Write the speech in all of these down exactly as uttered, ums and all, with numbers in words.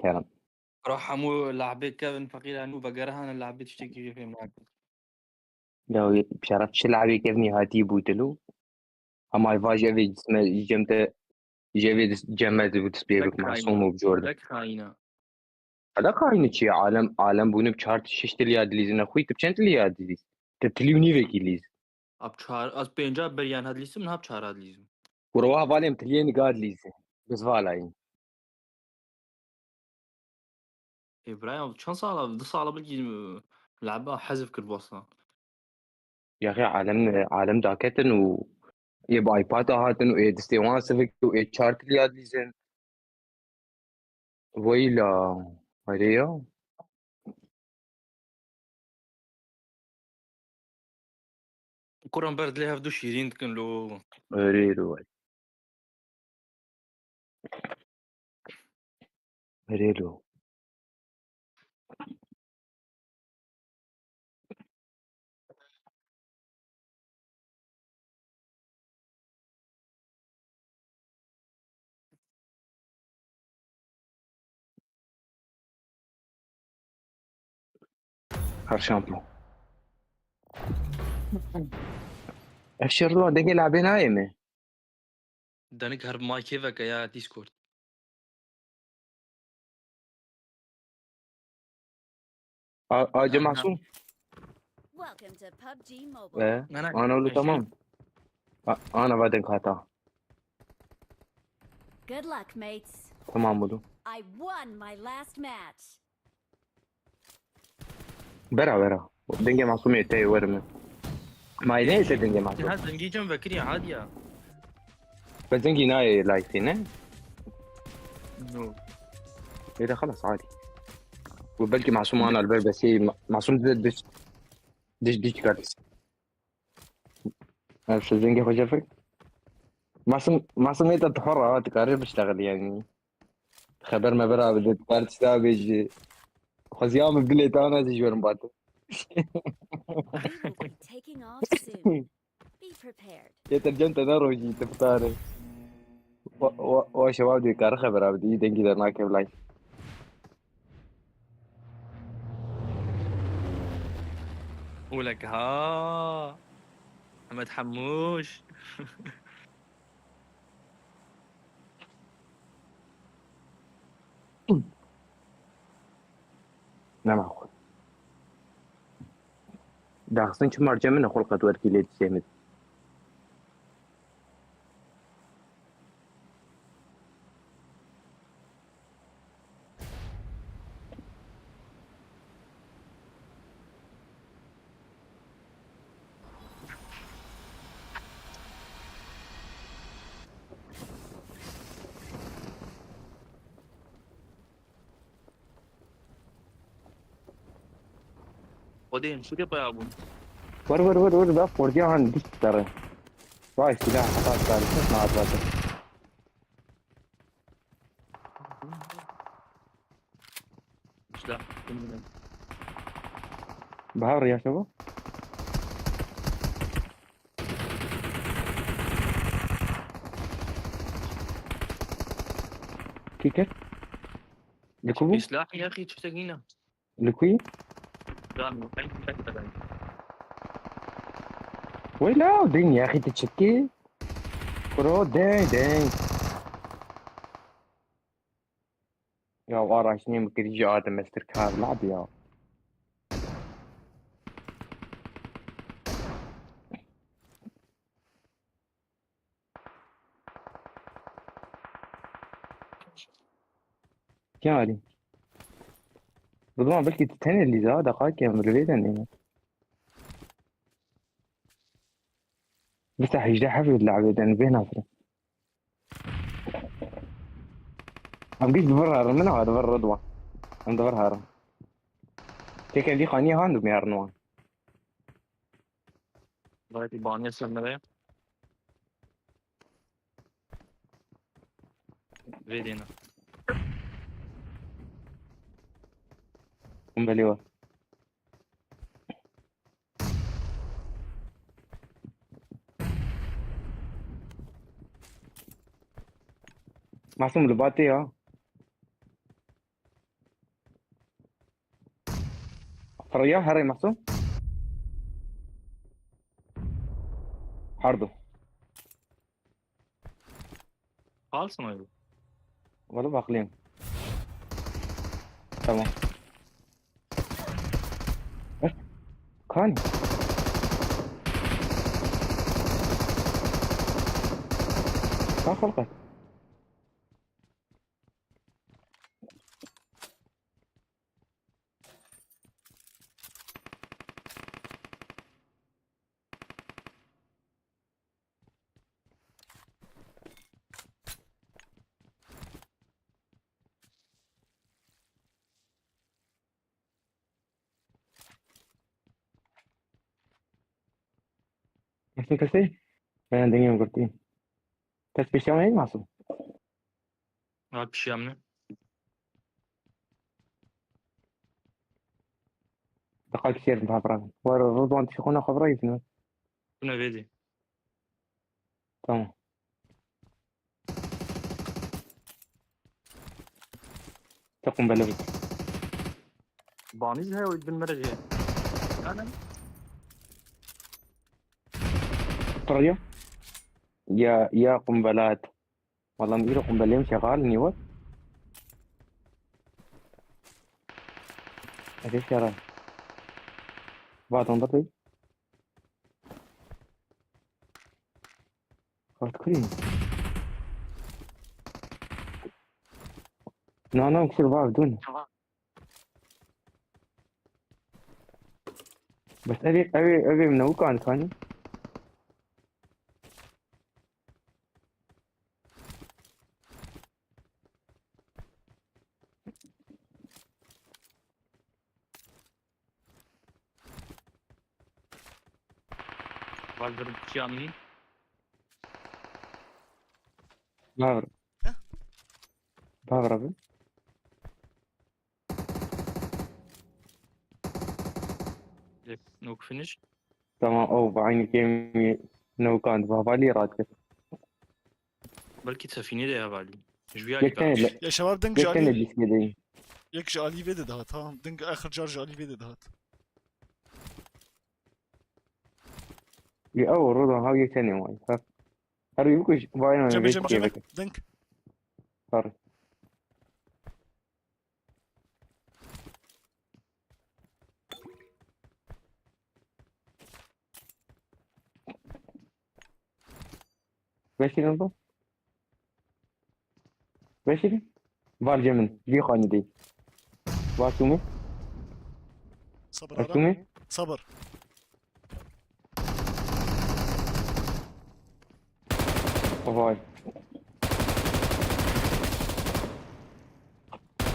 Kerem. Ra hemû lehbê kevin feqîr, hemû vegerehane lehbê tiştekî jê fêm nakin. Ya wê şeref çi lehbê kevnî hatî bûtilo. Hema vaj evê cem te, ji evê cem me dest pê bik, masûm û bi jor de. Tek xayîna. Hela xayînî çi ye? Alem, alem bûne bi çar şeş tilya dilîzine xwî, tu bi çend tilya dilîz? Tu tilî û nîvekî lîz. Ab çar, az pênca beriyan had lîzim, niha bi çar had lîzim. Kuro wa hevalê em tiliyê niga dilîzin. Biz valayî. Îbrahim, çend sala, du sala belkî, e, lehba hezf kir bosan. Yaxê alem, alem daketin û ê bi iPad hatin û ê distê wan sivik û ê çar tilya dilîzin. Weyla, erê ya. Kuran ber dilê hevdu şîrîn dikin lo. Erê lo. Erê lo. Her şampiyon. Ev şerdoa dengê labê nayê mi? Denik her bi maykê veke ya Discord. A, a, Cem Masum. Welcome to PUBG Mobile. E, Ne, ne, ana oğlu eşek. Tamam. A, ana va denk hata. Good luck, mates. Tamam oldu. I won my last match. Bera, bera. Dengê Masumê te were min. Ma ne te dengê Masum? Ha, dengê cem vekirî hadiya. Be dengê nayê layîqî ne? No. Ê de xelas, adî. Û belkî Masum ana li ber besê, Ma-, Masum de diş, diş, diş kardeş. Ev şi dengê xwe jefik. Masum, Masum ê te tu xwe rahat dikare biştexil yani. Xeber me bira bide, tu kar tişta bêjî. Xweziya min bilê te ana zî ji werin bate. We will be taking off soon. Be prepared. Yeter cem te ne rojî, tu fitare. Wa, wa, wa şewa dê kar xebera bide, î dengî dernake bilay. Û lek ha. Ahmet Hemûş. Nema xwe. Daxistin çi marçe min e, xulqet werkî lê dişê min. Xwedê em şûrê paya bûn. Wer, wer, wer, wer, da fordiya han dît dere. Vay, silah hata dikare, ses nahat vate. Silah. Bahar ya şevo. Kî kir? Li ku bû? Silah ya xî çi tekîna? Li ku yî? Tamam, ben, ben, ben. Wela, deng ya xî tu çikî? Bro, deng, deng. Ya, araştırma mı kırıcı adam mestir kar la ya. Kî alî? Rıdvan belki tu tenê lîza, deqayekê em li vê de neyne. Lîsa hejdeh hev li lawê de, em vê nafirin. Em gîş di vir herin, min ha di vir Rıdvan. Em di vir herin. Têkevî xaniyê han dibî herin wan. Belki baniye sönmeye. Vê dêne. Hûn belê we. Masum li ba tê ya. Rıya, herê Mahsun. Hardo. Kalsın öyle. Valla baklayım. Tamam. Eh, Kan. Kalk, kalk, kalk. Nasıl kesê? Ben dengê min girtî. Kes pêşiya me yê Masum? Ha, pişiya min e. Deqal kişêr bi hev re. War Ridwan tişî xwe naxwe bi re yî. Tu ne vê dî. Tamam. Te qumbele bit. Banî jî heye û bin me re jî heye. Yani. Pırıyor. Ya, ya kumbelat. Vallahi bir kumbelim şegal niye var? Ateş yarar. Var onda değil. Kart kırayım. Na, na, kusur var, dön. Bes ev ê, ev ê, ev ê min ew kan kanî. Valdir Cihanlı. Var. Heh. Var abi. Yek, nok finish. Tamam, o, bi eynî kêmî newkand, bi hevalî radikir. Belkî sefînê de hevalî. Ji vî alî Yek tane bak. le-, Ya şebab deng ji yek tane alî, lîskê deyî. Yek ji alî vê de dihat, ha. Deng axir car ji alî vê de dihat. Yê ew, rodan, ha, yek tane wayî. Her, her wî bikuj, vayî Cemê, vê cemê, kê cemê. Veke. Deng. Her. Veşirin bu. Veşirin. Var cê min. Vî xanî dê. Var tu min. Sabır Var ara. Tu min. Sabır. Vay.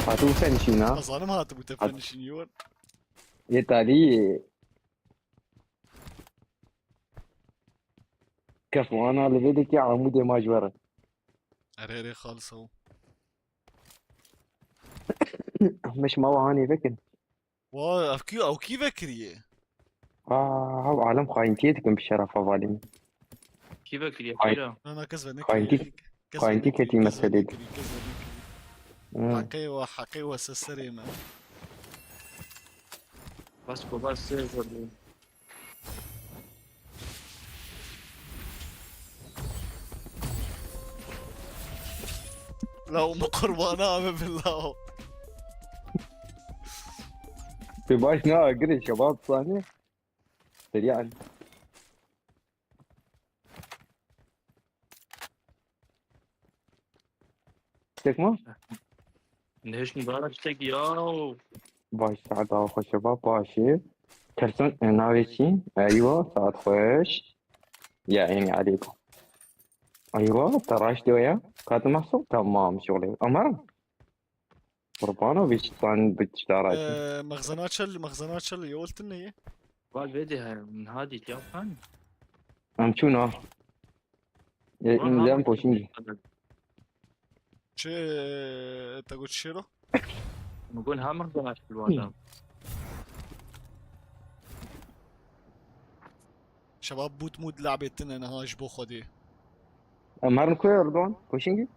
Hatu sen işin ha. Zalim hatı bu tefen işin yiyor. Yeterli. Kef ana li vê dikê Amûdê ma ji we re. Erê, erê, xalis ew. Meş ma wahanê vekin. Wa, ev kî, ew kî vekiriye? Aa, ew alem xayintiyê dikin bi şerefa valî min. Kî vekiriye? Xayin-, Kira? Na, na, kes ve nekiriye. Xayintî, kes ve xayintî nekiriye, ketî kes ve meselê. Nekiriye, kes ve nekiriye. Hmm. Heqê we, heqê we ser serê me. Bas ku bas sê vurdu. La, o mu qurbana abi billah. Te baş ne agirê şebab sani. Seriyan. Tek mi? Nehişt mübarek tek ya. Baş saet daha xweş ba, başê. Tersan, e, navê çi? Eywa, saet xweş. Ya, yani aleykum. Eywa, te raşt ya. Kat mahsul? Tamam, şöyle. Amar. Qurbano, bir tane bir tişt daha raşt. Ee, mexzena çel, mexzena çel, yoltun neyi? Val vedi he, min hadî ya kan. Em çûna. E, Val in lem poşingi. Çi, te got şêro? Min got ha mexzena çel bu adam. Şebab bût mût labê tine niha ji bo Xwedê. Em herin ku ye, Erdogan? Poşingî?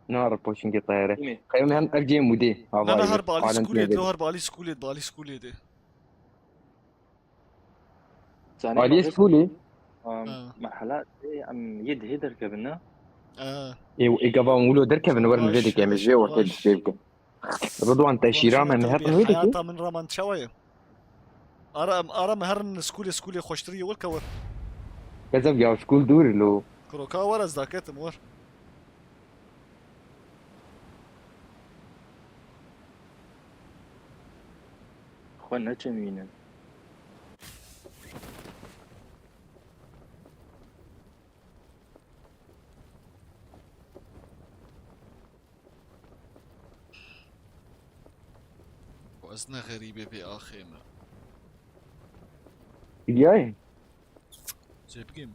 Na, herin poşingî teyare. Demê. Xeyr, em herin ev cihê mûdê. Na, na, her balî skulê de, her balî skulê de, balî skulê de. Aliyê skolê. Ha. Merhela, ê, em yê dihê derkevin, ne? Ha. Ê, ê gava em wilo derkevin, werin vê dikê, em jê ortê dişê bikin. Ridwan, te şîra me, me herin wê dikê. Heyata min raman çawa ye? Ara, ara me herin skolê, skolê xweştir ye, welke wer. Kezeb ya, skol dûr lo. Kuro ka wer, ez daketim wer. Xwe neçimînin. Û ez ne xerîbê vê axê me. Biliyayê. Çê bikêm.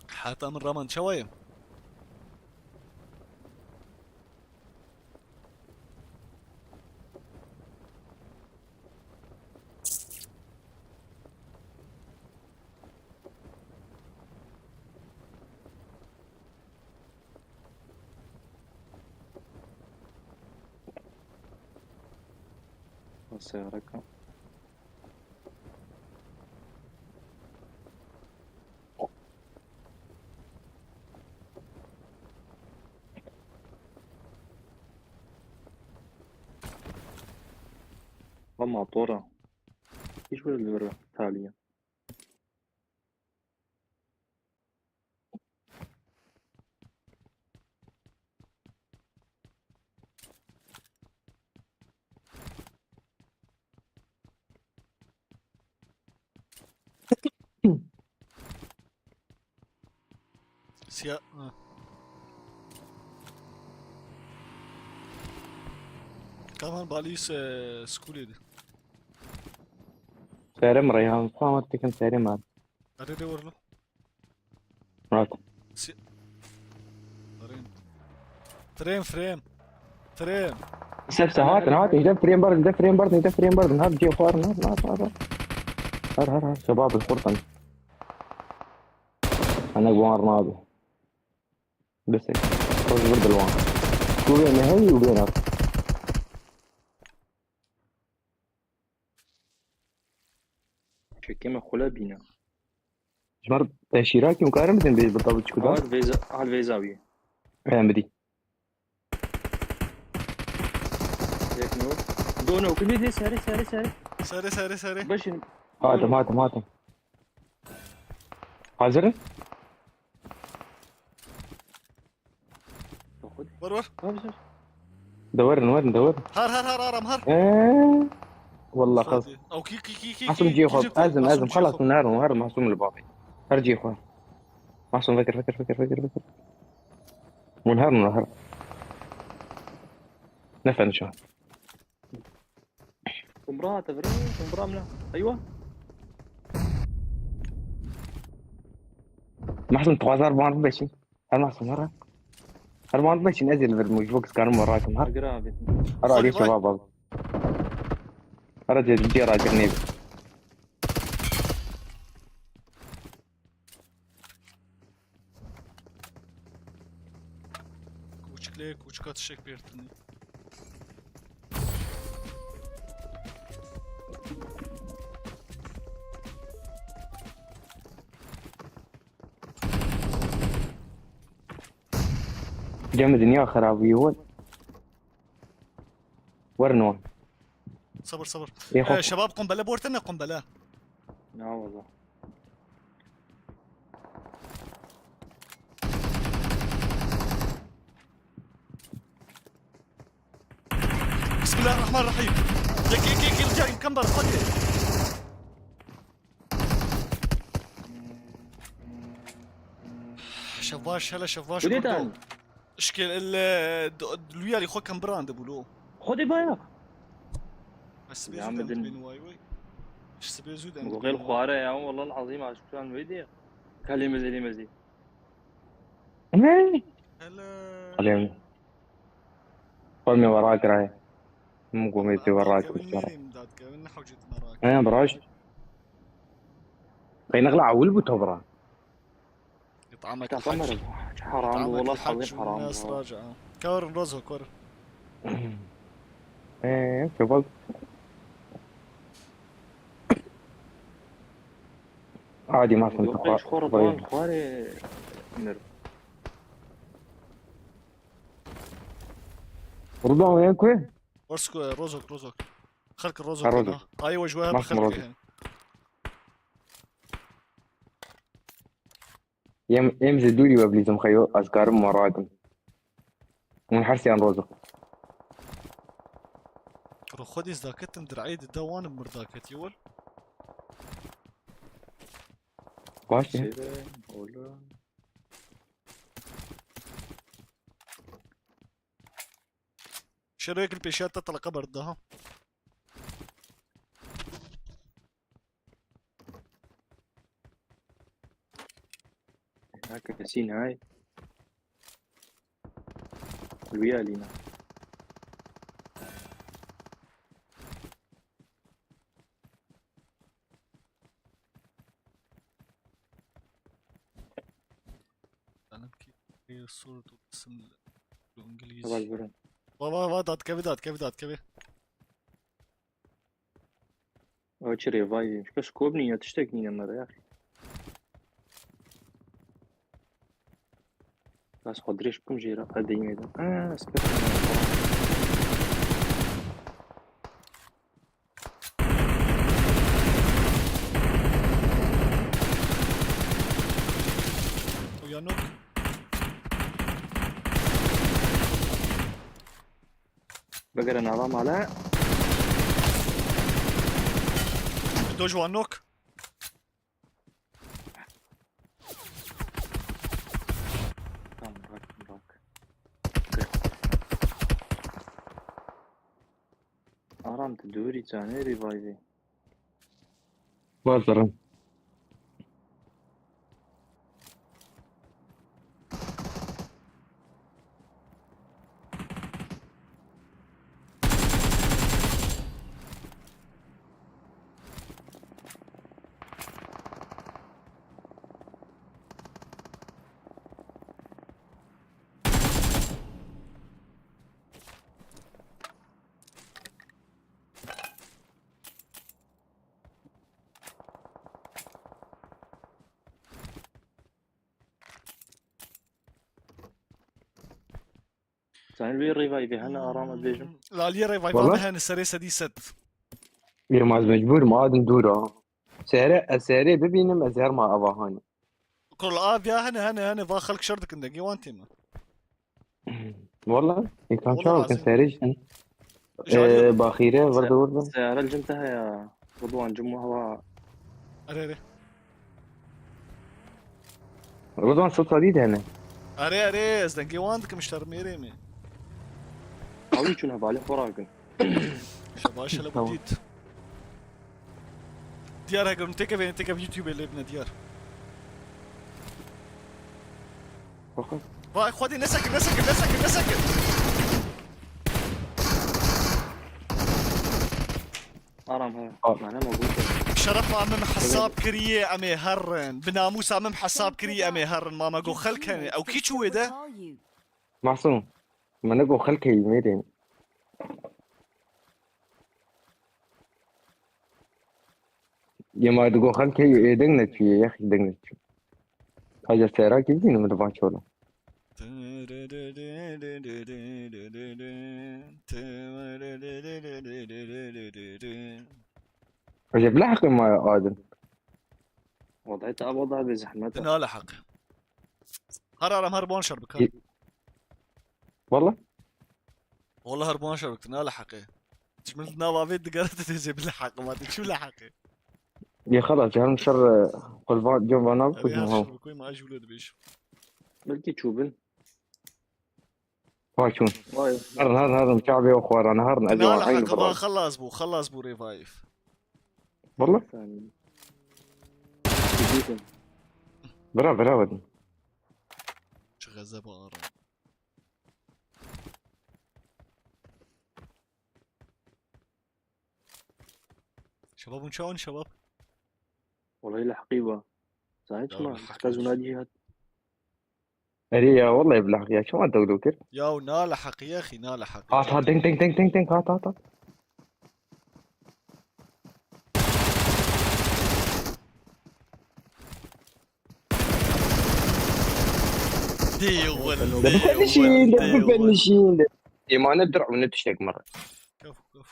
Heta min raman çawa ye? Seyareka. Ama tora. Hiç böyle bir taliye. Siya, ha. Kaman balîs, e, skulê de. Serê min Reyhan, xwe amat dikim serê min. Erê de werlo. Hat. Si-, Frame. Frame, frame. Frame. Sef se hatin, hatin. Hide frame bardin, hide frame bardin, hide frame bardin. Hat cê xwar, hat, hat, hat, hat. Har, har, har. Şebab xurtan. Ana guar nabi. Destek. Xoj bir dilwan. Ku bê me heyî û bê nav. Çekê me xule bîne. Ji ber teşîrakî û karin bidin bê bi tabi çikuda. Hal vêza, hal vêza wî. Em bidî. Yek no. Do no. Kulê dê serê, serê, serê. Serê, serê, serê. Beşin. Hatim, hatim, hatim. Hazir in? Wer, wer. Dewerin, werin, dewerin. Har, har, har, aram, har. Ee, wallah xas. Ew kî, kî, kî, kî, Masum cihê xwe. Ezim, ezim, xelas, herin, herin, Masum li bavê. Her cihê xwe. Masum vekir, vekir, vekir, vekir, vekir. Hûn herin, herin. Ne fen şu an. Kumbra hate vir, kumbra mla. Eywa. Mahsun, tu xwazar ban bibeşî. Her Mahsun, her. Her ban bibeşî, ez ê li vir mûj, wek karim rakim, her. Agira abi. Her abi, şebab abi. Her cê, cê rakim neydi. Kûçik lê kûçika tişek pêrtinî. Cem dinya xerabî wan. Werin wan. Sabir, sabir. Ê, xwe- Ee, şebab, qumbele bortene, qumbele. Ya wallah. Bismillahirrahmanirrahim. Yek, yek, yek, yek, yek, kamber, fuck it. Şev baş, hele şev baş, Kurdo. Şikêl, il, d-, d-, luyarî xwe kem birandibû lo. Xwedê baya. Ez sibê zû dem dibên way way. Sibê zû dem dibên way. Xware ya, wallah azîm aşikan wê diye. Kalê mezê, lê mezê. Ne? Hele. Kalê mezê. Xwe me wera kiraye. Min gomê te wera kiraye. Dadkevin, dadkevin, ne hewcetine rak. He, biraş. Qey nexla ewil bû to bira. Tamam, tamam. Haram, wallah, haram. Kar rozo kar. Ee, şevval. Adî masum tu Yok, xwa-, hiç xora xwarê. Ban xwarê mir. Rudan û yan ku? Wers ku, Rozok, Rozok. Xelk Rozok Ha, Rozok. Ayê we ji we hebe Mas xelk Rozok. Hene. Em, em ji dûrî we bilîzim xeyo, ez karim we rakim. Hûn her siyan roz in. Ro xwedî ez daketim direyê dide wan mir daketiye wel. Baş e. Sêre, ola. Şero yek li pêşiya te tele qeber dide ha. Ha, kesî nayê. Wî alîna. Zanim ki bir sur tu isim li İngilizce. Heval birin. Va, va, va, datkevî, datkevî, datkevî. O çi rêvayî? Çiqas kop nîne, tiştek nîne me re ya. Ez xwe dirêj bikim jê re, ez deyî mêdan. Aa, ez ketim. Uyanık. Bigire nava mala. Doj wanok. Tamam, bırak, bırak. Aram, tu dûrî canê revive. Bazarim. Sen wê revive hene, Aram, ez bêjim. Laliyê revive Valla? Hene serê sedî sed. Yê ma ez mecbûr im, adin dûr a. Sehre, ez sehrê bibînim, ez herma ava hanê. Kol a viya hene, hene, hene, va xelk şer dikin dengê wan tême. Valla, însan Valla çawa bikin lazim. Sehrê jî. Ee, baxîre, virdi, virdi. Seyare li cim te heye. Ridwan, cim û hewa. Erê, erê. Ridwan, sota dî de hene. Erê, erê, ez dengê wan dikim, ji te mêrê me. Ew çûn hevalê xwe rakin. Şebaş hele Tamam. Dît. Diyar heger hûn têkevê, têkev YouTube lê bine diyar. Bakın. Vay, xwedî nesekin, nesekin, nesekin, nesekin. Aram he. Al. Mane mo gûte. Şerefa min hesab kiriye, em ê herin. Bi namûsa min hesab kiriye, em ê herin. Mama go xelk hene. Ew kî çû wê de? Masum. Min go xelk heyî mêrên. Yê ma digo xelkê ê deng neçûye, yexî deng neçû. Haca sera kî bînim li van çola. Haca bila heqê ma adin. Wadayê te ava da bê zehmet. Dina li heq. Her aram her ban şer bikar. Wala? Wala her ban şer bikar, dina li heqê. Çi min nava vê digere te tê zê bila heq, ma tê çi bila heqê. Yê xelas, ji herin şer, e, qulvan, cem vana Ew bikujim ya hew. Şer bikoy ma ji wilo dibêjim. Belkî çûbin. Vay çûn. Vay. Herin, herin, herin, çavê o xwaran, herin, ez Dina ê li heq, heqê va xelas bû, xelas bû revive. Valla? Sen. Bira, bira, wedin. Çi xezeba aram. Şebab hûn çawan şebab? Wallahî li heqî ba. Zanî çima? Heta zûna dî hat. Erê ya, wallahî bila heqî ya. Çima dewlo kir? Ya na li heqî ya xî, na li heqî. Hat, hat, deng, deng, deng, deng, deng, hat, hat, hat. Dê win, Dê dê bipe nişîn, win, dê dê bipe win. Nişîn. Êmane dir'ûne tiştek min re. Kef, kef.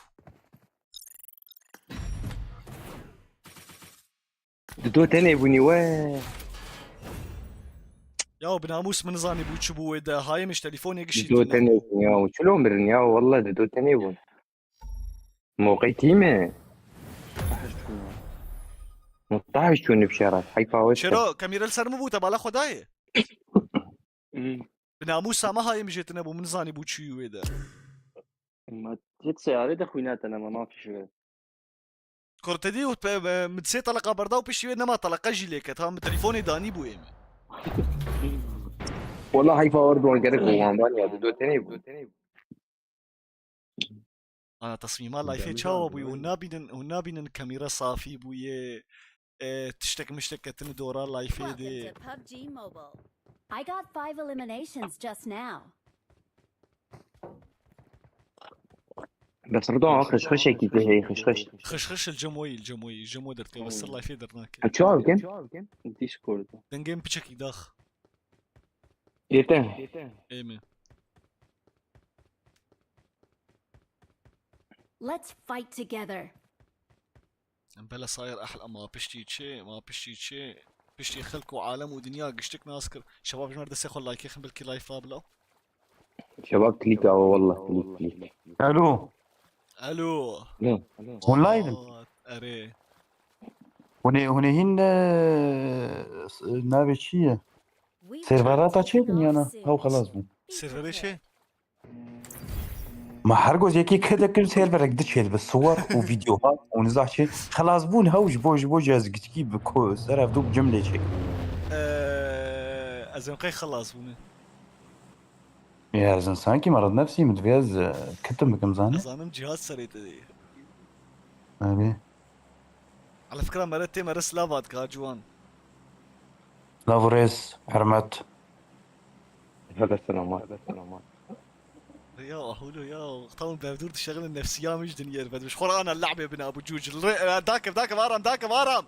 Di do tenê bûnî we. Ya binamûs min zanî bû çi bû wê de. Hayê min ji telefonê Di gişî do tenê bûn ya. Çilo mirin ya. Wallah di do tenê bûn. Moqey tî me. Mutahî çûn bi şeref. Heyfa wê. Çero, kamîra li ser min bû, te bala xwe dayê. Hmm. Binamûsa me hayê min jê tine bû, min zanî bû çi wê de. Ma tit seyarê de xwîna te nema, ma fişi. Kur te dî û pe- pe- min sê teleqa berda û piştî wê nema teleqa jî lê ket. Ha min telefonê danî bû ê min. Wallah heyfa wê wan gerek û wan van ya. Di do tenê bûn. Ana tesmîma layfê Demir çawa abi, bûye? Hûn öyle. Nabînin, hûn nabînin kamîra safî bûye. E, tiştek miştek ketine dora layfê Welcome de. to PUBG Mobile. I got five eliminations just now. Bes Rıdo xişxişekî tê hey xişxiş. Xişxiş li cem wî, li cem wî, li cem wî dertê, bes ser layfê dernake. Çawa bikin? Discord. Dengê min piçekî dax. Yete. Ê min. Let's fight together. Bela sayir ehl ama piştî çi, ma piştî çi, piştî xelk û alem û dinya giştik nas kir. Şebab ji me re destê xwe like xin belkî layfa bila. Şebab klik awe wallah klik klik. Alo. Alo. Ne? Hûn live in? Aa, erê. Hûn ê, hûn ê hîn e, s- navê çi ye? Serverata çê bin yana? Haw xelas bûn. Serverê çê? Ma her goz yekî kir de kir serverek di çê dibe. Siwar û videoha û nizah çê. Xelas bûn haw ji bo ji bo jî ez giçkî bi ko ser ev du cimlê çê. Ee, ez ê qey xelas bûne. Ya ez insankî merad nefsî min divê ez e, kitim bikim zanî. Ez zanim cihaz serê te de ye. Erê. Ala fikra mere tê mere silav hat ka ciwan. Lav û rêz, hurmet. Hebe selamat. Hebe selamat. Ya ahulo ya, tam bevdur dişeğin nefsiya min ji dinyê vedmiş. Xora ana la'be bina bu cucil. Re- e, Dakev dakev aram dakev aram.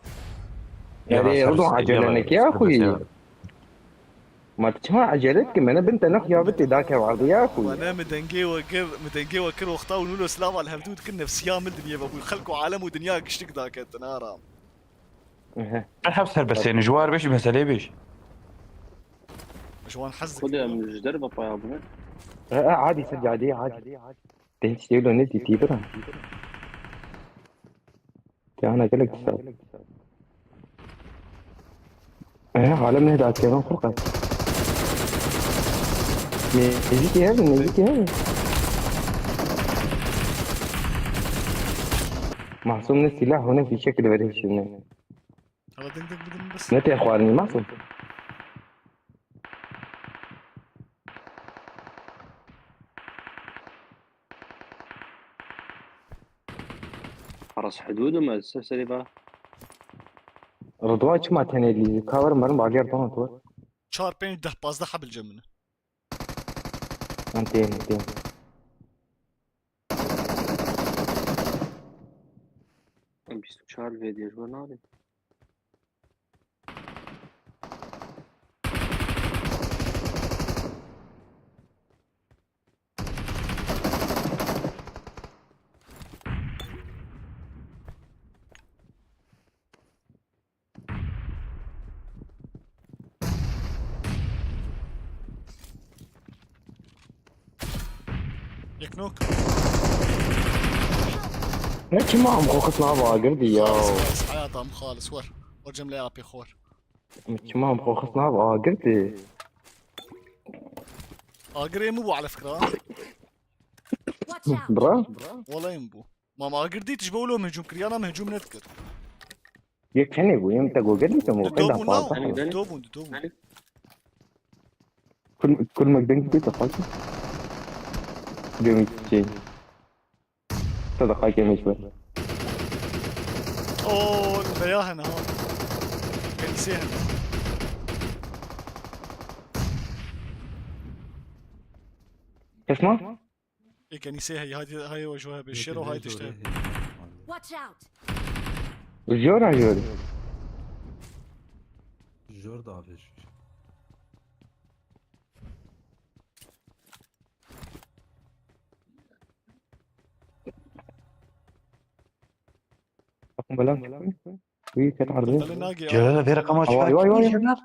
Erê Rıdo acele neke ya xwî. Ma tu çima acele dikî? Me ne bin te nexuya bitê dake vardı ya xwî. Wane mi dengê we kir, mi dengê we kir wexta û nûlo silav al hevdû dikin nefsiya min dinyê ve bû. Xelk û alem û dinya giştik daketin aram. Ehe. Her hep serbestêne ji war beş meselê bêj. Ji wan hez Xwedê dikim. em ji derve paya bûne. E, e, adî ser cadî adî. Te hiç değil o ne dîtî bira. Te ana gelek dîsa. E, alem ne dake ben korkak. Nêzîkî hev, nêzîkî hev. Masum ne silah, ne fişek li verê şimdi. Hala ding ding ding bes. Ne te xwarinî Masum? Haras hudûd me ser serê va. Rıdvan çima tenê lîzî? Ka ver merin bagêr bana tu. Çar pênc deh pazdeh hebil cem min. Em tên, tên. Em bîst û çar vê diye ji we nabê. Yek nok. Ne çima em xwe xisna bagir di ya? Xalis, xalis, hayata em xalis, wer. Wer cem lê apê xor. Çima em xwe xisna bagir di? Agirê min bû ala fikra. Watch out! Bra? Wala em bû. Mam agir dît ji bo wilo mehcûm kir, yana mehcûm nedikir. Yek tenê bû, yem te gogel mi te mo? Di Qeyda dobûn fazla. na, di dobûn, di dobûn. Kul, kul mek denk dê te xaki. Demi şey. Te de xaki mek ben. Oo, veya hene ha. Kenîsê hene. Kesma? Ê kenîsê heye, hadi, hayê we ji we hebe. Şêro hayê tişte. Watch out! Jora jori. Jor da abi. Bela. Wî ket erdê. Belê nagê. Celal, vê reqema çi Vay, vay, vay. Celal?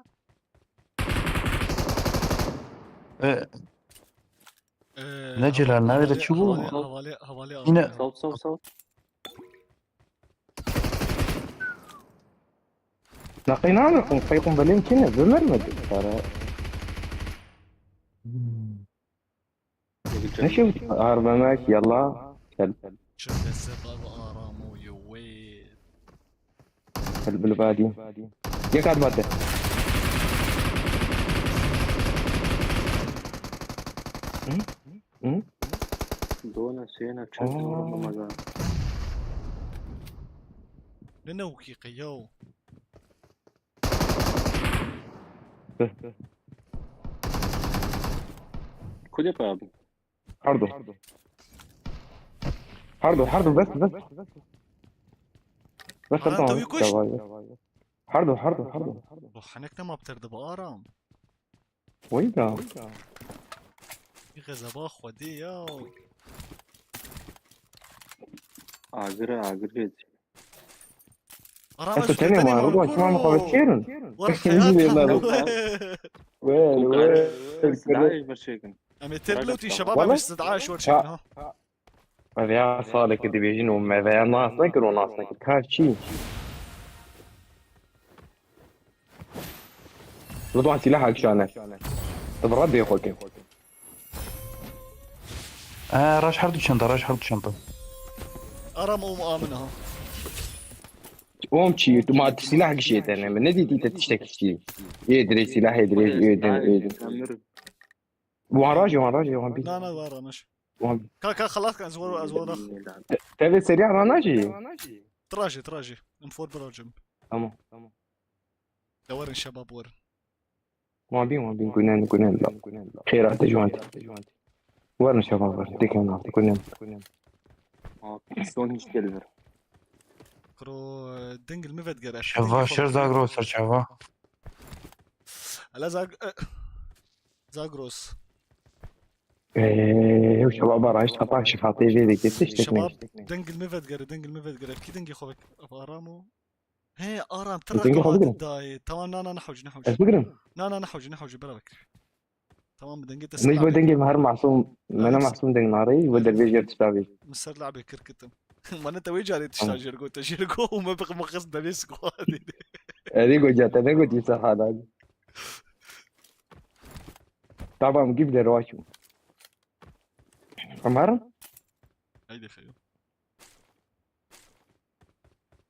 E, Ee, ne Celal, ne öyle hevalê, çubuğu? Hevalê, hevalê Yine aldı. Sağ ol, sağ ol, sağ ol. Naqî name, qum, qey qumbalên kine, bimirmedi. Para. Hmm. Ne şey, armemek, yalla. Gel. Çi lezet abi, Aram o, yo, wait. Gel, bil badi. Yek at bate. Hı? Hı? Dona sêna çend Aa. Dona Ramazan. Ne ne wikî qeyaw. Kudê pe abi? Hardo. Hardo, hardo, bes, bes. Bes, Aram, tamam, te wî kuşt? Tamam. Hardo, hardo, hardo. Bu henek nema bi ter dibe Aram. Weyda. Bir gazaba xwedê ya. Agir, agir geç. Aram, ez tenê ma, ruba, kima muhabbet kêrin? Wara xeyata. Wel, wel. Em ê têr bilewtî şebab em ê ji daş werçêkin ha. Ev ya salekê dibêjin û me veya nas nekir û nas nekir. Ka çî? Ridwan sîlaha kişane. Tu bi redê xwe ke. Ee, raş her du çanta, raş her du çanta. Aram û amin ha. Om çî, tu ma tu sîlah gişê te ne, min nedîtî te tiştek çî. Ê dirê sîlahê dirê, ê din, ê din. Wan rajê, wan rajê, wan bî. Na, na, wan ranaş. Wan. Ka, ka, xelas ke, ez wero, ez wero. Te, te vê serî ranajî? Tirajê, tirajê. Em for birajim. Tamam. De werin şebab werin. Wan bîn, wan bîn, gunen, gunen la. Xêra te ji wan tê. Werin şeva werin. Têken nav, gunen. Son hiç gelir. Kuro, e, dengil mi vedgere. Şeva, şer Zagros, ser şeva. Ala Zag-, e, Zagros. Eee, şeva bara, işte, kapak şifa T V de gitti, işte, şeva, dengil mi vedgere, dengil mi vedgere. Ki dengi xovek, Aram o. He, Aram, tu dengê xwe raqama bigire. Dayê. Tamam, na, na, nehewce, nehewce. Ez bigirim. Na, na, nehewce, nehewce, bera vekir. Tamam, bi dengê te. Min ji bo dengê min her masûm, me ne masûm deng narê, ji bo derbê jêr tişta bê. Min ser labê kir kitim. Mane te wê carê tişta jêr got, te jêr got û me bi, me xist devê squadê. Erê got ya, te ne got îsa hala. Tamam, gib de roşu. Tamam. Haydi xeyo.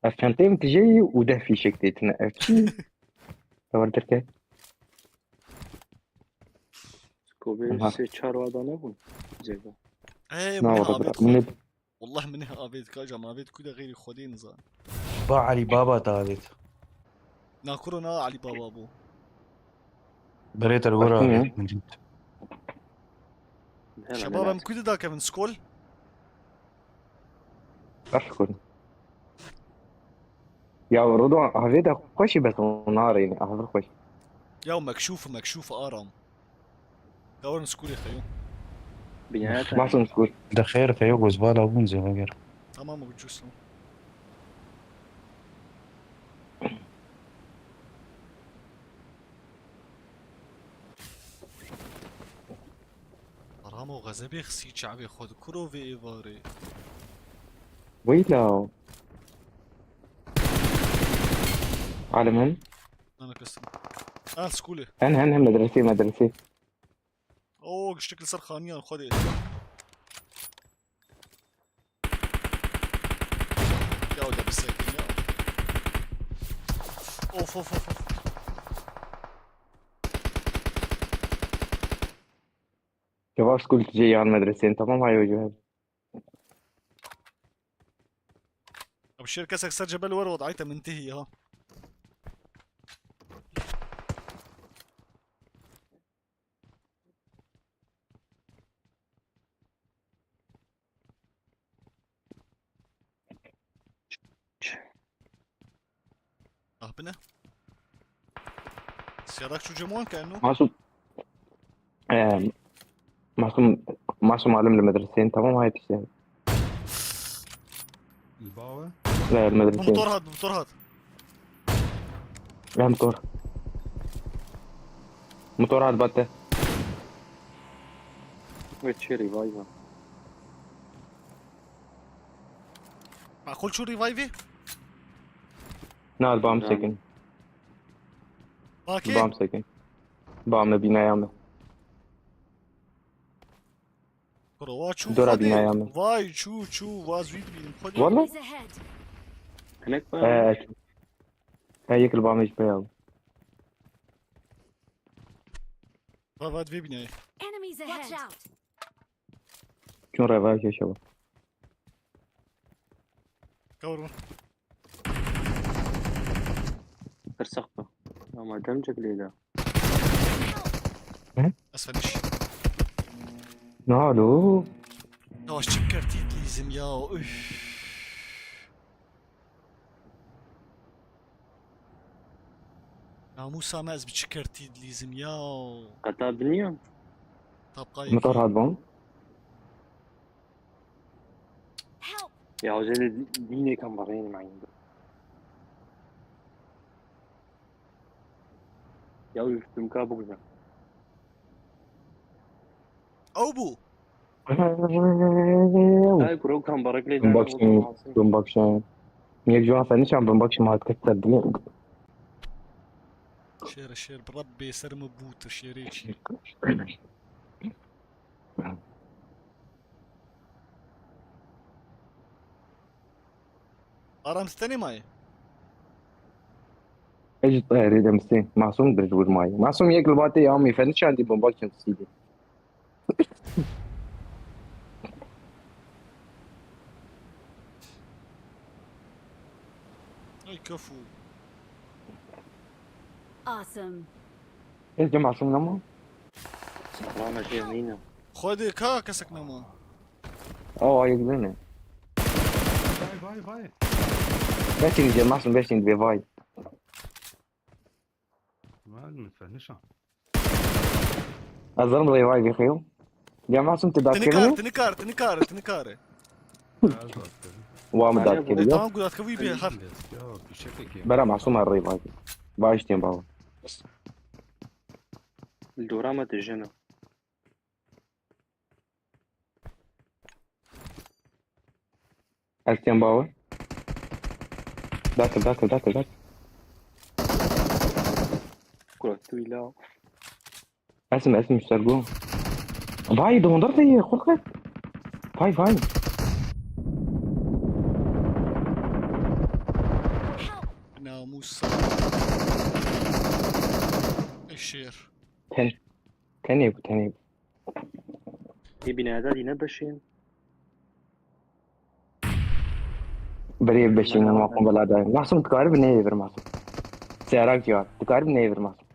Ev çenteyê min tijeyî û deh fîşek tê tine. Ev çi? Te wer derket? Kovê sê çar wada nebûn. Ceyda. Ey, na, min wada avêt bira. Xwe. Min ê... Wallah min ê avêt, ka cam avêt ku de xeyrî Xwedê nizan. Ba Alî Baba te avêt. Na kuro na Alî Baba bû. Berê te li wir avêt min dît. Şebab em ku dida kevin skol? Baş kurdin. Ya Rodo, avê de xweşî bes narêne, avir xweş. Ya mekşûf, mekşûf Aram. Ka werin skolê xeyo. Binayet. Masum skol. De xeyr xeyo gozvala bûn zêveger. Tamam, bu cusum. Ramo xezebê xisî çavê xwe di kuro vê êvarê. Weyla. Alimin. Nana kesin. Ah, skolê. Hen, hen, hen, medresê, medresê. Oo, giştik li ser xaniyan xwe dê. Ya o da bir sakin ya. Of, of, of, of. Cevap school tijê yan medresên tamam hay hoca. Abi şêr kesek ser cebel wer wadayte min tihî ya. Ah bine. Siyadak çocuğum wan ke eno. Masum. Em, Masum, Masum alim li medreseyên tamam hayt işte. Li bawe? Ver, medresê. Bu motor hat, bu motor hat. Ver motor. Motor hat batte. Ve çi revive. Makul çû revive? Na, bam sekin. Bakê? Bam sekin. Bam me bînaya me. Kuro, wa çû Dora xwedê. Bînaya me. Vay, çû, çû, wa zû dibînim xwedê. Wala? Enemies ahead. Hinek He, var. He, yek li ba me jî peya bû. Va, va, divê bînayê. Enemies ahead. Watch out. Çûn reva keşe bû. Kawur bû. Tirsak bû. Ama demcek lê da. Hı? Ez feniş. Ne alo? Ya çi kertî dîzim ya. Üf. Namûsa me ez bi çi kertî dilîzim ya. Qeta biniya? Tapqayê. Motor hat bom. Help! Ya, hoca de dînê kam barayın mayın. Ya, üstüm kabuk da. Ew bû. Ay, kuro kam barak lê. Bin bakşin, bin bakşin. Yek ciwan sen nişan bin bakşin, hat kek ser diye. Şêr, şêr, bi Rebbê ser min bû tu şêrê çi. Aram, tu tenê mayî? Ez ji te rê demistê. Masûm dir ji wir mayî. Masûm yek li ba te ya mî fenişandî bomba çend sîdî. Ay kefû. Awesome. Ez de masûm nema. Rana jê nîne. Xwedê ka kesek nema. Awa yek dene. Vay, vay, vay. Beşin diye masum beşin diye vay. Vay, min fenişa. Azarım da vay bir xeyo. Ya masum te dat Tinikar, kelimu? Tinikar, tinikar, tinikar. Wa mı dat E, kelimu? Tamam, gudat kavî bir har. Ya, bir şey peki. Bera masum arrayı vay. Bağışlayın baba. Li dora me dijin e. Ez têm bawer. Dakir, dakir, dakir, dakir. Kurat tu ila. Esim, esim, sergo. Vay, dondar da ye, korkak. Vay, vay. Namus. Eşir. Ten. Tenê bû, tenê bû. Ê bînaya da dîne beşên. Berê beşên ma qum bela dayê. Masum dikarî bi neyê vir masum. Serak ya. Dikarî bi neyê vir masum.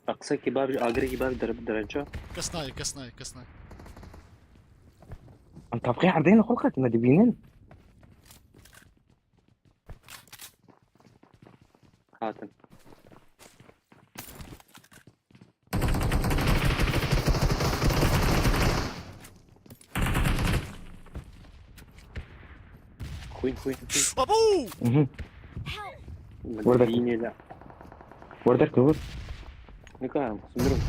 Aqsa kebab, agirê kebab dere-, dereca. Kes nayê, kes nayê, kes nayê. Em tapqê erdê ne xwe qet me dibînin. Hatim. Xwîn, xwîn, xwîn. Abo! Mhm. Help! Where the, Dînê de. Where the cover? Nika, sınırım.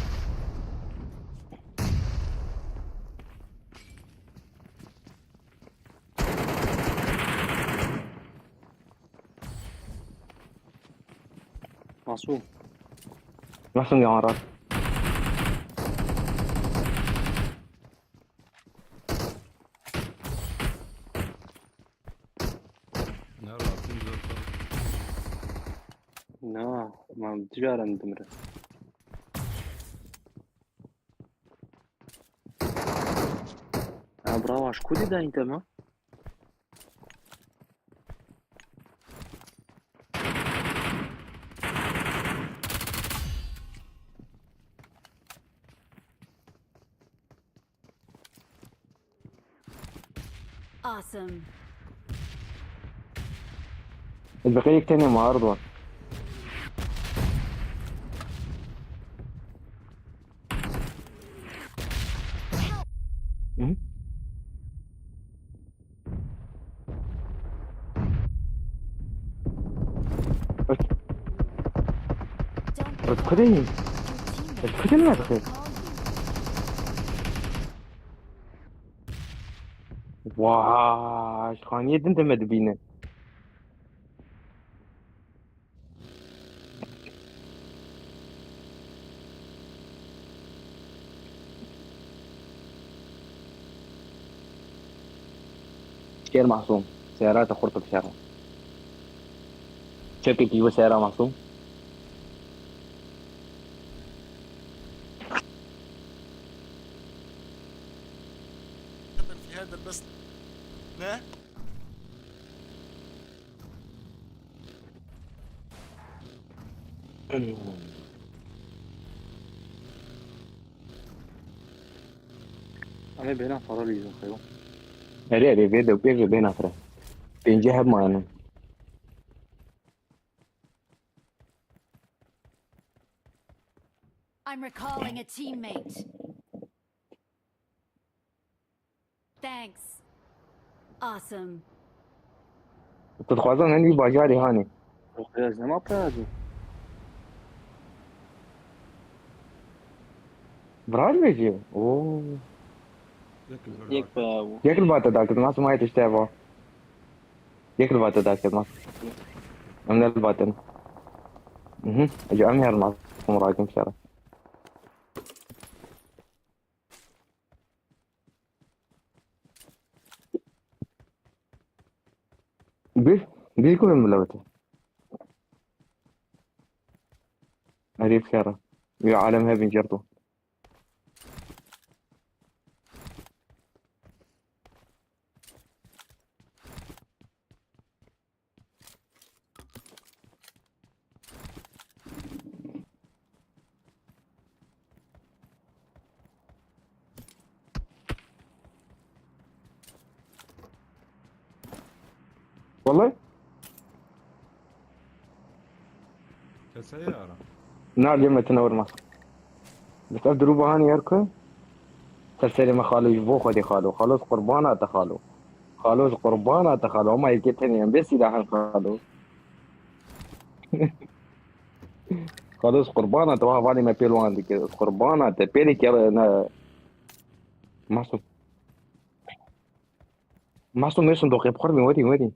Masum. Masum ya Arap. Ne rahatım zaten. Na, man ticaran dimre. Ha, bravo, aşk kudi da intema. Awesome. البقية التانية مع أرض واحد. Mhm. Kudeyî? Kudin me dixê? Vay, xaniyê din de me dibîne. Şêr Masûm, seyara te xurt bişere. Çepkê pî bo seyara Masûm. Hêder bes ne? Em ê bêhna para lîzin xeyo. Erê, erê, vê de pê ve bêhna xire. Pêncî heb mayane. I'm recalling a teammate. Thanks. Awesome. Tu dixwazan hin wî bajarê hanê. Rêz nema peyadî. Viral bêjî. Oo. Yek peya bû. Yek li bate dakir, nas ma yet işte va. Yek li bate dakir, nas. Em ne li batin. Mhm. Ece em her nas. Murakim şara. Bir, bir koyun mu lavete? Arif şara. Ya alem hep incerto. Vallahi. Keseye ara. Na, lê me tine vurma. Bi ev dirû bahanî yer ku. Ser serê me xalo ji bo Xwedê xalo. Xalo ji qurbana te xalo. Xalo ji qurbana te xalo. Ama yekê tenê em bê sîlahin xalo. Xalo ji qurbana te, wa hevalê me pêl wan dike. Ji qurbana te. Pêlê ke ne. Masum. Masum, mêşin doqê bi xwe bîn, werî, werî.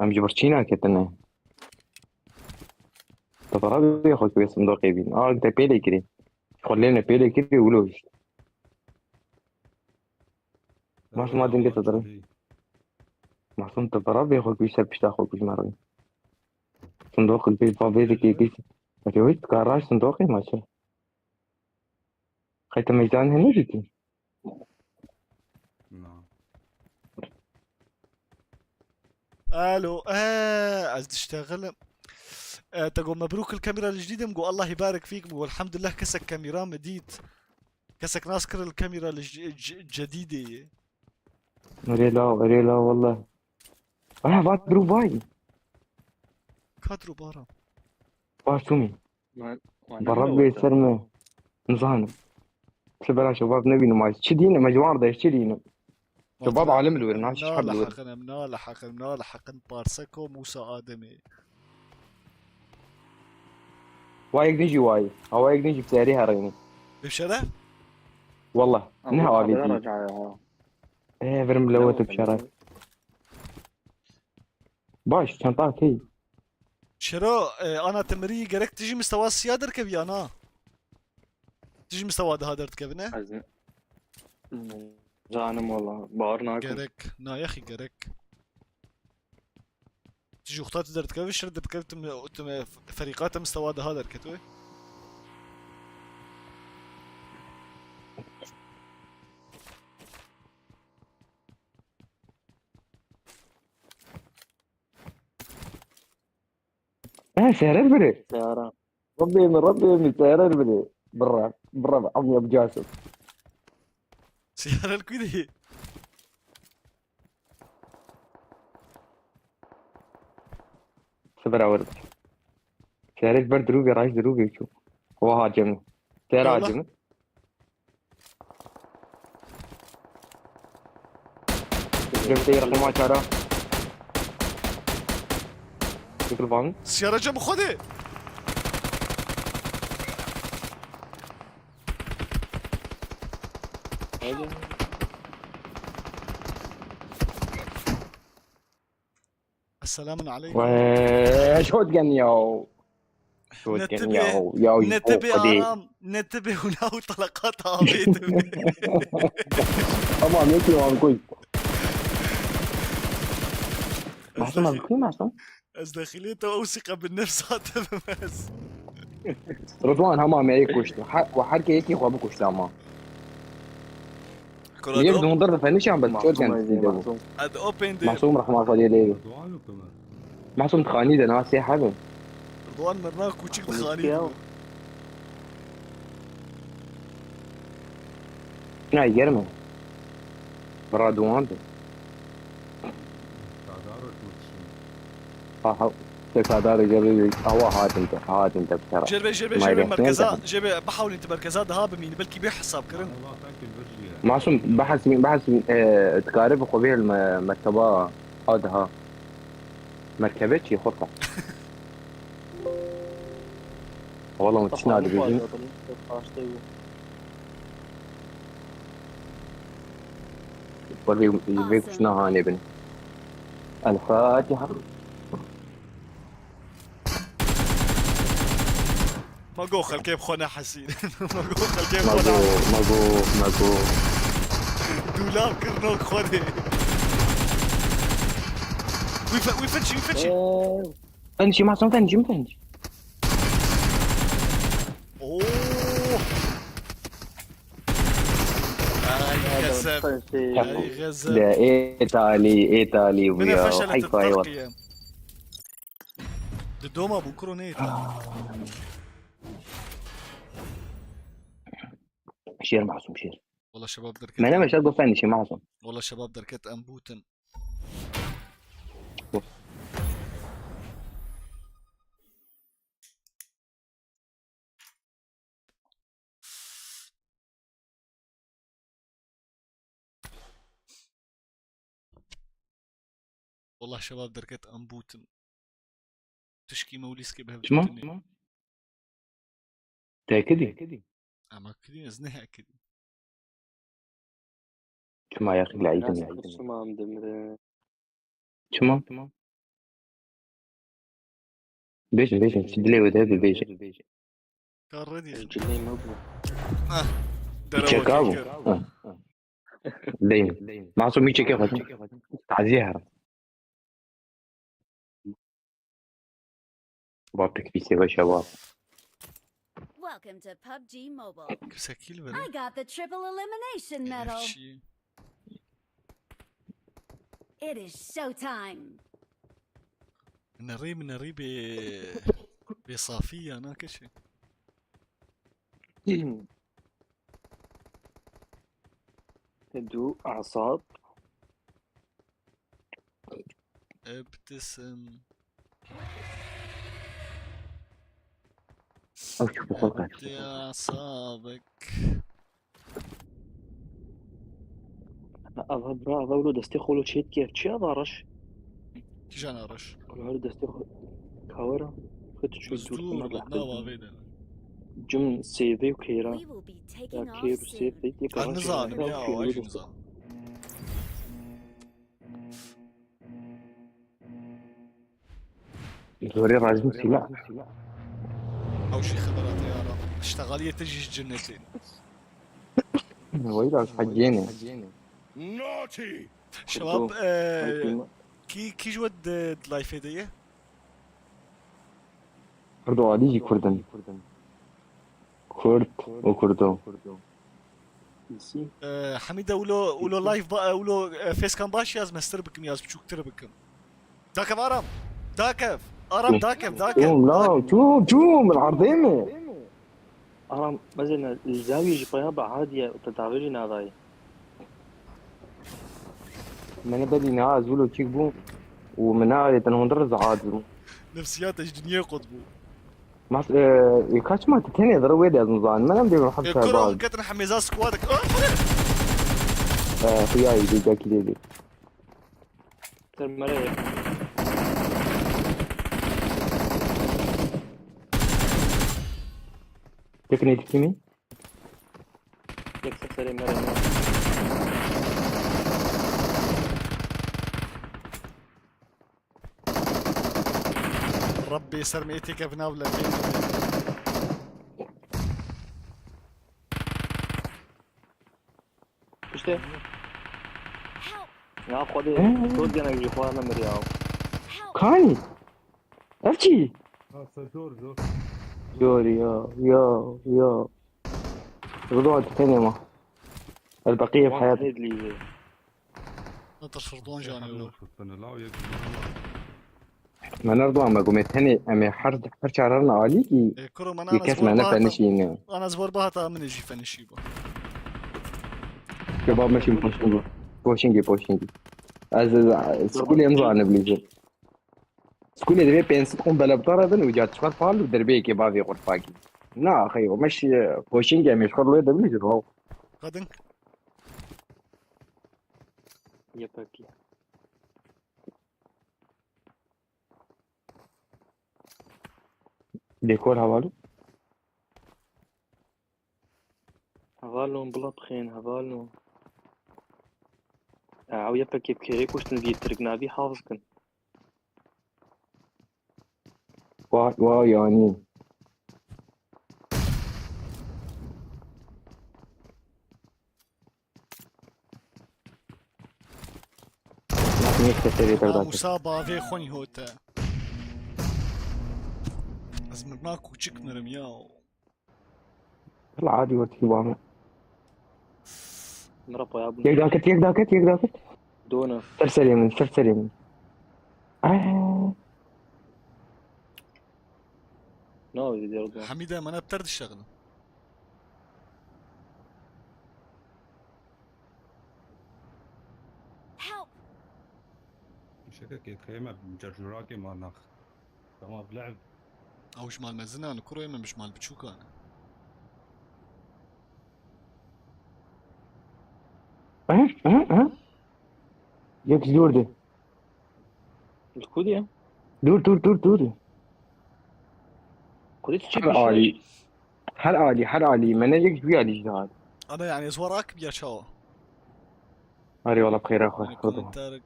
Em ji birçîna ketine. Te para bê xwe ki wê sindoqê bîn. A, te pêlê kirî. Xwe lê ne pêlê kirî, wilo hişt. Masum a dingê te dirin. Masum, te para bê xwe ki ser pişta xwe kuj merî. Sindoq li pêş va vê dikê ki. Eke wî ka raş sindoqê ma çi? Xeyte meydan hene dîtî. Na. Alo, ee, ez diştexilim. Ee, te got, "Mebrûk il kamera il cedîde", min got, "Allah yibarek fîk", min got, "Elhamdulillah, kesek kamera min dît." Kesek nas kir il kamera il c-, c-, cedîdê ye. Erê la, erê la, wallah. Ana, va dirû vay. Ka dirû bara. Va çûmî. Bi Rebbê ser me. Nizanim. Ti bera şebab nebînim ay. Çi dînim? Me ciwan de çi dînim? Şebab alim li wir, naş çi heb li wir. Nala heqin, em nala heqin, nala heqin, Parseko Musa Ademê. Wa yek din jî wayî. Awa yek din jî bi serî herînî. Bişere? Wallah. Ne avê dî. Ê, virim lewet bişere. Baş, çanta key. Şero, e, ana te mirî gerek tu jî mistewa siya derkevî ana. Tu jî mistewa daha derdikevine? Ez ne-, zanim wala, bawer nakim. Gerek, na yexî gerek. Tu jî wexta tu derdikevî, şir derdikevî, tu me, tu me ferîqa te mistewa daha derketiwe. Eh, seyare bire. Seyara. Rabbê min, Rabbê min, seyare bire. Birra, birra, amya bi casim. Seyare li ku de? Sibira wir. Seyare ji ber dirûgê, raş dirûgê çû. Waha cem. Seyara cem. Cem te raqî ma çara. Dikil van. Siyara cem xwe de. Hadi. Esselamun aleyküm. Wee, shotgun ya. Shotgun ya. Ya, ne tibê Aram, ne tibê hûna û teleqat avê tibê. Tamam, yekî wan kuş. Masum, ez kuy masum? Ez dexilê te ew sîqe bi nefsa te bim ez. Ridwan hema me yek kuşt. Her, we her ke yekî xwe bikuşt ama. Kura Yek dom? Dondar da fenişan bes Masum çor ez ê, kendisi de bu. Masum. Hadi open de. Masum rahma Xwedê lê. Ridwan û Kumer. Masum dixanî de na sê hebin. Ridwan mirna kûçik dixanî de. Na germe. Bira duwan de. Çadar û kûçik. Ha, ha. Te kadar geldi. Awa hatin te, hatin te bikara. Jêr be, jêr be, jêr be, merkeza, jêr be, bihawlin te merkeza daha bimîni, belkî bê hesab kirin. Masum, behs min, behs min, e, dikare bi xwe bêl me, merkeba ha daha. Merkebe çi xorta. Wala min tişna dibêjin. Wala vê, vê kuştina hanê bin. El Fatiha. Ma go xelkê bi xwe nehesîn. Ma go xelkê bi xwe nehesîn. Ma go, ma go, ma go. Dûlav kirno xwedê. Wî fe-, wî fençî, wî fençî. Ee, Fenişî, Masum, fenişî, fenişî. Oo. Ay, gazem. Ay, gazem. De, ê talî, ê talî bu ya. Min feşelet. Hay, hay, vay. Di doma bû, kuro neyê. Şêr Masum, şêr. Wala şebab derket. Me nemeşe go fenişî Masum. Wala şebab derket em bûtin. Wallah şebab derket em bûtin. Tişkî me û lîskê bi hev Çima? Te kidî? Ama kidî ez ne kidî. Çima ya xîla îdin ya. Çima? Bêjin, bêjin, çi dilê we de hebe bêjin. Kar redî. Cilê me bû. Ah, çeka bû. Derewa kekir. Ah. Deyim. Masum bir çeke xwe. Taziye her. Bapik bir sevaşa var. Welcome to PUBG Mobile. Sekil verin. I got the triple elimination medal. It is showtime. Nerî min nerî bê, bê safî ya na keşê. Hidû, asab. Ebtisim. Ew çi bi xwe kar. Ebti asabek. Ava bira, ava wilo destê xwe lo çêt kef. Çi ava reş? Kîjan a reş? Wilo her destê xwe kawera. Xwe tu çû dûr. Dûr, nava vê de. Cim sêvê û kêra. Ya kêr û sêv deyt yek. Ez nizanim ya, ez jî nizanim. Zorê razî sîla. Ew jî xeberat e ya Rab. Ştexaliyê te jî ji cinnetê. Wayla hecêne. Şebab, e, kî, kî ji we di, di lifê de ye? Kurdo alî jî Kurd in. Kurd û Kurdo. E, Hemîde, wilo, wilo live ba-, e, wilo, e, facecam baş yaz mestir bikim, yaz biçûktir bikim. Dakev Aram. Dakev. Aram, dakev, dakev. Çûm, la, çûm, çûm, min erdê mi? Aram, mezêne, li zawiyê jî paya bi adiye, te davê jî nadayê. Min berî niha ez wilo çîk bûm û min nearê te hundir zehad bûm. Nefsiyata ji dinyê qut bû. Mas, e, e, kaçma tu tenê dir wê de ez nizanim. Min em dê E, hemşer kuro baz. Ketin hemêza squadek. Ah, kuro! E, xuyayî dê dekî dê dê. Ser mere ye. Tekne dikî mi? Yek ser serê mere ne. Bê ser me ê têkevin nav le pê. Piştê. Help! Ya Xwedê, hmm, dor genek ji xwe nemiriya. Help! Kanî? Ev çi? Ha, se zor, zor. Zor ya, ya, ya. Rıdvan, tu tenê ma. El beqiye bi heyat. Netirs Rıdvan canê lo. Me nerdoan me gomê tenê em ê her, her çar herin alî kî. E, kuro, me kes me ne fenişîne. Ana zbor bahata min jî fenişî bu. Kebab me şî poşingî. Poşingî, poşingî. Ez, ez, skulê em zane bilîzim. Skulê divê pênc sed xum belebdar hebin û ca çiqas pal û derbeyekê bavê xurfakî. Na, axey, o meş, e, poşingî em ê xwe lê debilîzin, wow. Kadın. Yepek ya. Dekor havalu. Hevalon, bila bixên, hevalon. Ew yepekê bi kêrê kuştin vî Tirk nabî hafiz kin. Wa, wa yani. Neyse, seri berbat. Musa bavê xwe nîhote. Ez mirna kûçik mirim ya. Hela adî wetî bame. Mira paya bû. Yek daket, yek daket, yek daket. Dona. Ser serê min, ser serê min. Ay. Ne oldu diyor bu? Hamide, mana bi ter dişexinim. Help! Şeke ke keyme cercurakê ma nax. Tamam, lehv. Ew ji mal mezinan, kuro, ê min ji mal biçûkan. Aha, aha, aha. Yek ji dûr de. Li ku diye? Dûr, dûr, dûr, dûr. Kudê tu çi Her alî. Her alî, her alî. Me ne yek ji wî alî jî dihat. Ana, yani, ez warak biya çawa? Arê, wala bi xêra xwe. Yani, komentar,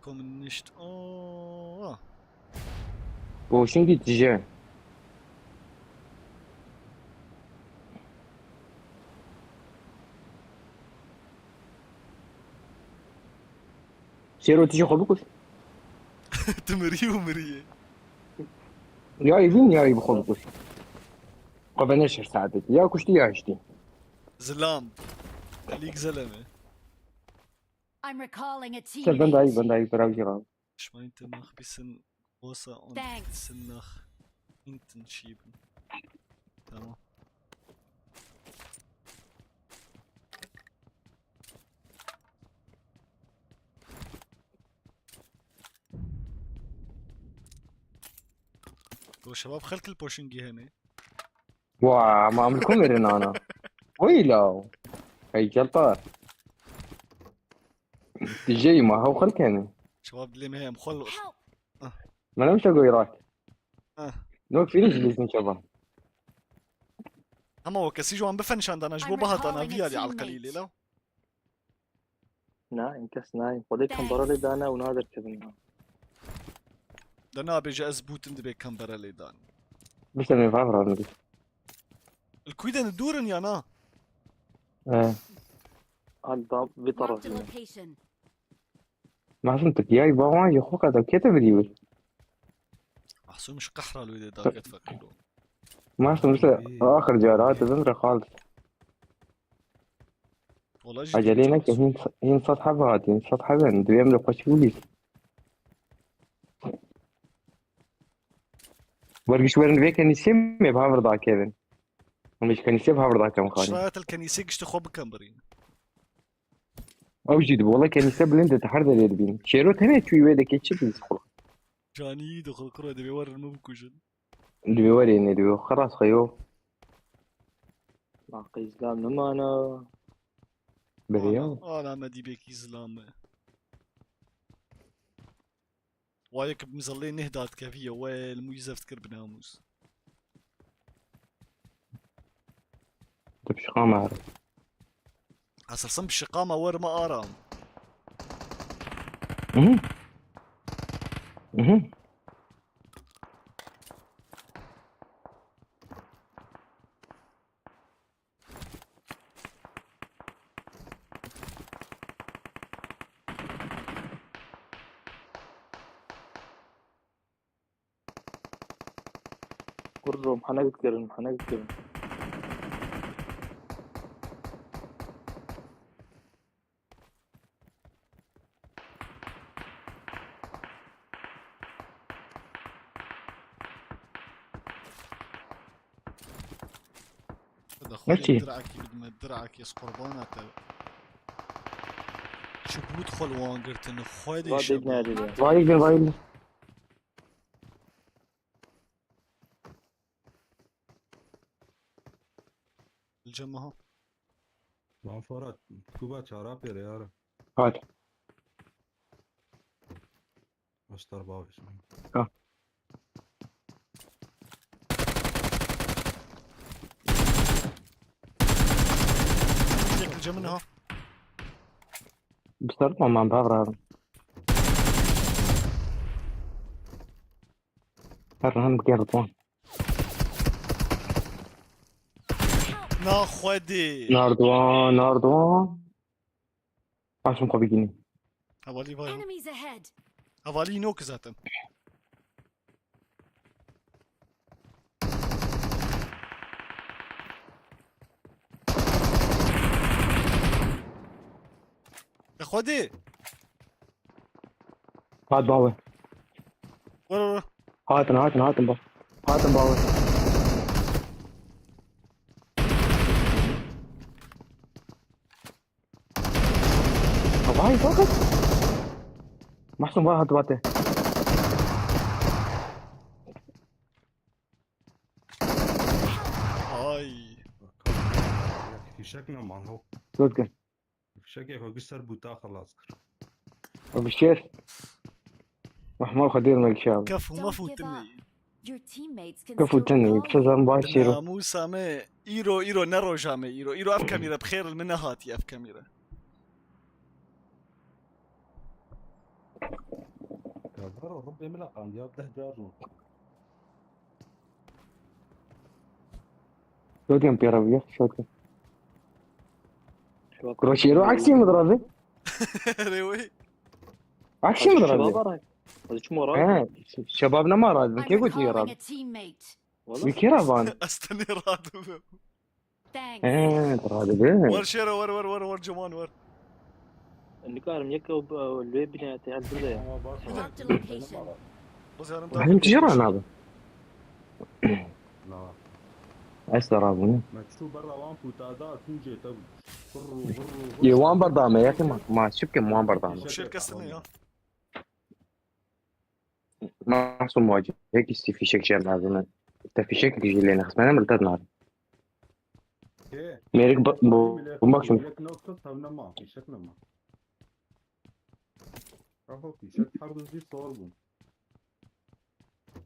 komenişt. Oo. Boşun git, tije. Şêro, tu jî xwe bikuş. Tu mirî û miriyê. Ya îvîn ya î bi xwe bikuş. Xwe veneşir saetekî. Ya kuştî ya hiştî. Zilam. Lîk zeleme. I'm recalling a teammate. Sen ben daha iyi, ben daha iyi. Bravo, bravo. Ich meinte, mach bisschen größer und bisschen nach hinten schieben. Tamam. Bu şebap xelk li poşingî hene. Wa, ma em li ku mirin ana? Oy law. Hey, geltar. Dijeyî ma hew xelk hene. Şebap dilê me heye em xwe li... Help! Me ne mişe goy rak. Ah. Nok finish lîstin çaban. Ama o kesî ji wan bife nişandana ji bo I'm bihatana recalling a vî alî teammate. Alqelî lê law. Nayên, kes nayên. Xwedê kembera lê dane û naderkevin ya. De nabêje ez bûtim dibê kembera lê dan. Bişte min fav razim bî. Li ku de dûr in ya na? He. Hadi da vê tarafî ne. Marked a location. Masum, tu piyayî ba wan jî xwe qeda kete bidî wir. Masum ji qehra li wê de daket feqîro. Masum, işte, axir cara hate bin re xalt. Wala jî ecelê neke, hîn, hîn sed heb hatî, hîn sed heb in. Duyem de xweşik bû bîst. Wergiş werin vê kenîsê me bi havir dakevin. Em ji kenîsê bi havir dakem xanî. Şayet el kenîsê giştî xwe bikem birîn. Ew jî dibe, wela kenîse bilind e, te her derê dibîn. Şêro tenê çûyî wê dekê çi dibî xwe? Canî dixwe kuro, divê werin min bikujin. Divê werê ne, divê xelas xwe yo. Ma qey zilam nimana. Beriya. Ana, ana me dîbekî zilam e. Wa yek bi mizellê neh dat keviye, we li mûyî zeft kir bi namûs. Tu pişiqama here. Esasen pişiqama wer me aram. Mhm. Mhm. Bro, mehane dikirin, mehane dikirin. Xwedê xwedê Nekî. Dirakî bidime, dirakî ez qurbana te. Çi bût xwe li wan girtin, xwedê Va şebo. Dêk nedî. Vayî bin, vayî bin. Li cem ha. Lan Ferhat, tu ba çara pêre yara. Hadi. Başlar bağışım. Ha. Çek li cem ha. Bir sarı tamam, ben bravo. Her an bir kere tamam. Na xwedê. Nardoğan, Nardoğan. Başım kopya giyineyim. Hevalî vay. Enemies ahead. Hevalî nok zaten. Ya xwedê. Hat bawe. Were were. Hatin, hatin, hatin ba. Hatin bawe. Vay, fakat. Mahsun var, hadi bate. Ay. Fişek ne man ho? Göz gel. Fişek ya bir ser buta xelas kir. Bir şey. Mahmur Kadir Melki abi. Kef û mef û tinî. Kef û tinî. Bi sezan baş şêro. Namûsa me îro, îro ne roja me îro. Îro ev kamîre bi xêr li min nehatiye ev kamîre. Ya vero Rabbê min qandiya deh car. Şotiyan pêre bûye, şotiyan. Kuro şêro aksî mi dirazê? Rê wê. Aksî mi dirazê? Şebab aray. Hadi çi mora? He, şebab ne mara? Kê gotiye razê? Wî kê ra van? Ez tenê radibim. He, radibim. Wer şêro, wer, wer, wer, wer, ciwan wer. Nikarim yek ew, ew, lê bîne te ez bile. Marked a location. Bazarim Hem tijara nabe. Na. Ez de rabûne. Me çû berra wan ku ta da tû jê te bû. Hurru, hurru, hurru. Yê wan berdame, yekê ma, ma çi bikim wan berdame. Şêr kesine ya. Masum wacî, yekî sî fîşek jê navîne. Te fîşek jî lê nexistmene, min te dinare. Kê? Mêrik bu, bu, Kê? Bak şimdi. Fîşek nokta tavne ma, fîşek ne ma. Aho fîşek her du jî sor bûn.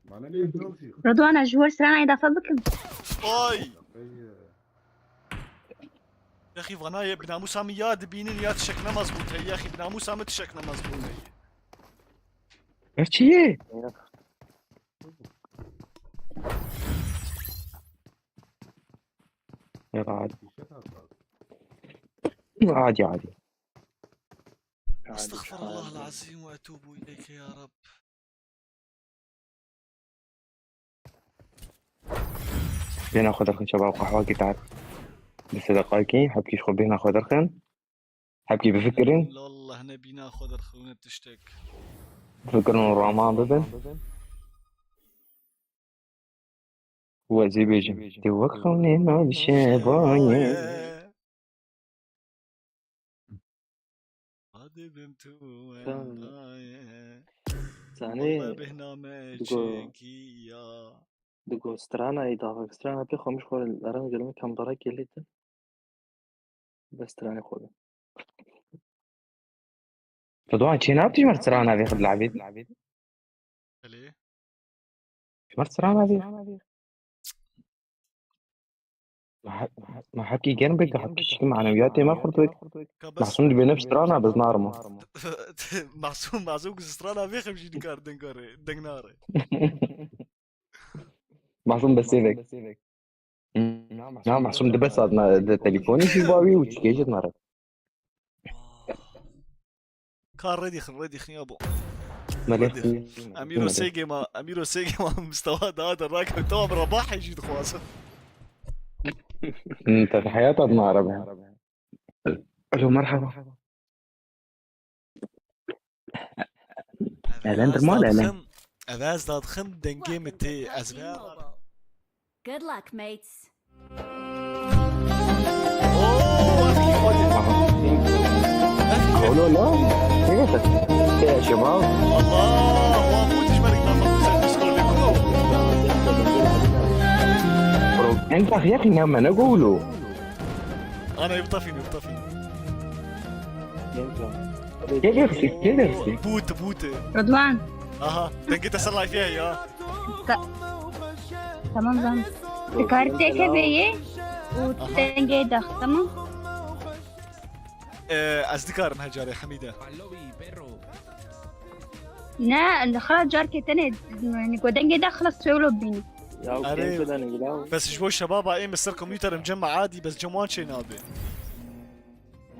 Bana ne yapıyorsun? Radwana, ji wir strana îdafe bikim. Ay! Ay. Yaxî vana ye, bi namûsa min ya dibînin ya tişek ne mezbût heye. Yaxî bi namûsa min tişek ne mezbût heye. Ev çi ye? Ya, adî. Adî, adî. Estağfirullah el-azîm ve etûbû ileyke ya Rab. Bêhna xwe derxin şebab, qehwekî tar. Bi sedaqayekî, hebkî ji xwe bêhna xwe derxin. Hebkî bifikirin. Lollah ne bîna xwe derxin ne tiştek. Bifikirin û raman bibin. Wezî bêjim. Tê wek xewnê navî şebayê. Hadi bim tu Sen- wendaye. Sani Walla bêhna me digo- çekî ya. Digo strana îdafe, strana pê xwe min ji xwe re erem gelme kamdara kelî te. Bes stranê xwe be. Ridwan, çê nabî ji me re strana vê xwe dilabî? Belê. Ji me re strana vê. Ma he-, ma hebkî germ bike, hebkî çişkî manewiyatê me xurt bike. Ka bes. Masum dibê ne strana, biz narma. Masum, Masum ku strana vê xem jî nikar deng are, deng nare. Masum besêvek. Na, Masum dibe saet na, de telefonî jî bawî û çikê jî nare. Ka redî xin, redî xin ya bo. Belê. Em îro sê gêma, em îro sê gêma mistewa daha dernakew. Tamam, Rebahê jî dixwazin. Hı, te heyata din arabe. Alo, merhaba. Elen, ez dirmal elen. Dadixim, ev ez dadixim dengê min tê, ez vê. Good luck, mates. Oo, ev kî xwedî? Aha. Ev kî? Alo, alo. Kê bese? Kê şema? Allah, wa bu dijmerik nafa sen Discord'e ku? Bro, en taxiya ki ne mene golo. Ana, ev tafîn, ev tafîn. Kê dersi? Kê dersi? Bût, bût. Rıdvan. Aha, dengê te ser live ya. Ta-, tamam canım. Kartê ke beye û dengê dax, tamam? Ee, ez dikarim hecarê Hemîde. Ne, xala carkê tenê, yani, ku dengê dax xelas sewlo bînî. Ya, Erê, kêmkê de nigila. Bes ji bo şebaba ê min ser kompûterim cem adî, bes cem wan çê nabe.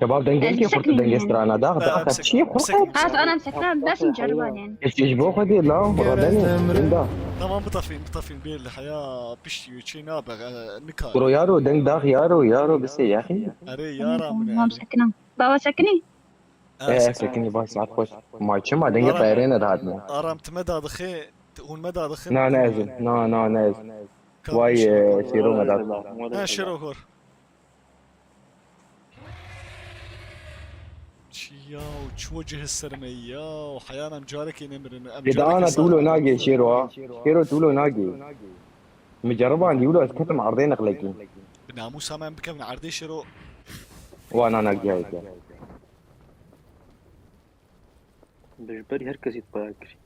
Şebab dengê kê xurt dengê strana da, da, çi xurt. Has anam sekna, beşin cerbanên. Eş ji bo xwedî la, radenê, rinda. Tamam, bitafîn, bitafîn, bê li heya piştî wê çê nabe, e, nikare. Kuro yaro, deng dax yaro, yaro, bisê yaxî. Erê, yara min e. Tamam, sekna. Baba seknî? E, sekinî baş, saet xweş. Ma çima dengê tayarê ne dihatine? Aram, tu me dadixê, hûn me dadixin. Na, ne ez im. Na, na, ne ez. Vay, e, Şêro me dad. Ha, Şêro hor. Çi ya, çi wecih ser me ya, heyan em carekê nemirin. Em carekê ana tu wilo nagê Şêro ha. Şêro tu wilo nagê. Min ceribandî wilo ez ketim erdê nexlekî. Bi namûsa me em bikevin erdê Şêro. Wana nagiyayê ke. Ji berî her kesî dixwaya kirî.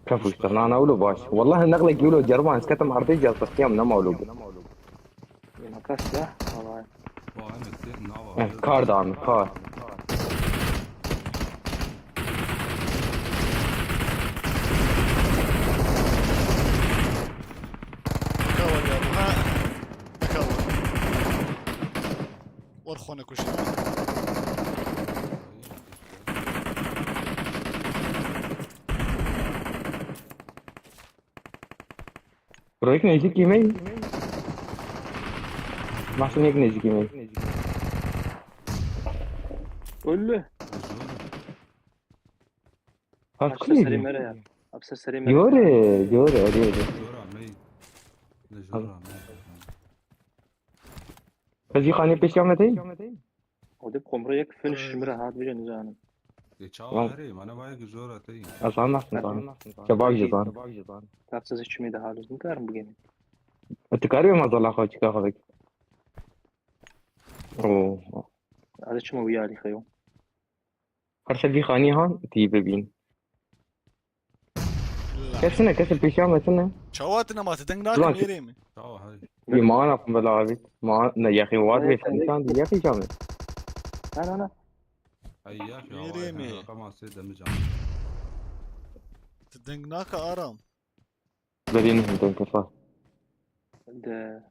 Kef û ştirnana wilo baş. Wallahi nexlekî wilo ceriband ez ketim erdê cihaz pestiyam nema wilo bû. Yê makas ya, wala. Eh, kar da min, kar. Nikawa ya bu, ha? Nikawa. Wer xwe nekuşt. Bro, yek nêzîkî me. Mahsun, yek nêzîkî me. Öldü. Has. Abi, ser serê me re ya. Abi, ser serê me re. Yore, yore, yore, yore. Jora me. Ne jora me. Kızı xanê pêşiya me tey? O de komra yek finish ji min re hat bije nizanim. E, çawa herê, mana vaya ki jora tey. Azan nasıl zan? Kebab ji zan. Tafsiz çimê de haliz nikarim bigênim. E, tu karî mazala xwe çika xwe vek. Oo. Hadi çima wî alî xeyo. Her ser vî xanî han tî bibîn. Kes ne, kes pêşiya me tune. Çawa tune ma te deng nake mêrê min. Çawa hay. Yê ma ana kum bela abi. Ma ne yaxî wad ve sen can di yaxî can. Na, na, na. Ay ya, ya, mêrê min. Kama se demican. Te deng nake Aram. Berî nehî deng kefa. De.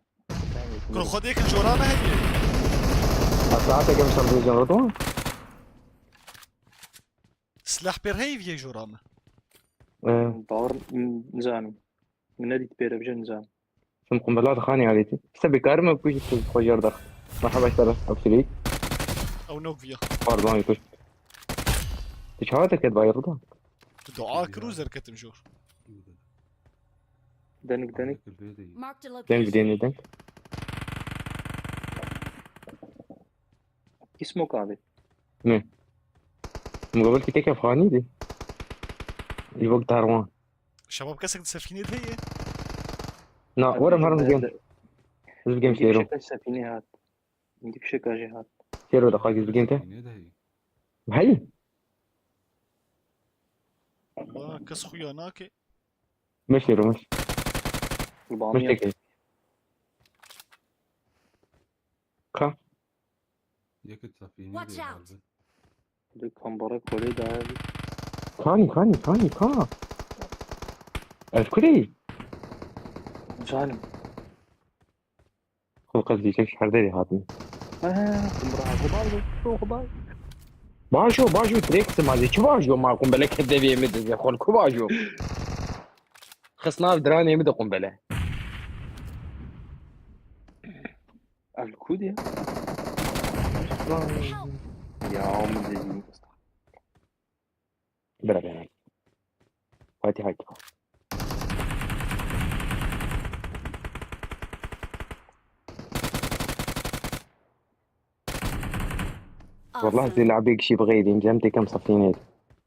Kur xwedê ki cora me heye. Saate gem ser dêjin Rıdwan. Silah pêr heye viyê jora me. Ee. Bawer, m-, nizanim. Min nedît pêre bije nizanim. Him qumbela dixanê alêtî. Îşte bêkar me kuj tu xwe jêr dax. Merhaba, işte, absolut. Ew nok viya. Pardon, kuj. Tu çawa te ket bayırda? Tu dua kir û zerketim jor. Denik, denik. Marked a location. Denk, denk, denk. Kî smoke avê? Ne? Muqabil ki tek efxanî di. Î wek darwan. Şebab kesek di sefînê de ye? Na, were herim bigem. Ez bigem Şêro. Fişek sefînê hat. Indi fişek jê hat. Şêro daqa giz bigem te. Hey. Wa kes xuya nake. Meşê ro meş. Qurbaniye. Meşê ke. Ka. Yekê tefînî. Watch out. Di kambara kolê de. Kanî, kanî, kanî, ka. Ez kurê. Canim. Xwe qez dîşek ji her derê hatin. He, he, he, xwe bi rahat, xwe bay, xwe bay. Bajo, bajo, direkt simazî. Çi bajo ma qumbele ke devê min dizê xol? Ku bajo? Xisnav diranê min de qumbele. Ev li ku diye? Ya min dizî. Bira bira. Fatih Hakkı. Wallah zê labê kişî bixeydîm, cem têkem sefînê.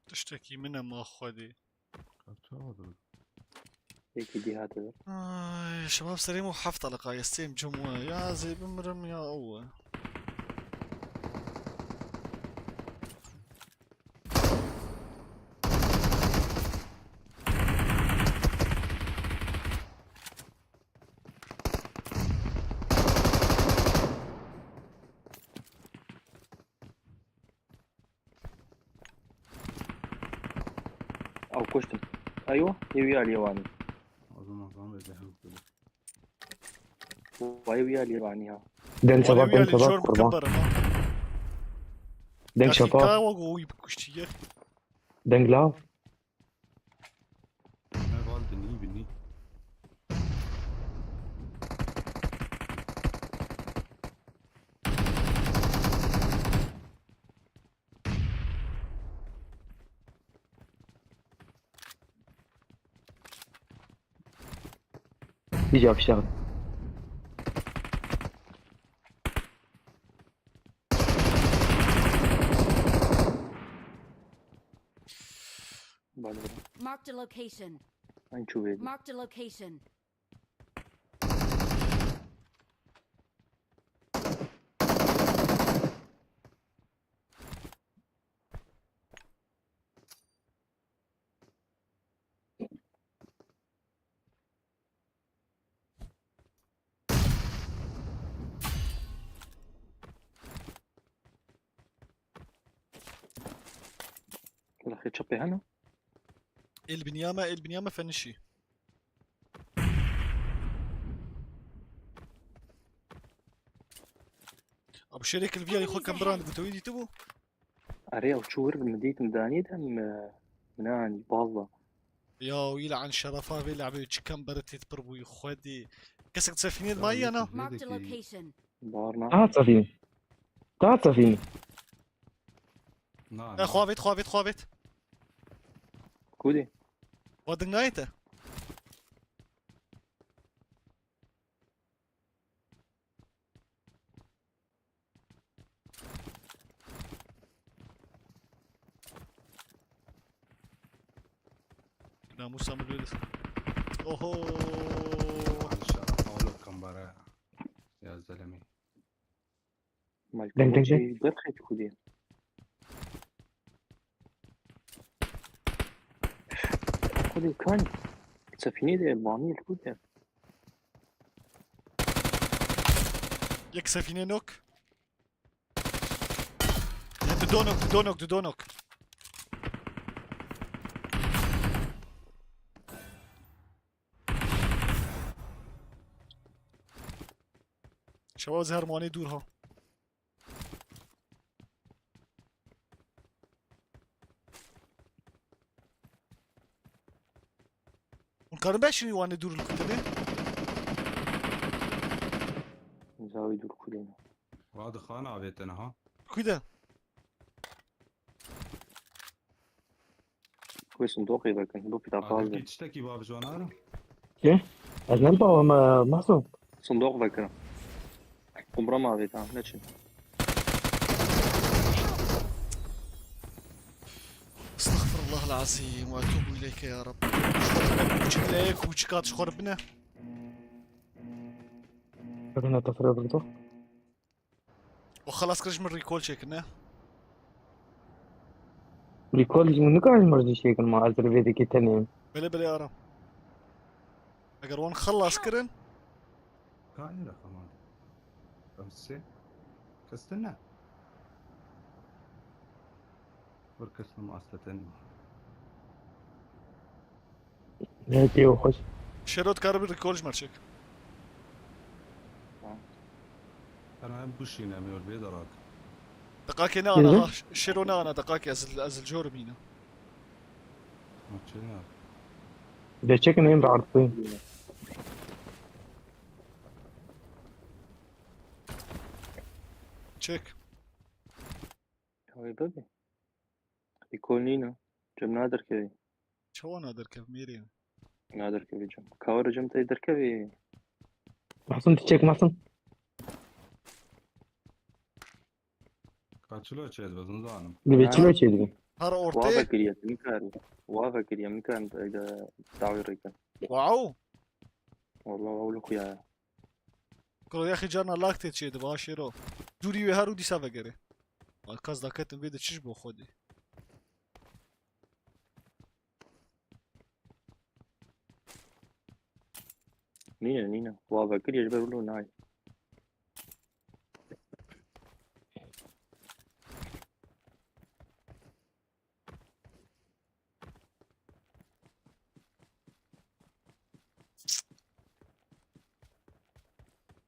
Tiştekî min e ma xwedî. Kaça adır? Peki diye hatırlar. Ay, şebab serê min heft alaka yestêm cem we. Ya zê bimirim ya ew. Ew kuştin. Eywa, ew ya lê wanî. O zaman zaman böyle hem böyle. Wa ew ya lê wanî ha. Den şebap, den şebap, kurban. Den şebap. Ka wa go wî bikuştiye. Deng lav. Heval binî binî. Îca fişex. Bale bile. Marked a location. Aynı çubuğu yedi. Marked a location. Lexê çepê hene? El binyame, el binyame fenişî. Abi şerek li viyayê xwe kembirandibû, te wî dîtibû? Erê, ew çû wir min dît, min danî de min, min anî, balla. Ya, wî le'en şerefa vê le'bê çi kembere tê pir bûyî, xwedî. Kesek di sefînê de mayî ya na? Marked a location. Barna. Taha sefînê. Taha sefînê. Na, E, na. Xwe avêt, xwe avêt, xwe avêt. Kudê? Wa ding nayê te? Namusa min lê. Oho. Şeref alo kambara. Ya zelemi. Deng, deng, deng. Berxê tu kudê. Kudê kan. Sefînê de Elbanî kudê. Yek sefînê nok. Di do nok, di do nok, di do nok. Şewa ez her manê dûr ha. Hûn karin beşînî wan ê dûr li ku tenê? Zawî dûr kulê ne. Wa dixan avêtene ha. Ku de? Ku sindoqê vekin, bu pîta paz de. Tiştekî bav jwanara. Kê? Ez ne bawa me, Masum. Sindoq vekin. Umra ma avêt ha, neçin. Estağfirullah el-azim ve etûbû ileyke ya Rab. Çi dileyek û çi kat ji xwe re bine. Bibine te firê birdo. O xelas kir ji min recall çêkin, ne? Recall ji min nikarin mercî çêkin ma ez rivê dikî tenê. Belê belê aram. Eger wan xelas kirin. Ka ne raqam hadi. Em sê. Kestin ne? Bir kestim asleten. Ne diyor hoş? Şerot karı bir recall ji mer çek. Tamam. Ana em bişîne em yor bê darak. Deqakê ne ana, ha, Şêro ne ana deqakê, ez, ez li cor bînim. Maçê ne. Geçek neyim be artı. Çek. Ew ê bibê. Lîkol nîne. Cem naderkevî. Çawa naderkev mêrê? Naderkevî cem. Kawir cem tey derkevî. Masum, tu çek Masum. Kaçilo çêdibe, ez nizanim. Divê çilo çêdibe. Her ortê. Wa vekiriye, tu nikar. Wa vekiriye, min kan, e, dawî rêkin. Wow. Wallah, ew li xuya ye. Kuro yaxî carna lak tê çêdibe, ha Şêro. Dûrî wê her û dîsa vegerê. Alkaz daketin vê de çi ji bo Xwedê. Nîne, nîne. Wa vekiriye ji ber wilo nayê.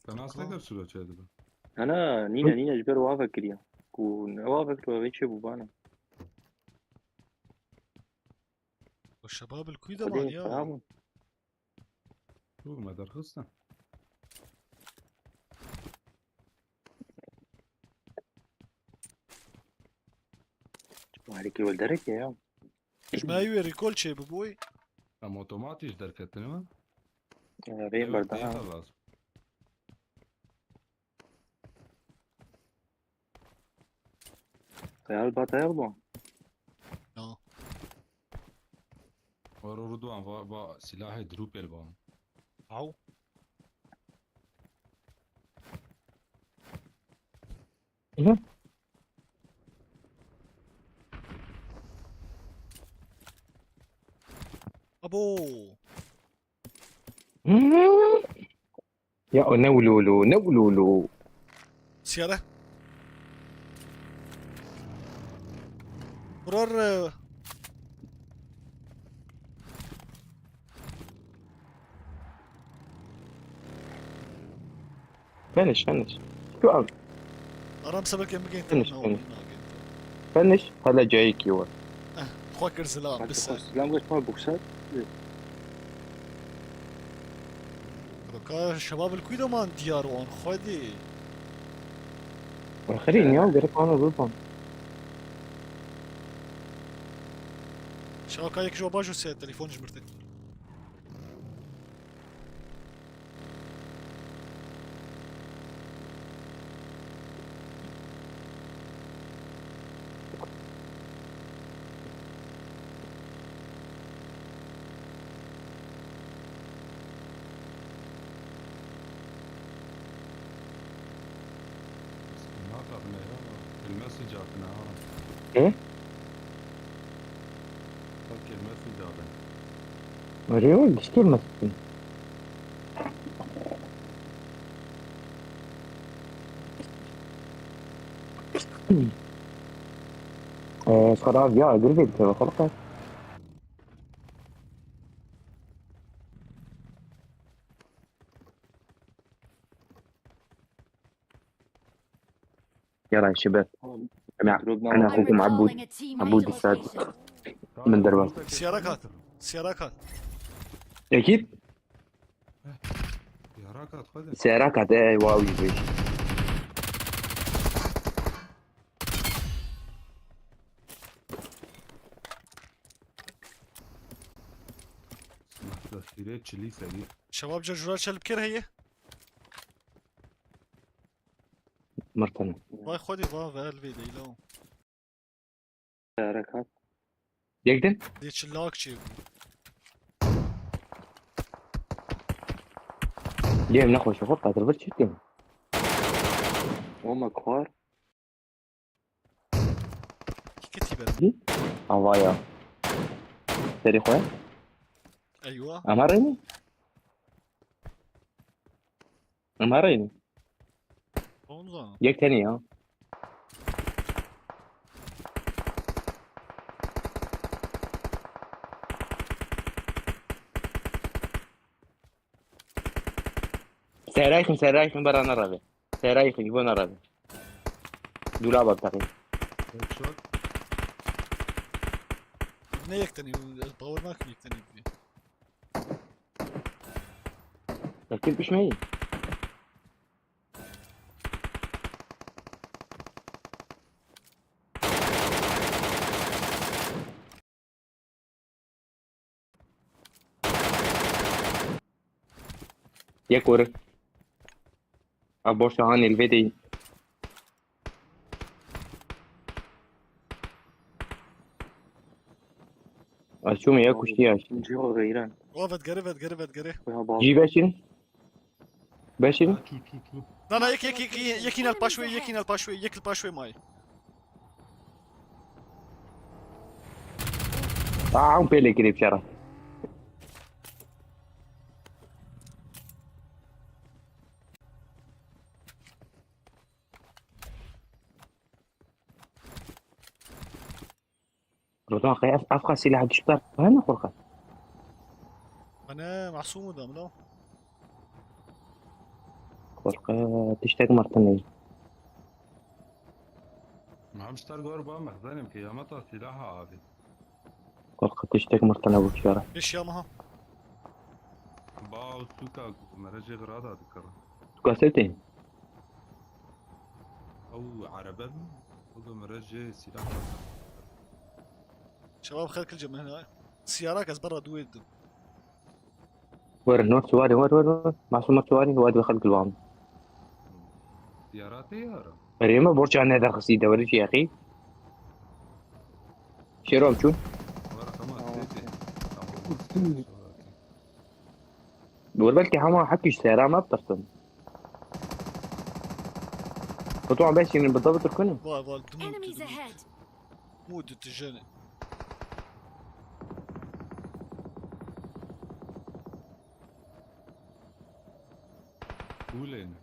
Te nas nekir çilo çêdibe? Ana, nîne, nîne, ji ber wa vekiriye. Ku ne wa vekiriye, vê çê bû bana. O şebab li kuyda man ya. Dur, me derxistin. Harikî wê derek ya. Ji me wê recall çê bibûy. Em otomatî ji derketin mi? Rê berdan. Xeyal ba teyar bû. Ya. Wero Rudwan, va, va silahê dirûpê li ba. Aw. Hı. Abo. Ya o ne ululu, ne ululu. Siyare. Kurar, e, Finish, finish. Şu an. Aram sebeke min gên. Finish, finish. Finish, hele cayekî we. Eh, xwe kir zilam, bise. Zilam geç xwe bukser. Ka şebab li kuy de man diyar wan, Xwedê. Axirî niya gerek wana zû ban. Şaka yek ji baş û se telefon ji mirtin. Naxapne ya. Kelmesi catine ha. Hı? Bak kelmesi catine. Arıyor, diştirmesin. Ee, خراب ya, dur bir kere خلقه. يلا يا شباب. أنا، أنا أخوكم عبود. عبود السادس من درباسة. سيارة كات. سيارة كات. أكيد. سيارة كات، إيه، واو، يبي. Şebab, ca jura çel bikir heye. Mirtene. Vay Xwedê, va ve el vê deyla. Harekat. Yek din? Dê çilak çê bû. Lê em nexweş xwe qatir vir çirkin. Oma kuar. Kî kitî ber? Hı? Avaya. Serê xwe. Eywa. Ama reyni? Em her reyne. Onu da. Yek tenê ya. Serayxin, serayxin, bera nerave. Serayxin, ji bo nerave. Dûlaba biteqî. Headshot. Ne yek tenî, ez bawer nakim yek tenî bibî. Rakip pişmeyî. Yek were. Ev boşa hanê li vê deyî. Ez çûme ya kuştiya. Ciro Geyran. O vedgere, vedgere, vedgere. Ya bal. Jî beşin. Beşin. Çû çû çû. Na na, yek yek yek yek yek îne li paş wê, yek îne li paş wê, yek li paş wê may. Aa, hûn pê lê kirê bi şera. Rıdvan, qey ev, ev qas silah dişber hene xurxet. Ana masum da mı? Xurxet tiştek mirtinê. Mam star gor ba mexzenim kıyameta silaha abi. Xurxet tiştek mirtinê bu şera. Beş ya maha. Ba suka merece grada dikara. Kasetê. Ew erebe mi? Ew da merece silah. Şebab xelk cem hena. Siyarak ez berra duwê didim. Wer, no, siwarî, wer, wer, wer. Masum siwarî, wer, wer, xelk li wan. Siyaratê yara. Erê me borca ne derxisî de, wer, çi yaqî. Şêro çûn. Wara xema sêtê. Tamam. Wer, belkî hema hekî ji seyra me bitirsin. Rıdvan, beşînin bi dabitir kunu. Var var. Dumut Enemies dumut. Ahead! Mudu tijene. Kuleyne.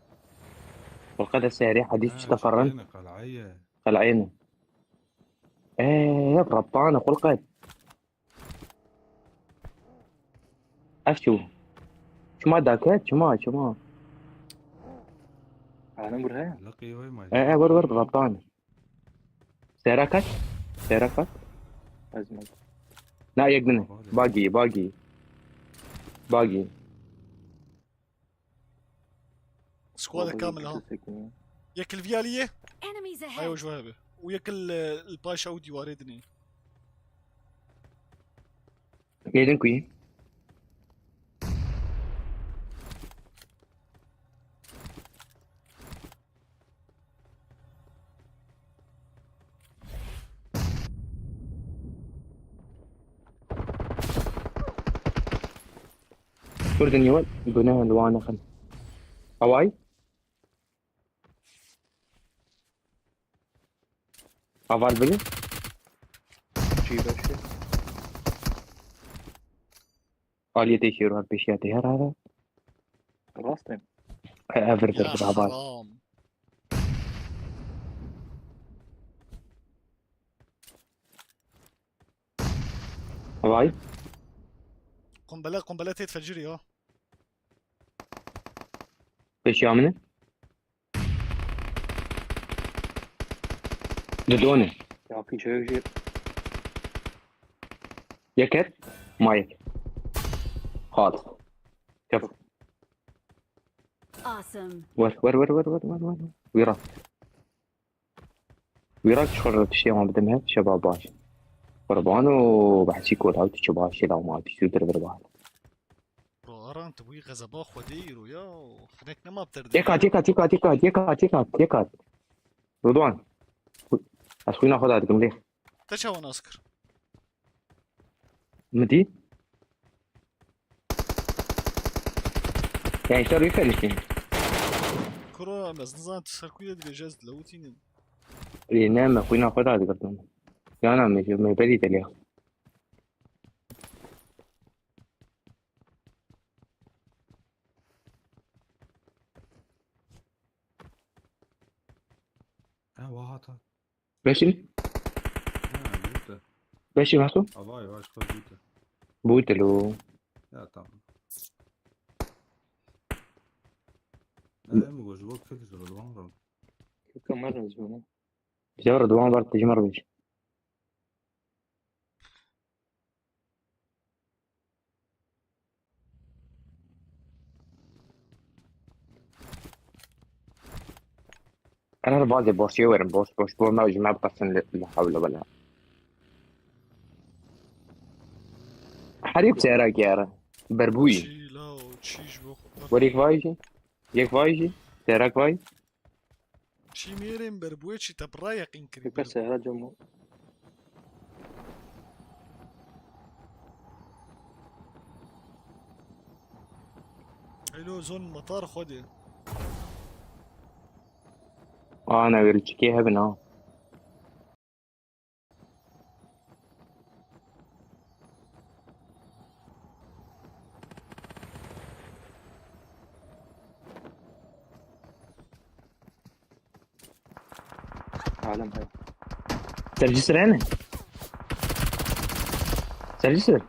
Xulqet de serê hedîs çi teferrin. Kaleye. Xeleyne. Eee, ya rabtane xulqet. Ev çi bû? Çima dake? Çima, çima? Alim buraya. Laqi vay may. E, e, wer, wer, rabtane. Seyra kaç? Seyra kaç? Azmet. Na, yek dine. Bagi, bagi. Bagi. Squad kamil ha. Yek li viyalî ye. Enemies Hay ahead! o ji we hebe. Û yek li, li paşa û dîwarê dinê. Gelin kuyu. Kurdin yewel gune li wan nexin. Away. Aval bili. Çî beşi. Aliyê tê şêro her pêşiya tê her her. Rast e. Ev vir Ya vir aval. Haram. Vay. Qumbele, qumbele tê tfecirî ya. Pêşiya min e. Didone. Ya ki çocuk jî. Yeket. Mayek. Hat. Kef. Awesome! Wer, wer, wer, wer, wer, wer, wer. Wira. Wira çiqur tiştê wan bidim hev, şeba baş. Qurban û behsî kol ew tiştê baş, şêla wan tiştê dir vir baş. Bro, Aran, tu bûyî xezeba Xwedê îro ya. Hinek nema bi derdê. Yek hat, yek hat, yek hat, yek hat, yek hat, yek hat, yek hat. Rudwan. Ez xwîna xwe dadikim lê. Te çawa nas kir? Min dî. Yani işte rüyü feliştin. Kuro, em ez nizanim tu ser ku ye dibêje ez dilewitînim. Ê, ne, me xwîna xwe dadikim. Yana me, me berî te lê. Ha, wa hata. Beşin. Ha, bûte. Beşin nasıl? Avay, vay, xwe bûte. Bûte lo. Ya, tamam. Ne, em go ji bo kek ji Rudwan ron. Kamera zona. Bize Rıdvan var, tecmar bir. Ener bazê boşê werin, boş, boş, bo me ji me biqesin li, li hewle bela. Herî bi seyra gere. Berbûyî. Çî la û çî ji bo xwe. Wer yek vay jî. Yek vay jî. Seyrak vay. Çî mêrên berbûyê çî te bi ra yeqîn kirî. Pekar seyra cemo. Elo zon matar xwedê. Ana, wêrçikê hebin ha. Alem he. Serci sirene. Serci sir.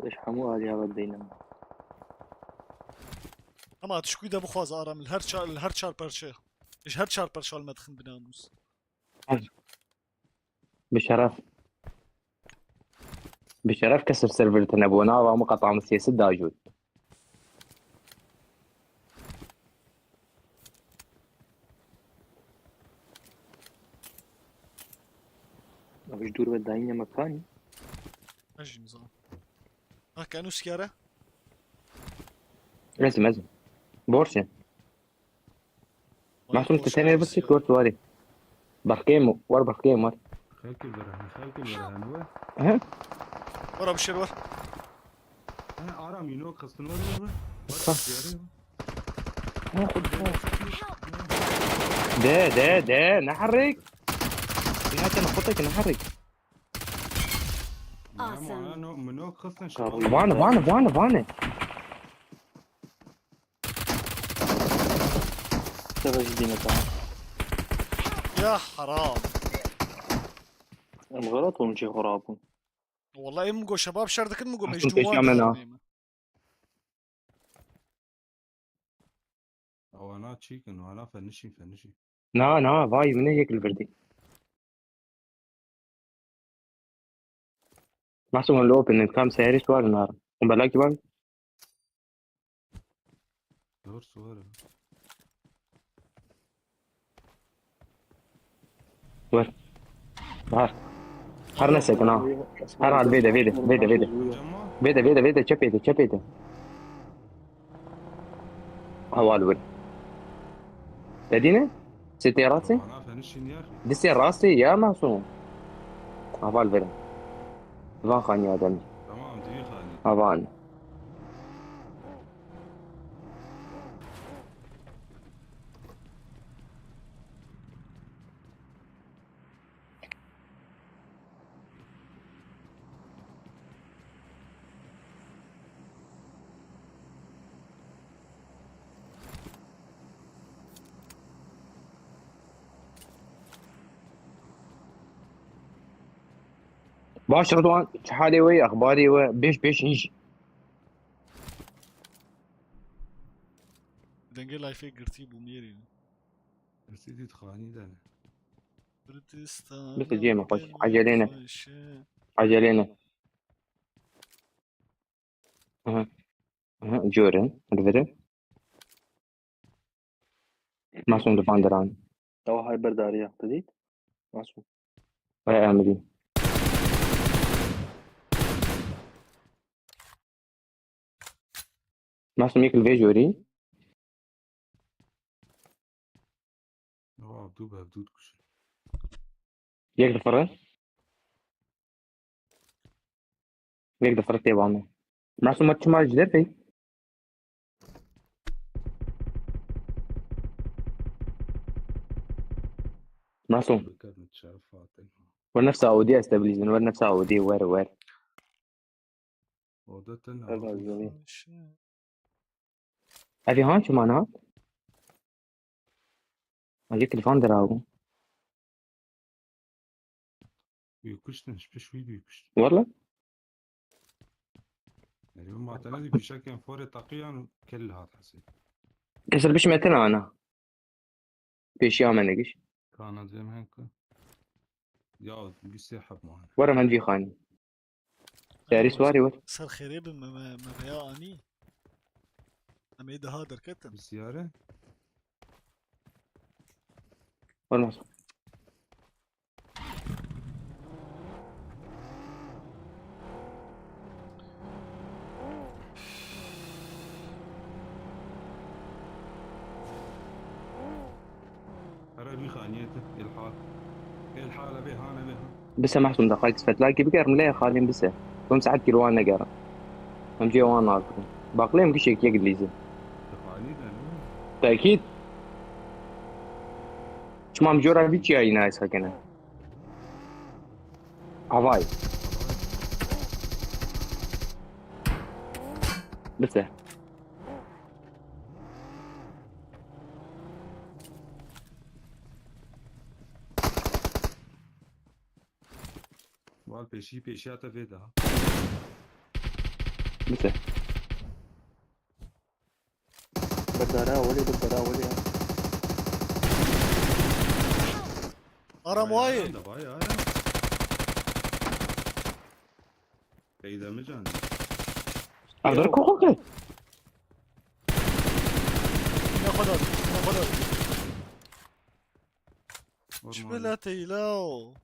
Eş hemû aliya ve deynim. Ama tişkuy de bixwaz aram li her çar, li her çar perçe. Ji her çar perçe li me dixin binamûs. Bi şeref. Bi şeref kesir server tine bo nava mı qata mı siyasi da jût. Abi ji dûr ve dayînê me kanî. Ez jî nizanim. Ha, kenu sikare? Ezim, ezim. Borç e. Masum, tu tenê bisi kurt warî. Barkê mi? War barkê mi war? Xelkê bira, xelkê bira, hani we? Hı? War abi, şer var. Hani aram yine o kastın var mı? Var. De, de, de, ne harrik? Bina te naxutek, ne harrik? Awesome. Vane, vane, vane, vane. Seve jî dîne tamam. Ya haram. Em xelat hûn çê xwe rabûn. Wallahî min got şebab şer dikin, min got mecnû wan dixin. Awana çîkin, wana fenişî, fenişî. Na, na, vay, min yek li vir dî. Masum, hûn li open in, kam seyarî swar in arin. Hûn belakî wan? Doğru swar in. Wer. Bahar. Her ne sekin ha. Her hal vêde, vêde, vêde, vêde. Vêde, vêde, vêde, çepê de, çepê de. Hawal wir. Te dîne? Sê tê rastê? Di sê rastê ya Masum. Hawal verin. Van xaniya demî. Tamam, divî xanî. Havan. Baş Rıdwan, çi halê we, exbarê we, beş beş inş. Dengê layfê girtî bû mêrî. Girtî dît xanî de ne. Kurdistan. Bitti cem, hoş. Acele ne? Acele ne? Aha. Aha, corin, li vir e. Masum di van deran. Ew hay berdariya, tu dît? Masum. Ay, em dî. Masum yek li vê jorî. Ew Abdû bi Abdû dikuşin. Yek difire. Yek difire tê bame. Masum, çima ji dervey? Masum. Wer nefsa Audi estabilizin, wer nefsa Audi, wer, wer. Oda te ne? Evî han çima ne? Yek li van dera bû. Wî kuştin, ji pişt wî wî kuştin. Wala? Erê, ma te nedî fîşekên forê teqiyan û kel hat hesê. Kesir biş metin ana. Pêşiya me negiş. Kana dibêm henku. Ya, bîst sê heb mane. Were min vî xanî. Yarî swarî wir. Ser xêrê bin, me, me, me veya anî. Em ê daha derketin. Bisyare. Olmaz. Here vî xaniyê tu, êlhal. Êlhal, ebe hane, ebe hane. Bise Mahsûm, deqayek sifet like bigerim, lê xalîm bise. Tom saet kî li wan negerim. Em cê wan nakirin. Baqlê em gişek yek dilîzin. Di xanî de ne? Tekîd. Çima em cora vî çiyayî nayê sekene? Havay. Bise. Wal pêşî pêşiya te vê de ha. Bise. Berdara welê, berdara welê. Aram wayê. Bayağı, bayağı. Qeydemî can. Ev der kokul ki. Ne kadar? Ne kadar? Çi bela teyla o?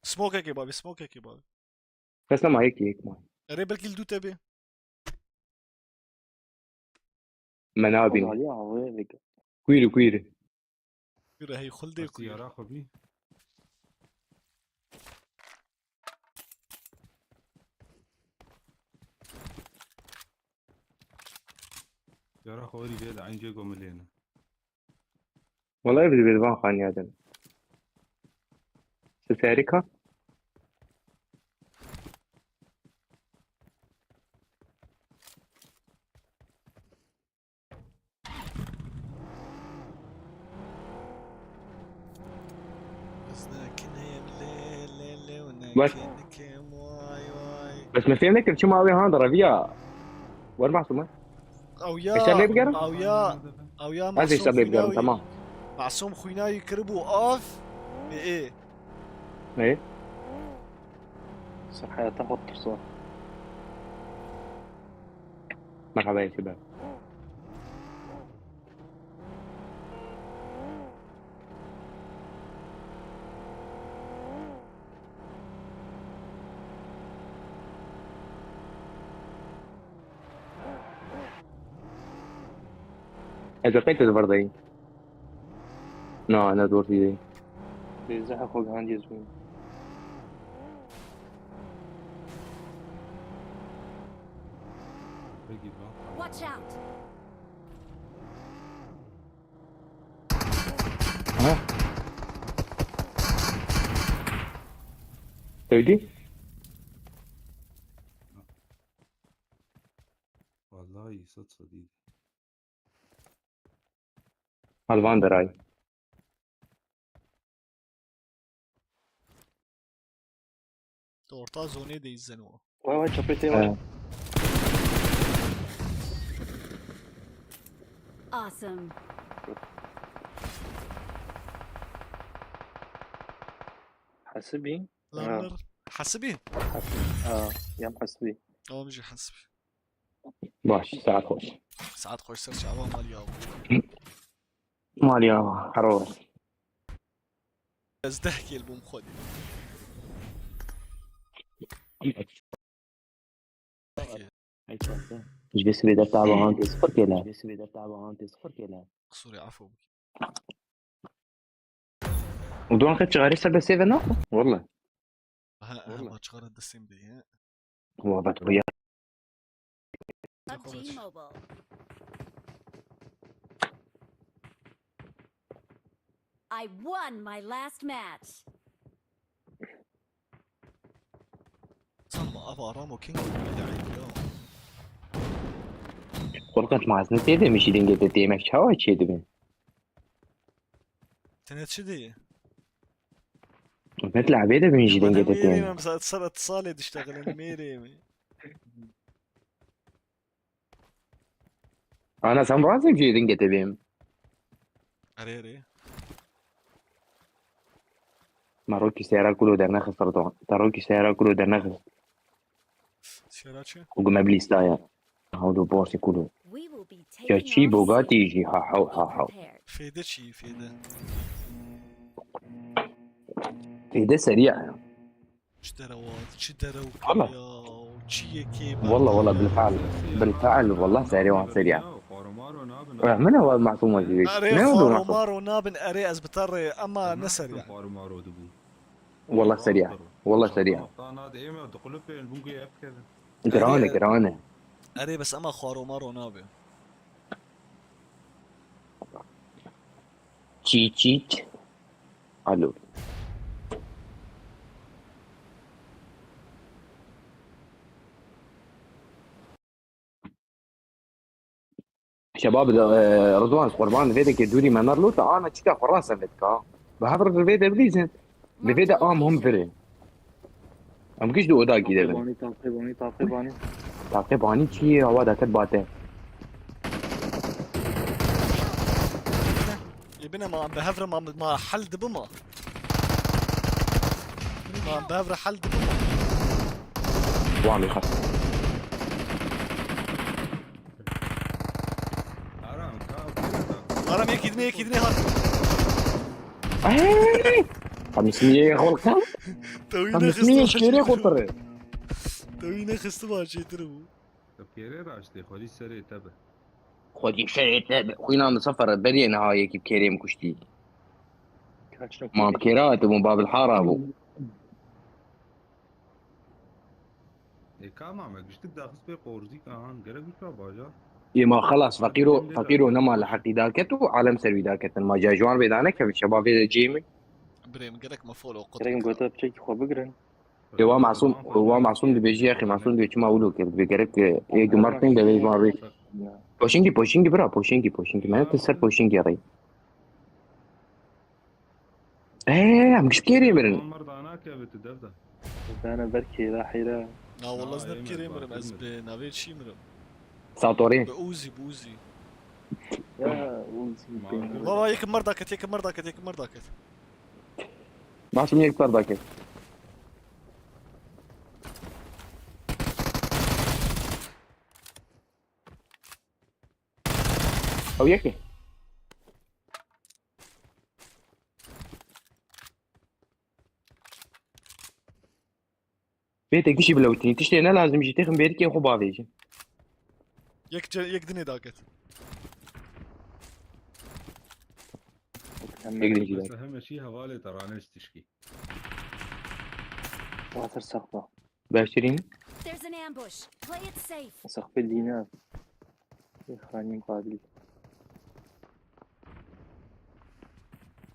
Smokekê babî, smokekê babî. Kes nema, yek, yek ma. Erê, belkî li dû te bê. Me nabîne. Aliya, havaya veke. Kuîr, kuîr. Kuîr, hey, xuldê kuîr. Yara xwe bî. Yara xwe werî vê de encê gomilêne. Wala ev divê di van xaniya de. Siferika. Bak. Bes me fêm nekir çima wê han de reviya. Wer Masûm e? Ew ya, eşer lê bigerim? Ew ya, ew ya. Ez eşer lê bigerim, tamam. Masûm xwîna wî kiribû av. Ê, ê. Ê? Ser heyata xwe tirsa. Merhaba ekibe. Ez ê qey te di vir de yî? Na, ne dor dî. Dê zehf xwe gihandiye zû. Watch out! Ha? Tevdî? Vallahi sed sedî. Hal van deray. Tu orta zonê de îzen o. Vay vay, çapê tê var. He. Awesome. Hesibî? Lan ha. Dur. Hesibî? Hesibî. Ha, yam hesibî. Tamam, jî hesibî. Baş, saet xweş. Saet xweş ser çava malî awa. Malî awa, her wext. Ez deh kêl bûm xwedî. Ji vê sibê def te ava han tê sifir kêle. Ji vê sibê def te ava han tê sifir kêle. Qisûrê efo bikî. Û duan qet çixarê ser destê ve naxwe? Wele. Ha, ha, ma çixara destê min de ye. Wele, tu ya. PUBG Mobile. I won my last match. Sanma ava Ramo King ya. Xurqet mazne tê de mişî dengê te têmek çawa çê dibin? Tene çi diye? Met lehbê de bin jî dengê te têne. Em saet sera salê diştexilin mêrê mi? Ana sen bazı bir dengê te bim. Erê, erê. Me rokî seyara kulo dernexist Erdogan. Te rokî seyara kulo dernexist. Seyara çi? Ku me bilîstaya. Hewlo borsê kulo. Ya çî bogatî jî ha haw ha haw. Fêde çi fêde? Fêde serî ya. Çi derewa, çi derew Valla. Ya, çi yekê Valla valla bilfeal. Bilfeal valla serî wan serî ya. Eh, min ewa masum wajî. Erê Ne oldu xwaro masum? Maro nabin erê ez bi te rê ama ne serî ya. Wala serî ya. Wala serî ya. Girane, girane. Erê bes ema xwaro maro nabe. Çî çî. Alo. Şebab de, e, Rizwan, qurban vê de ke dûrî me nerlo, te ana çika xwe rasa vê dika. Bi hev re vê de bilîzin. Li vê de am hûn virê. Em giş di odakî de bin. Taqîbanî, taqîbanî, taqîbanî. Taqîbanî çi ye? Awa deket bate. Ê bine ma em bi hev re ma, ma hel dibi ma. Ma em bi hev re hel dibi ma. Wan li xas. Aram, ka, kire da. Aram yekî dinê, yekî dinê hat. Ay! Tam ismiye xolka. Te wî Tam ismiye nexist şkere xotire. Te wî nexist va çêtir bû. Te pêrê raştê, xwedî serê te be. Xwedî serê te be. Xwînan di sefer beriyê niha yekî bi kêrê min kuştî. Kaç nokta Ma bi kêra hatibû, babil hara bû. Ê, ka mame, giştik daxist pê qorzîk, ahan, gerek wisa bajar. Ê ma xelas, feqîro, feqîro nema li heqî daket û alem ser wî daketin. Ma ca ji wan vê danekevin, şeba vê de cê min. Birê min gerek me fol o Gerek qutrik. Gote piçekî xwe bigirin. Ê wa masum, wa masum dibêjî, yaxî masum dibê çima wilo kir, dibê gerek, e, ê gimar tên de vê ma vê. Poşingî, poşingî bira, poşingî, poşingî. Me te ser poşingî rey. Ee, em giş kêrê mirin. Merdana ke bi tu dev de. Dana ber kêra heyra. Na, wallah, ez ne bi kêrê mirim, ez bi navê çî mirim. Satorê. Bi Uzi, bi Uzi. Ya, Uzi. Baba, yek merda ket, yek merda ket, yek merda ket. Masum yek merda ket. Ew yek e. Bê te gişî bilewitî. Tiştê ne lazim jî têxin bêrikê xwe bavêjin. Yek ce-, yek dinê daket. Yek dinê jî daket. Heme şî hevalê te ranêst tişkî. Water sakla. Baştirîn. There's an ambush. Play it safe. Sakfê dîne. Xanî qabil.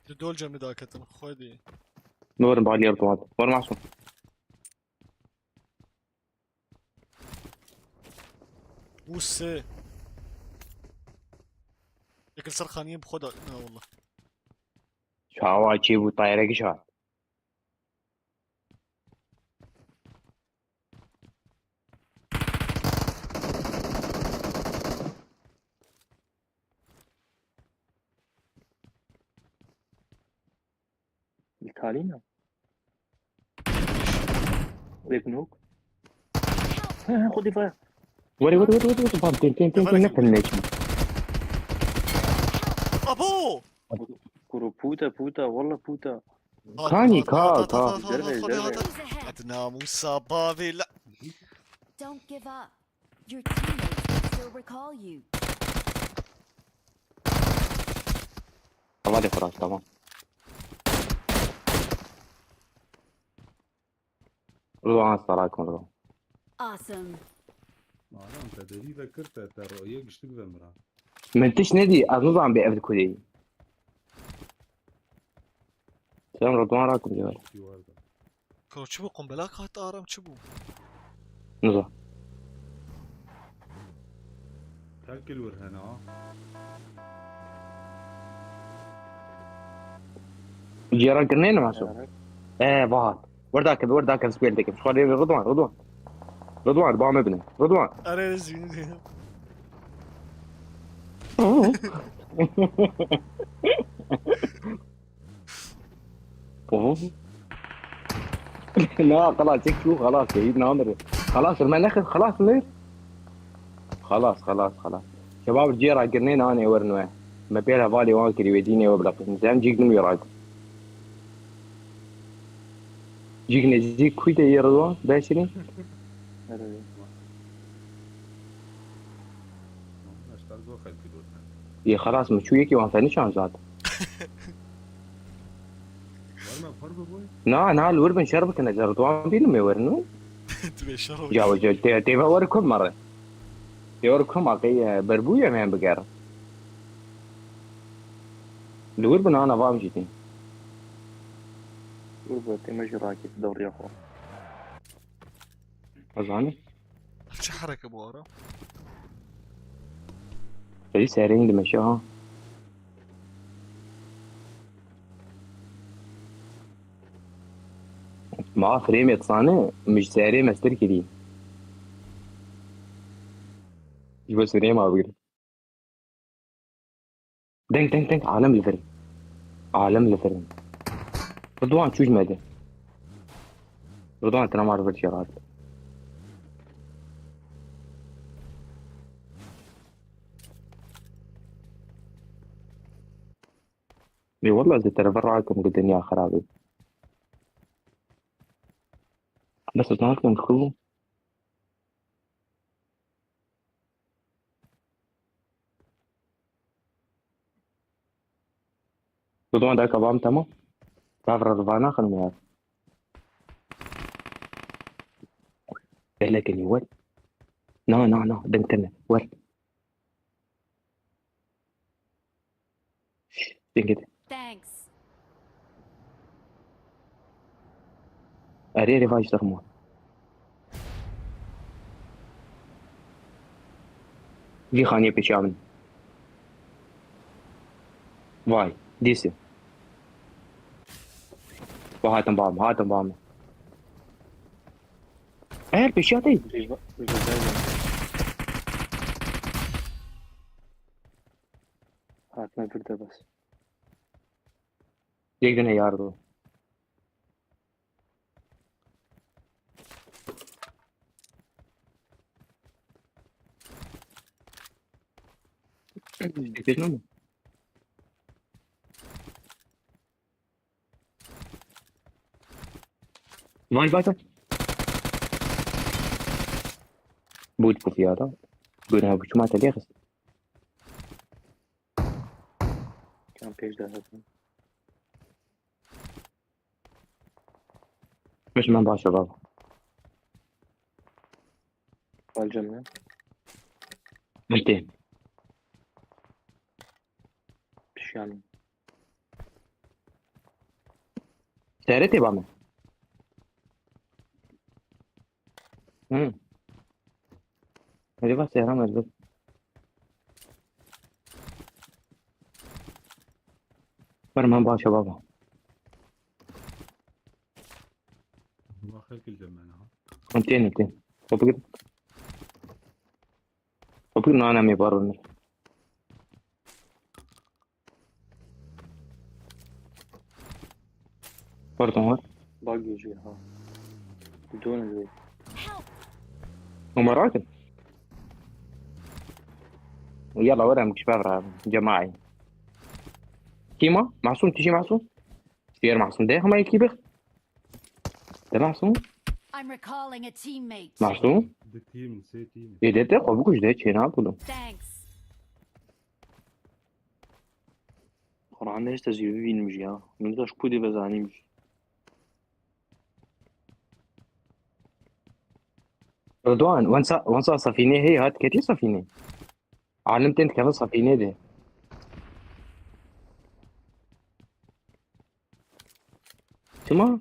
Di dol cemî daketin, xwedî. Norin baliyar tuhat. Var masum. Û sê. Yek li ser xaniyê bi xwe da. Na wallah. Çawa çê bû tayerek şat. Li kalîna. Wek nok. He, he, xwedî vaya. Were, were, were, were, were, bam, tên, tên, tên, tên, ne pil neçim. Abo! Kuro puta, puta, walla puta. Kanî, ka, ka. Derve, derve. Hadi namusa bavê la. Don't give up. Your teammates can still recall you. Tamam, hadi Fırat, tamam. Rıdvan, selamun aleyküm. Awesome. Adam te derî vekir te, te royê giştik ve mira. Min tiş nedî, ez nizanim bê ev di ku de yî. Selam Rıdvan, rakim cevher. Kuro çi bû? Qumbelak hat aram çi bû? Niza. Tek kil wir hene ha. Cêran kirine ne maso? Evet. Ee, vahat. Werda ke, werda ke, spêl deke. Xwedê Rıdvan, Rıdvan. Rıdvan, ba me bine. Rıdvan. Are zî. Oho. Na, xelas, çek çû, xelas, Seyîd namir. Xelas, me nexir, xelas, mir. Xelas, xelas, xelas. Şebab cê ragirinê nanê werin we. Me pêr hevalê wan kirî wê dînê we bilaqîn. Sen cîk din wî rak. Cîk nêzîk kuy de yê Ridwan, Beşirî? Yê xelas, mi çû yekî wan fenî çan zat. Na, na, li wir bin şer bikin, ez Ridwan bînim ê werin û. Tu bê şer û. Ya, tê, tê ve wer kum mare. Tê wer kum aqê, e, berbûye me biger. Li wir bin ana vam jî tê. Dur be, tê me jî rakî dewriya xwe. Azanî? Ev çi hereke bu ara? Ey serên dimeşe ha. Ma firê me tisane, min ji serê mestir kirî. Ji bo sirê ma bigir. Deng, deng, deng, alem li vir in. Alem li vir in. Ridwan çû ji me de. Ridwan tena mar vir jê rast. Lê wela ez ê te re vir rakim ku dinya xirab e. Bes ez nakim ku Ridwan deka bam tamam. Rav rav vana xanım ya. Gelek ni wer. Na, na, na, deng tene. Wer. Deng git. Thanks. Erê, erê, vaj dermo. Vî xaniyê pêşiya min. Vay, dîsê. Va hatin ba min, hatin ba min. Eher pêşiya te. Riva-, riva-, Hatine vir de bes. Yek dine yardo. Dikkat mi? Vay, vay, vay. Bût kufiyada. Gune bu çima te lêxist. Kan pêş de hatin. Hiç me baş e baba. Alacağım ya. Bitti. Pişiyan. Seyret ê bame. Hı. Hadi bak seyran ver. Ver, ben başa baba. Bak, herkes de ben ha. Têne, têne. Kapı git. Kapı nane mi var onun? Pardon, var. Bak yüzüyor ha. Dönün bir. Help! Numara atın. Yalla, were em kişbe bira, cemaî. Kîma? Masum, tijî Masum? Diğer Masum de, hema yekî bix. De Masum? I'm recalling a teammate. Masum? The team, say team. Ê de te xwe bikuj de, çê nabulim. Thanks. Quran neyse zî bibînim jî ya. Min da ji ku dê bezanîm jî. Ridwan, wensa, wensa safînê heye hat ketî safînê. Alim tên dikeve safînê de. Çima?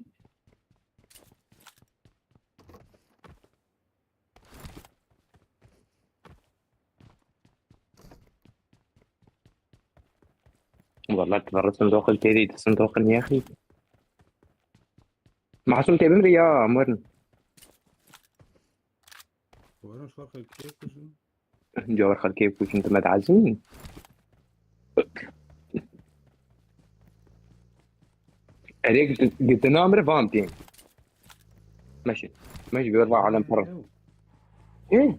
Wallah, tu berrisin doxil têdî, disin doxil niyexî. Masum tê bimrî ya, em werin. Werin ji xwe kê kujin? Cawir xelkê bikujin, tu me diezînin. Erê, gitina mir vam tîn. ماشي. ماشي، بيرفع علم حر. ايه.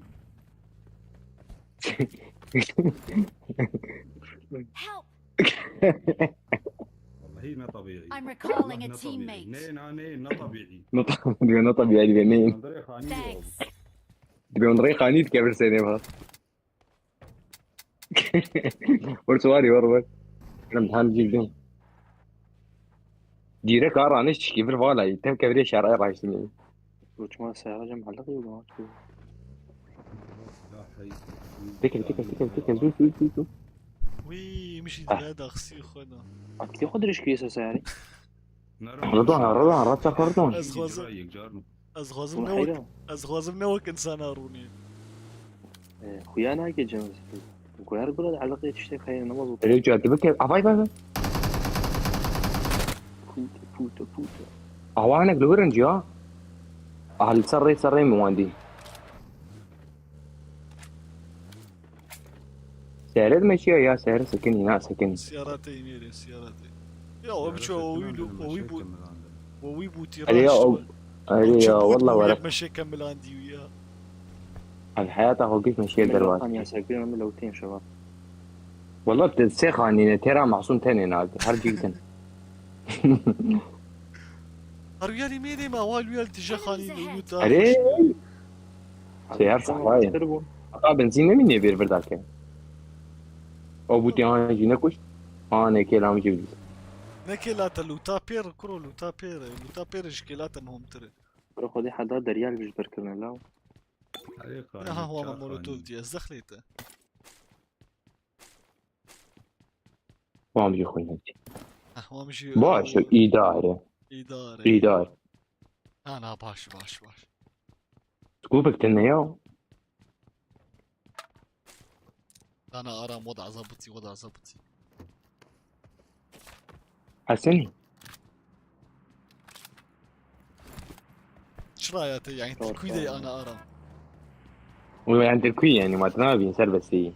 Help! والله هي ما طبيعي. I'm recalling a ما طبيعي. teammate. نين، آه، نين، ما طبيعي. نطبيع دبي نطبيع دبي نين. من طريق عنيد Thanks. دبي من طريق عنيد كبر سينما. ورسواري ورور. انا متحمس جدا. ديرك ارى نشتكي في الفالا يتم كبري شعر اي رايشتني. Uçma seyara cem halak yok ama. لا حي. تكل تكل تكل تكل زوز زوز زوز زوز. وي مشي آه. هذا خصي خونا. Atli xudriş kiyese seyari. رضوان رضوان راسك رضوان. أزغوز. جرايك جارنا. أزغوز Ulan منوك. hayran. أزغوز منوك إنسان هاروني. E, Xuyana geçeceğiz. Koyar burada alakaya işte kayın namaz otur. رجعت بك افاي فاي. Pute pute pute. اهوانك لورنج يا. اهل سري سري مواندي. سعر المشي يا سعر سكني نا سكني. سياراتي ميري سياراتي. يا وبشو ويلو ويبو ويبو تي علي يا أو- علي يا والله ولا مشي كمل عندي وياه. الحياة تاخذ كيف مشي دروات. Kan yasak bir ömür lavutin şabap. والله بتسيخ عني ترى معصوم تاني ناد هر جيتن. هر ويالي ميري ما وال ويال تجا خاني لوتا. علي. سيار صحرايا. اه بنزين من يبير برداك. او بوتي ها جينا كوش. ها انا كلام جبت. نكي لا تلوتا بير كرو لوتا بير لوتا بير جكي لا تمهم تري. Bırak o de hada deryal bir berkirne la. ها هو مولوتوف دي ازدخليته. وام جي خويا. ها هو مشي باش اداره. إدارة. اداره. أنا باش باش باش. سكوبك تنيا. أنا أرام وضع ظبطي وضع ظبطي. حسني. شراياتي يعني تكويدي أنا أرام. وين تركوي يعني ما تنابين سر بسي.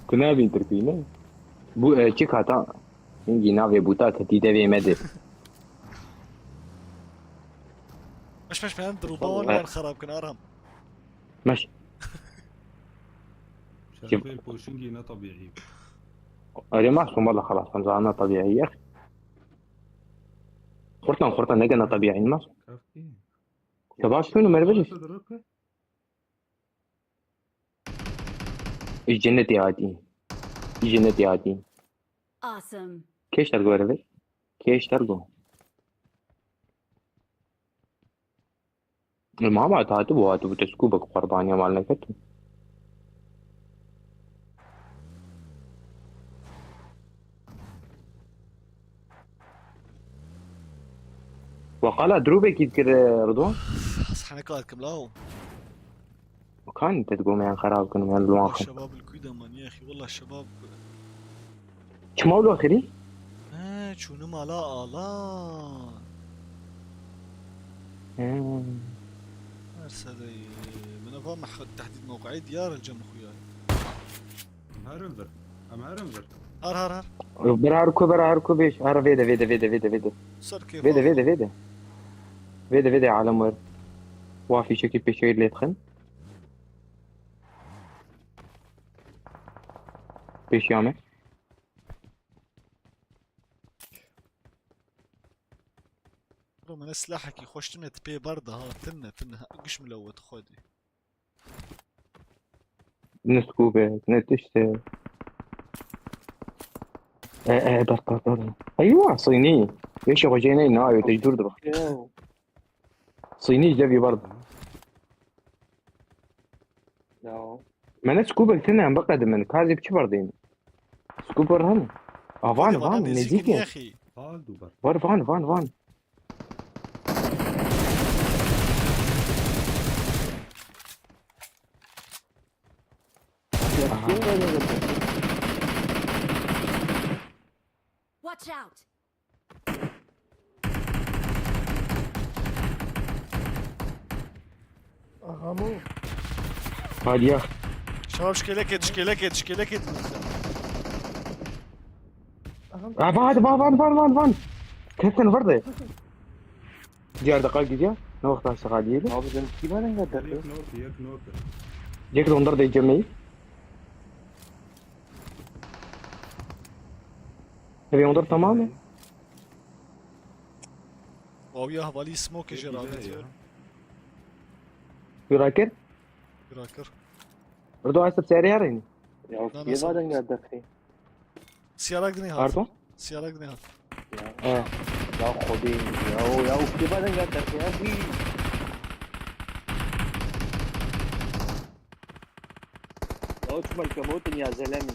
تنابين تركوي نه. بو تشيك هاتا. ينجي نافي بوتا كتي تبي مدي. مش مش فهمت روبا ولا خراب كن أرام. ماشي. شايفين بوشنجي نا طبيعي. أري ما أصلا والله خلاص أنا زعلنا طبيعي يا أخي. خرطان خرطان نجنا طبيعي ما. كافتي. تباش شنو مربجش. تدركه؟ إيش جنتي هاتي. إيش جنتي هاتي. Awesome. كيش ترقو ربي. كيش ترقو. ما بعد هاتبو هاتبو تسكوبك قربان يا مالنا كتو. وقالا دروبك يذكر رضوان. صحنك لكم لا هو. وكان انت تقوم يعني خراب كنا من الواقع. شباب الكويدة مان يا أخي والله الشباب. كم أول آخري؟ ها شو نما لا آلان. مم. أرسلي. من أفهم مح-، تحديد موقعي ديار الجم أخويا. أم هرنفر. أم هرنفر. هر هر هر. برا هركو برا هركو بيش هر فيدا فيدا فيدا فيدا فيدا. سر كيف فيدا فيدا فيدا. فيدا فيدا عالم ور. وافي شكل بيشير ليتخن. بيش يامي. برو من سلاحك يخش تنة تبي برضه ها تنة تنة قش ملوت خودي. نسكوبة نتشتي. ايه ايه بس بس بس. ايوه صيني. ليش ابغى جيني نايو تجدور دبخ. Yo. صيني جابي برضه. No. ما نسكوبة تنة بقدم من كازي بشي برضين. سكوبر هم. اه فان فان يا نزيكي. أخي. قال دوبر. فان فان فان فان. Watch out! Agamo. هادية. شباب شكلكت شكلكت شكلكت. Agam. اه فان فان فان فان فان. كابتن فرضي. Diğer dakika gidiyor. Ne vakit aşağı diyelim? Abi sen kime ne kadar? Yek nok, yek nok. Jack Londra da Cemil. Tabii Londra tamam mı? Wow, ya hevalî smoke jê Hep rave güzel diyor. Ya. Bırakır. Bırakır. Burada asıp seri yarayın. Ya Lan kê nasıl? Baden geldi ki. Siyarak dinê hat. Pardon? Siyarak dinê hat. Ya. Evet. Ya Xwedê ya o ya o kê Baden geldi ki ya. Hî. Ya çima kemotin ya zelemi.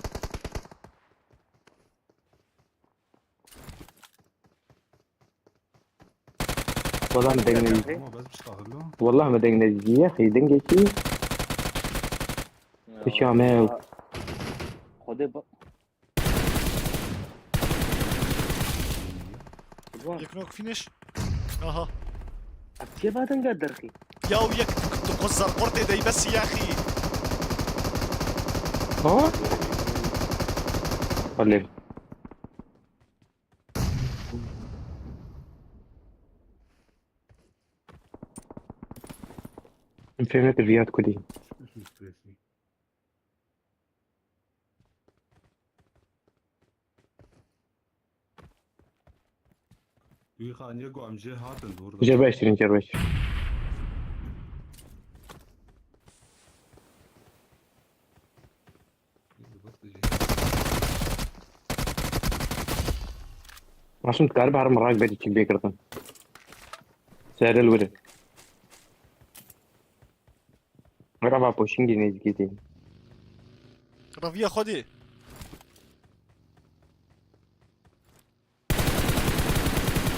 Valla me deng nezî. Ama bes biştaxilo. Valla me deng nezî. Ya xî deng geçî. Pişamel. Xwedê ba. Yek nok finish. Aha. Kê Baden geldi derxî. Ya yek tu quzar qortê dey bes ya xî. Ha? Halil. Fehmet Riyad Kudî. Wî xaniye ku em jê hatin dûr. Cerbeş tirin cerbeş. Masum dikare bi herim rak beri çik bê girtin. Seril wiri. Wira va poşingî nêzîkî tê. Raviya Xwedê.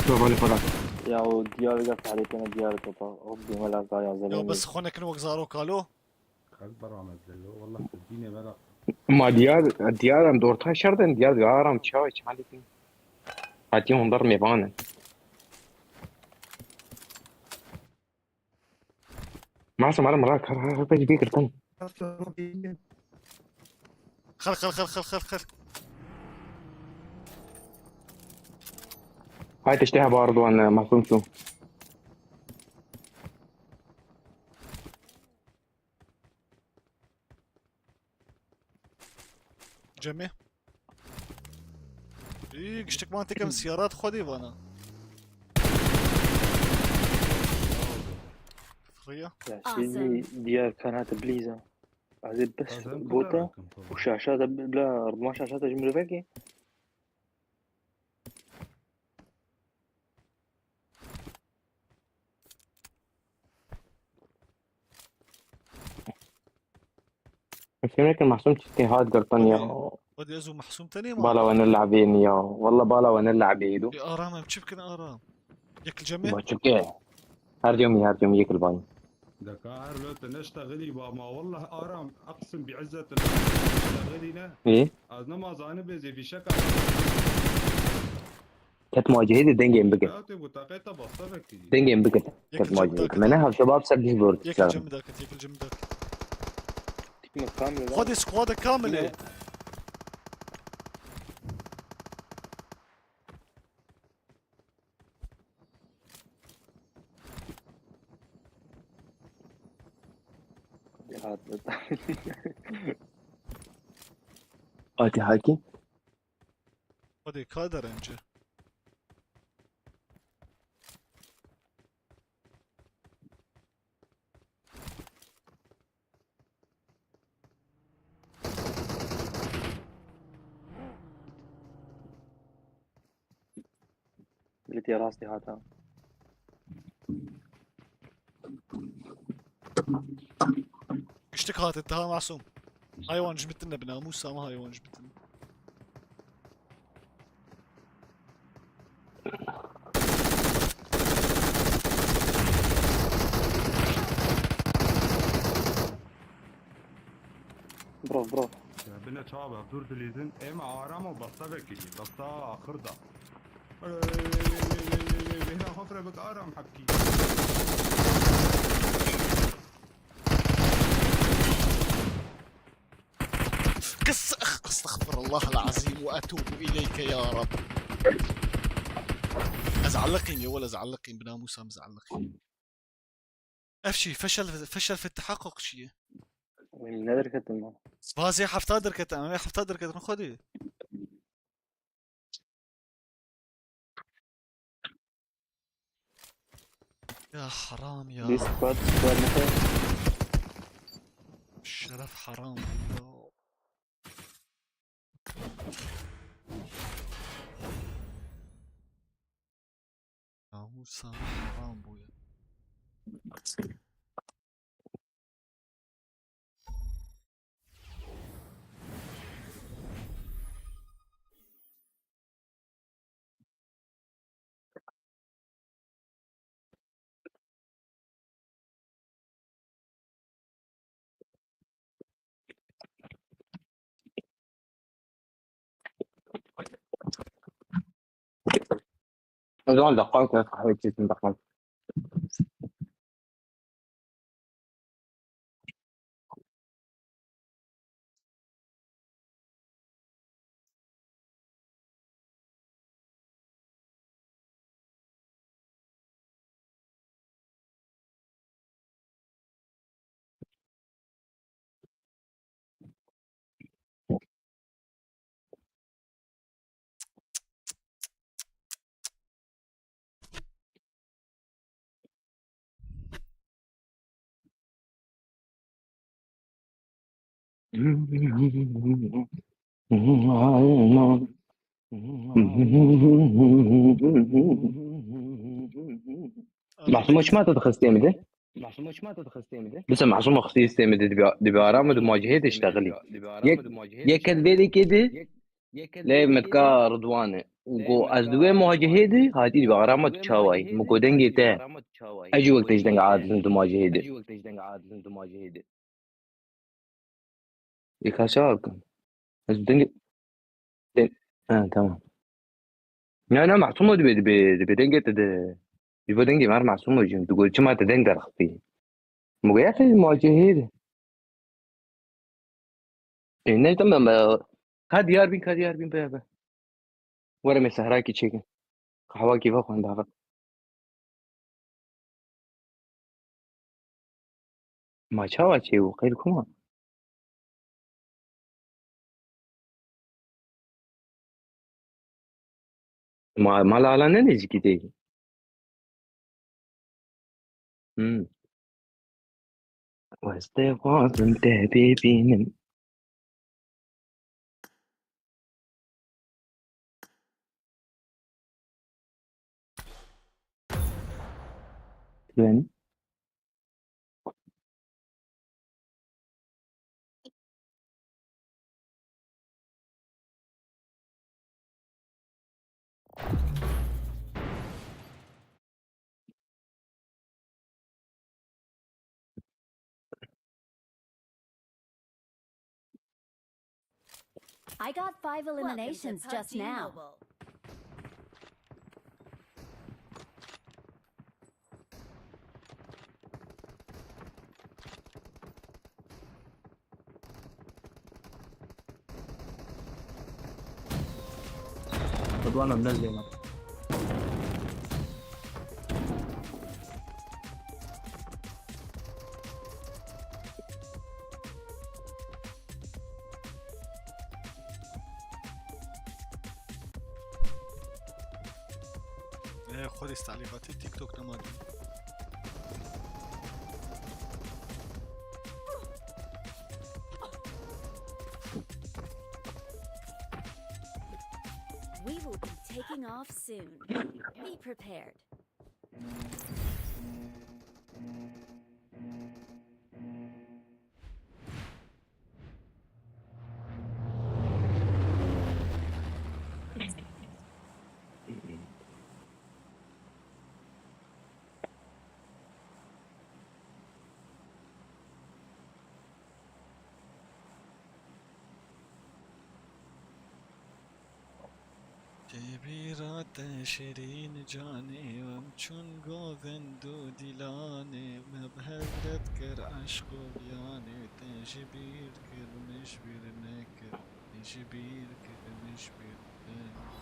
Şovalê xwe rak. Ya o diyar ga fare tene diyar topa. O bimela ga ya Ya zelemi. bes xwe nekin wek zarok alo. Kalb beramet dello. Wallah dînê me ra. Ma diyar, diyar em dorta şer den, diyar diyar em çawa çalikî. Hatiye hondar mêvan in. Masum herim rak, her her her beri bê girtin. Xel xel xel xel xel xel. Hay tiştê heba Erdoğan, e, Masum çû. Cemê. Î, giştik man tekem siyarat Xwedê vana. Fırıya. Ya şimdi diyar kanat bliza. Ez ê bes Bazen bota kudarakım û şaşa da bila ardman şaşa da ji mirovekê. Fehmet Masum çiftê hat girtin ya. Xwedê ez û Mehsûm tenê ma. Bala we ne labê ya. Walla bala we ne labê do. Ê, aram em çi bikin aram? Yek li cemê. Ba çike. Her cemî her cemî yek li banî. Deka her lo te neştexilî ba ma wallah aram aqsim bi izzetin neştexilî ne. Ê? Az nema zani bezê fîşeka. Ket macihê de dengê em bigir. Ya te bu taqeta basta vekilî. Dengê em bigir. Yek Ket li cemê macihê. dakit. Me ne hevşe bab ser diz vurdu. Yek li cemê dakit, yek li cemê dakit. Tikme kamil. Xwedê squada kamilê. Hat. Ati haki. Xwedê ka derence. Milletê rastî hata. Giştik hate daha Masum. Haywan ji min tine bi namûs ama haywan ji min tine. Bravo, bravo. Ya bine çawa dur dilîzin. Ema aram o basta vekilî. Basta axir da. Vêna xwe firebik aram hepkî. قص أخ أستغفر الله العظيم وأتوب إليك يا رب. Ez eliqîm, yê wele ez eliqîm, bi namûsa min ez eliqîm. Ev çi? Feşel, feşel fi tehaqquk çi ye? Em ne derketin lan? Vazê hefta derketin, em ê hefta derketin, xwedî. Ya heram ya. List squad, squad ne kadar? Şeref heram ya. Namûsa heram bûye. O zaman dakika, qehwe içesim dakika. Masum, çima tu dixistê min de? Masum, çima tu dixistê min de? Disa Masum xistî stê min de, dibi, dibi aram û di macihê de iştexilî. Yek, yek ket vê de kê de, lê min dika Ridwan e. Û go ez di wê macihê de, hatî dibi aram tu çawayî. Min go dengê te. Ez jî wek te ji deng adizim di macihê de. Ê, ka çawa bikim? Ez dengê, deng-, ha, tamam. Na, na, Masûmo dibê, dibê, dibê dengê te de. Ji bo dengê me re Masûmo jî. Tu got, çima te deng derxistî? Min got, ya, te macihê de. Ê, ne, tamam, e, ka diyar bîn, ka diyar bîn, be, be. Were me sehrakî çêkin. Qehwakî vexwin, bavek. Ma çawa çêbû? Qeyl kuma? Ma, mala ala ne nêzîkî tê? Hmm. Ez dixwazim te bibînim. Twenty. I got five eliminations just now. Ridwan em ne zêne. Ê, xwedî, ez telîqatî TikTok nema dî. We will be taking off soon. Be prepared. Tê bîra te şirîn canê, em çûn govend û dîlanê, me bi hevret kir eşq û biyanê, te ji bîr kir, min ji bîr nekir, te ji bîr kir, min ji bîr nekir.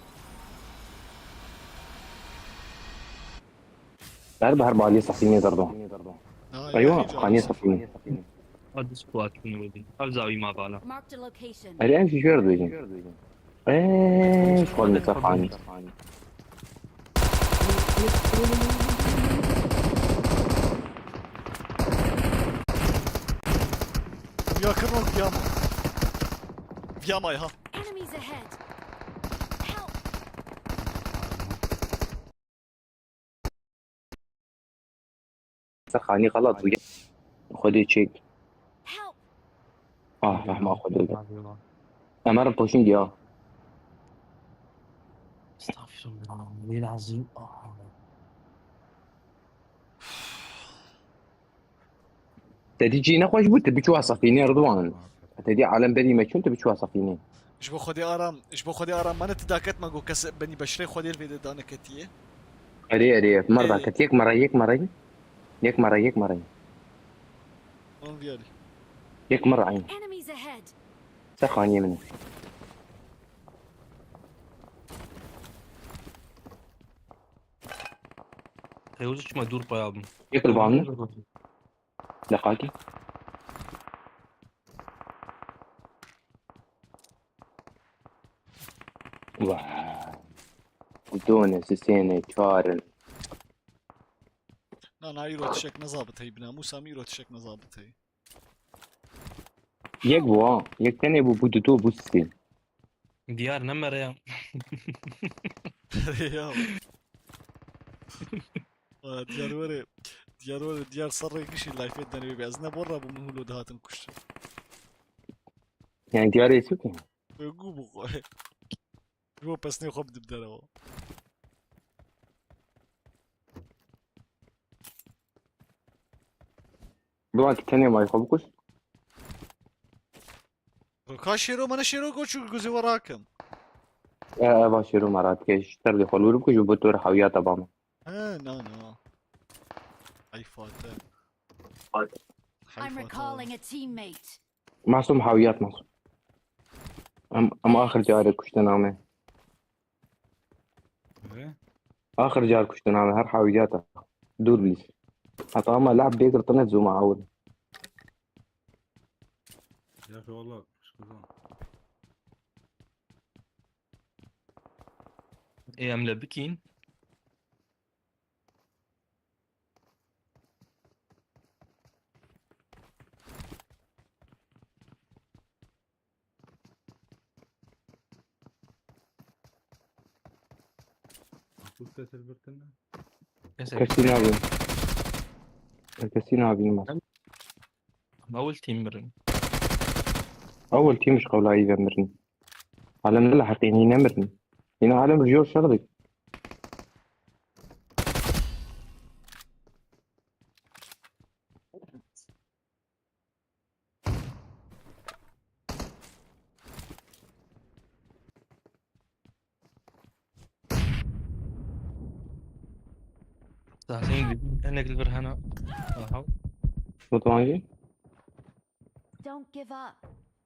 Her bi her balê sefînê derdo. Eywa, xaniyê sefînê. Hadi squat'ın vurdu. Abi zavi ma bala. Marked a location. Erê em jî jêr dibêjin. Eee, xol li ser xanî. Yakın ol, yama. Yama ya. Enemies ahead. Help! Ser xanî xelat bûye. Xwedê çêk. Help! Ah, rehma Xwedê be. Em herin poşîn diya. Estağfirullah. Lil azim. Ah. Te dî cî nexweş bû, tu biçû sefînê Ridwan. Te dî alem berî me çûn, tu biçû sefînê. Ji bo Xwedê aram, ji bo Xwedê aram mane tu daket me got kes benî beşrê Xwedê li vê de daneketiye. Erê, erê, mer Ê. daket, yek mera yek, mera yek. Yek mera yek, mera yek. On viyali. Yek mera yek. Enemies ahead! Ser xaniyê min. Tewzi çima dur payabım. Yek li ba min. Deqakî. Vay. Done, sisêne, çar in. Na, na, îro tişek nezabit hey, binamûsa min îro tişek nezabit hey. Yek bû ha. Yek tenê bû, bû dudu, bû sisê. Diyar ne mere ya. Ya. Aa, diyar were, diyar were, diyar serrê gişî lifeê denê bê. Ez ne borra bû min hûlo dihatin kuştin. Yani diyarê Yusuf mu? Wê gû bixwe. Ji bo pesnê xwe bidim derewa. Duan ki tenê may xwe bikuş. Ka şêro, mene şêro got çû guzê we rakim. E, eva şêro me radike. Ji ter de xwe lûr bikuş û bi tor hewiyata ba min. He, na, na. Ay Fatih. I'm recalling a teammate. Masum hewiyat Masum. Em, em axir carê kuştin ame. Ve Axir car kuştin ame, her hewiyata. Dûr bî. Heta ama lehb bê girtine zû me awir. ya şu valla kuşkudan. Ê em le bikîn. Akıl sesir birtine. Neyse. Kesî nabîn. Kesî nabîn Masum. Em ewil team mirin. Ewil team ji qewlayî ve mirin. Alem ne li heqînî nemirin. Yine alem ji yor şer dik. Zaten hinek li vir hena. Aha. Mutmancî? Don't give up.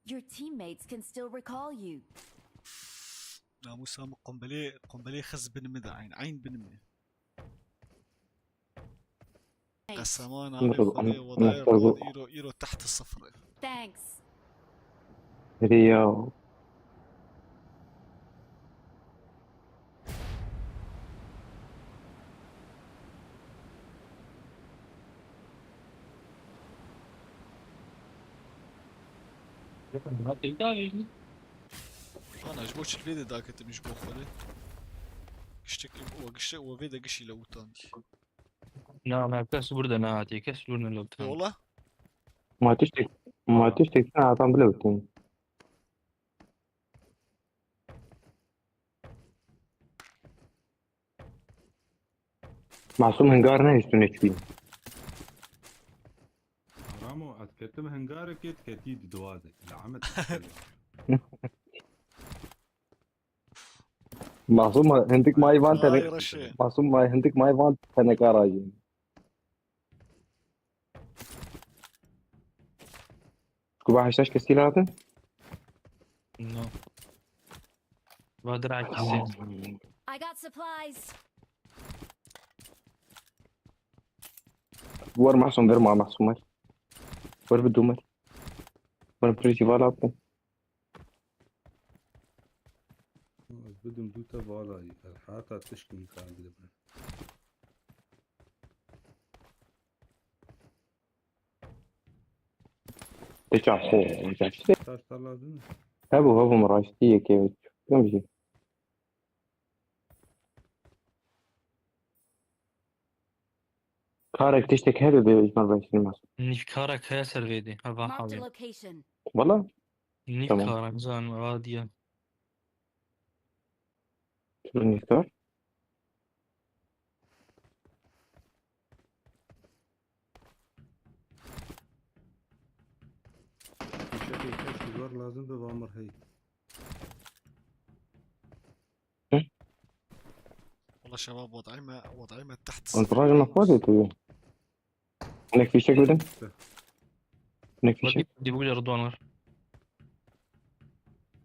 Your teammates can still recall you. Namusa min qumbilê, qumbilê xiz bin min de eyn, eyn bin min. Thanks. Qesema Nasıl navê bu? Xwedê Ama wedayê nasıl bu? Xwedê îro, îro teht sifir e. Thanks. Hadi ya. Ana ji bo çi li vê de daketim ji bo Xwedê. Giştek we giştek we vê de gişî le utandî. Na, na, kes burada ne hatiye, kes burada ne lobtan. Yola. Ma tiştek, ma tiştek sen adam bile utin. Masum hingar ne üstüne çuyin. Ramo, ez ketim hingarekê diketî di duwazê. Lamet. Masum hindik may van Ay, tene. Reşê. Masum may hindik may van teneka rajin. Ku ba heştaş kesî latin? No. Va direkt gitsin. I got supplies. Wer Masum, wer ma Masum, wer. Wer bi dû mer. Wer bi rîzî vala bikin. Ez bidim dû te vala yî. Ez heta tişkî nikarim bidibim. Te çav xwe, Taş te lazim e? Hebû, hebû, min raştî yekê. Çi bikim jî? Karek tiştek hebe bê ji me re şînî mas. Nîv karek heye ser vê dê. Heva Marked a hawî. Location. Wala? Nîv Tamam. Karek zan radiye. Çi nîv kar? Fîşekê keşkî zor lazim be, va mir hey. Hı? Wala şebab, wedayê me, wedayê me teht Wan sıfır. Rajma xwe dê tu. Hinek fîşek bidin. Hinek fîşek. Hadi, hadi, bu güzel Rıdvan var.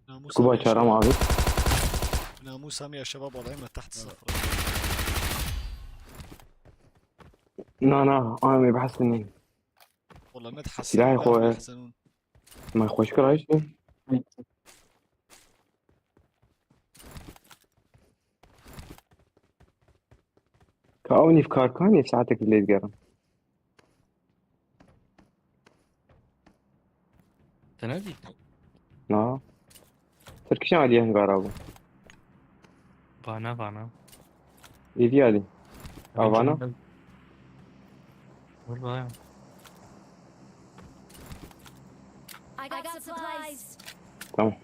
Namus Kuba abi çaram yaşa. Abi. Namus abi ya şebab, wedayê me teht sıfır. Na, na, ama me behs nîn. Wala me de Silahê hesen, xwe. Me hesen. Me xweş kir ayşe. Ka ew nîv kar kanî saetek lê digerin. Te nedît? Na. Tirkîşan alî hingara bû. Vana, vana. Êdî alî. Avana. Wala. I got supplies. Tamam.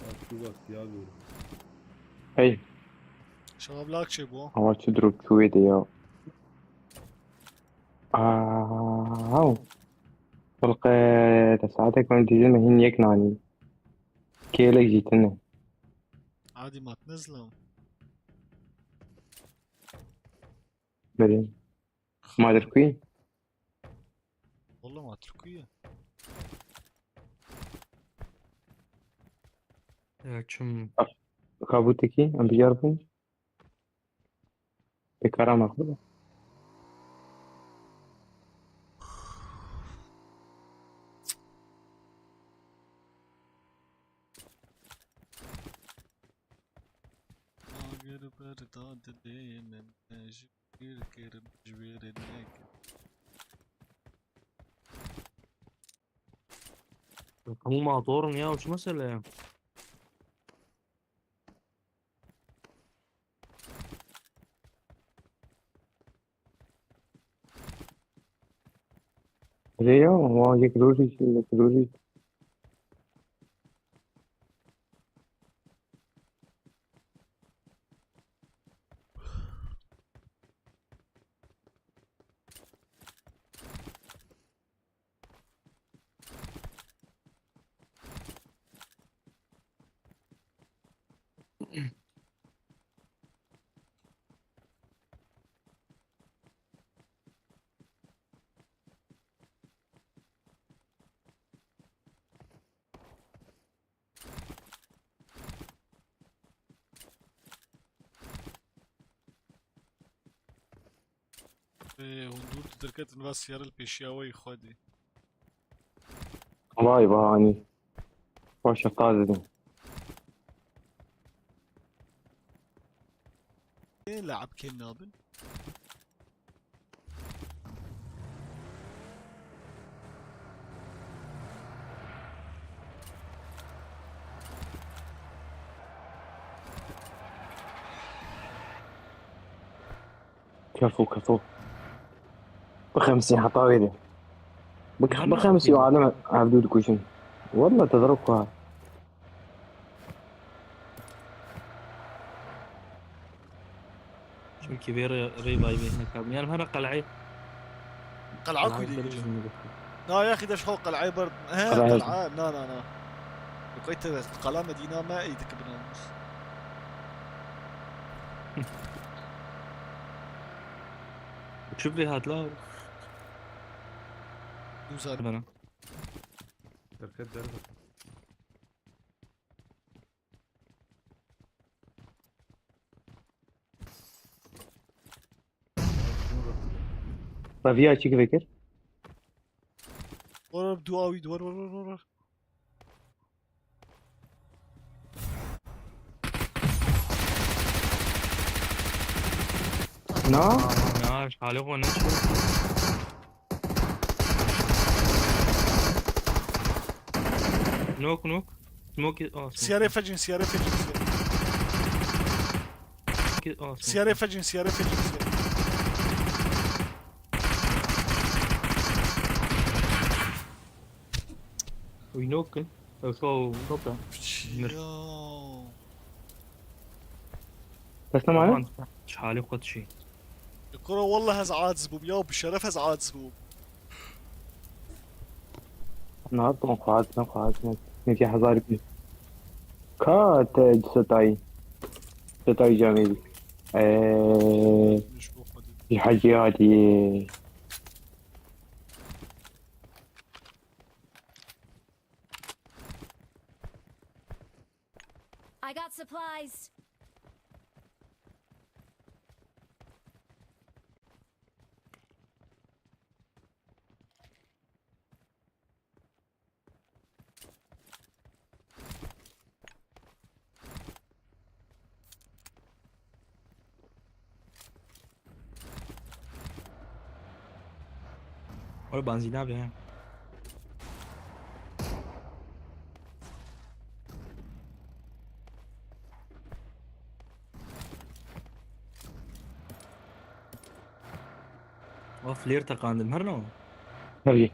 Bak, şu bak, ya diyorum. Hey. Şabab lak çê bû. Ama çi drop çûyê de ya. Aa. Xulqe, te saetek min dîzin me hîn yek nanî. Kêlek jî tune. Adî mat ne zilam. Belê. Madir kuî? Oğlum, Atirkuye. Ya, çim. Kabutekî, em biyar bûn. Pekara me xwe. Agir berda dilê min, ji bîr kirim, ji bîr nekim. Hemû matorin ya, çi mesele ye? Rêya, wa yek rojî, yek rojî. Ê, hûn dûr didirketin va siyara li pêşiya we yî xwedî. Vay be hanî. Xweş qaz didin. Ê, le'eb kêm nabin. Kefo, kefo. Bixemsî heta wê de. Bix-, bixemsî û alem hevdû dikujin. Walla tezrok ku ha. Çimkî vê rê-, rê vay vê hene kabin. Yani hera qel'e. Qel'a ku dî? Na, ya xî deş xo qel'e ber. He, qel'a. Qel'a. Na, na, na. Koy te qala Medîna me ey dikibin namus. Çi vê hat la? Dû zar. Bana. Derket derbe. Reviya çi vekir? Were were, dua wî, were were were were. Na? Na, halê xwe neşe. Nok, nok. Smoke, ah, smoke. Siyare fecin, siyare fecin, siyare. Smoke, ah, smoke. Siyare fecin, siyare fecin, siyare. Wî nok in. Ew xwe nok e. Mir. Ya. Bes ne mane? Aman, çi halê xwe dişî. Kuro, wallah ez aciz bûm. Ya, bi şeref ez aciz bûm. Na, ben xwaz, ben xwaz, ben. Ne ki hezar bin. Ka te setayî. Setayî camêrî. Eee, Ji bo Xwedê. ji hecî hatiye. I got supplies. Were benzîna be. Wa flare teqandim, her ne? Tabii.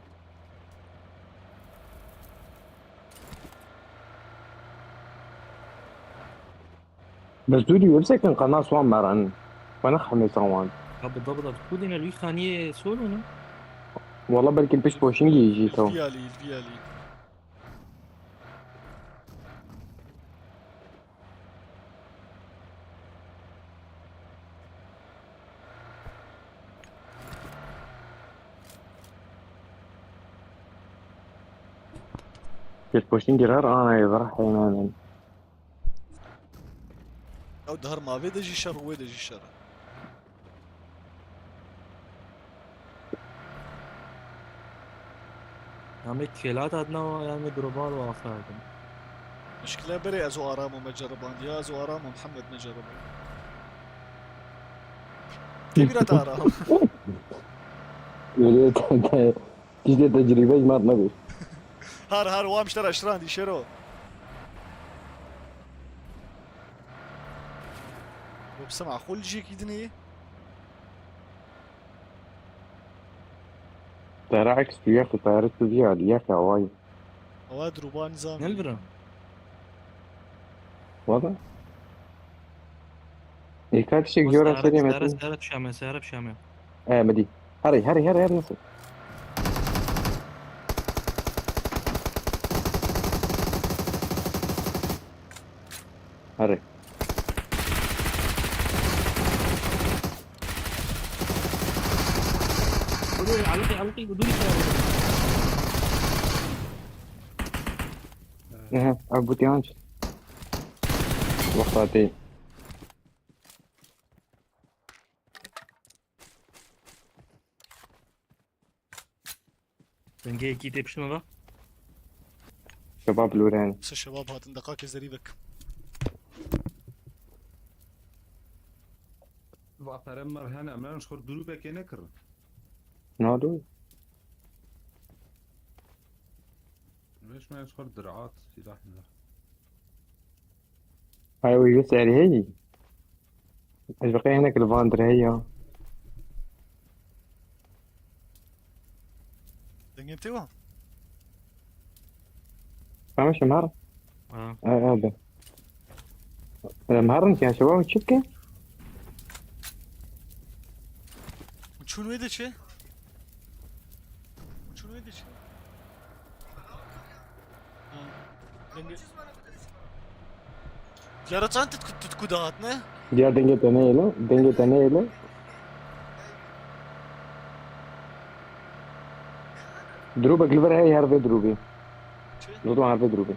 Bes dû dî websekin qana swan meran. Bana xemê sawan. Ha, bida, bida. Tu dîne li wî xaniyê solo ne? Wala belkî pişt poşingî jî taw. Viyalî, viyalî. Pişt poşingî rer ana ê vir heynanin. Ew di her mavê de jî şer û wê de jî şer. Ya me kêla dadna wa, ya me grubal wa axir hakim. Mişkile berê ez û Aram û me ceriband. Ya ez û Aram û Mihemed me ceriband. Tê bîra te Aram. Öyle te, te, işte tecrübe mat nedir? Har har wa miştera şirandî şero. Yoksa macqul ciyekî dinê ye? Tera aks tu yek, tera tu diya, yek away. Awa drûba nizam. Nel bira. Wada? Êka tiştek jora serê Seyara, metin. Seyara pişame, Seyara pişame. E, midî. Herê, herê, herê, herê nasıl? Herê. Hadi, alqi, alqi, dûrî. Ehe, ev bûtiyan çi? Wexta tê. Dengê yekî tê pişt me ve. Şebab lûren. Se şebab hatin deqakê zerî vek. Va pere mer hene, em ji xwe dûrûbekê nekirin. Nalo. Vêş me ji xwe dirat, silah ne. Hay, wî ji serî heyî. Ez bi qey hinek li van dirê ya. Dengê tê wa? Tamam, şimdi her. Ha. E, e, de. Em herin ki, şebab çi bike? Çûn wê de çi? Çûn wê de çi? Ha. Dengê. Yara çand tut tut ku dahat ne? Diğer denge te neylo, denge te neylo. Drûbek li vir heye, her vê drûbê. Çi? Lutfan her vê drûbê.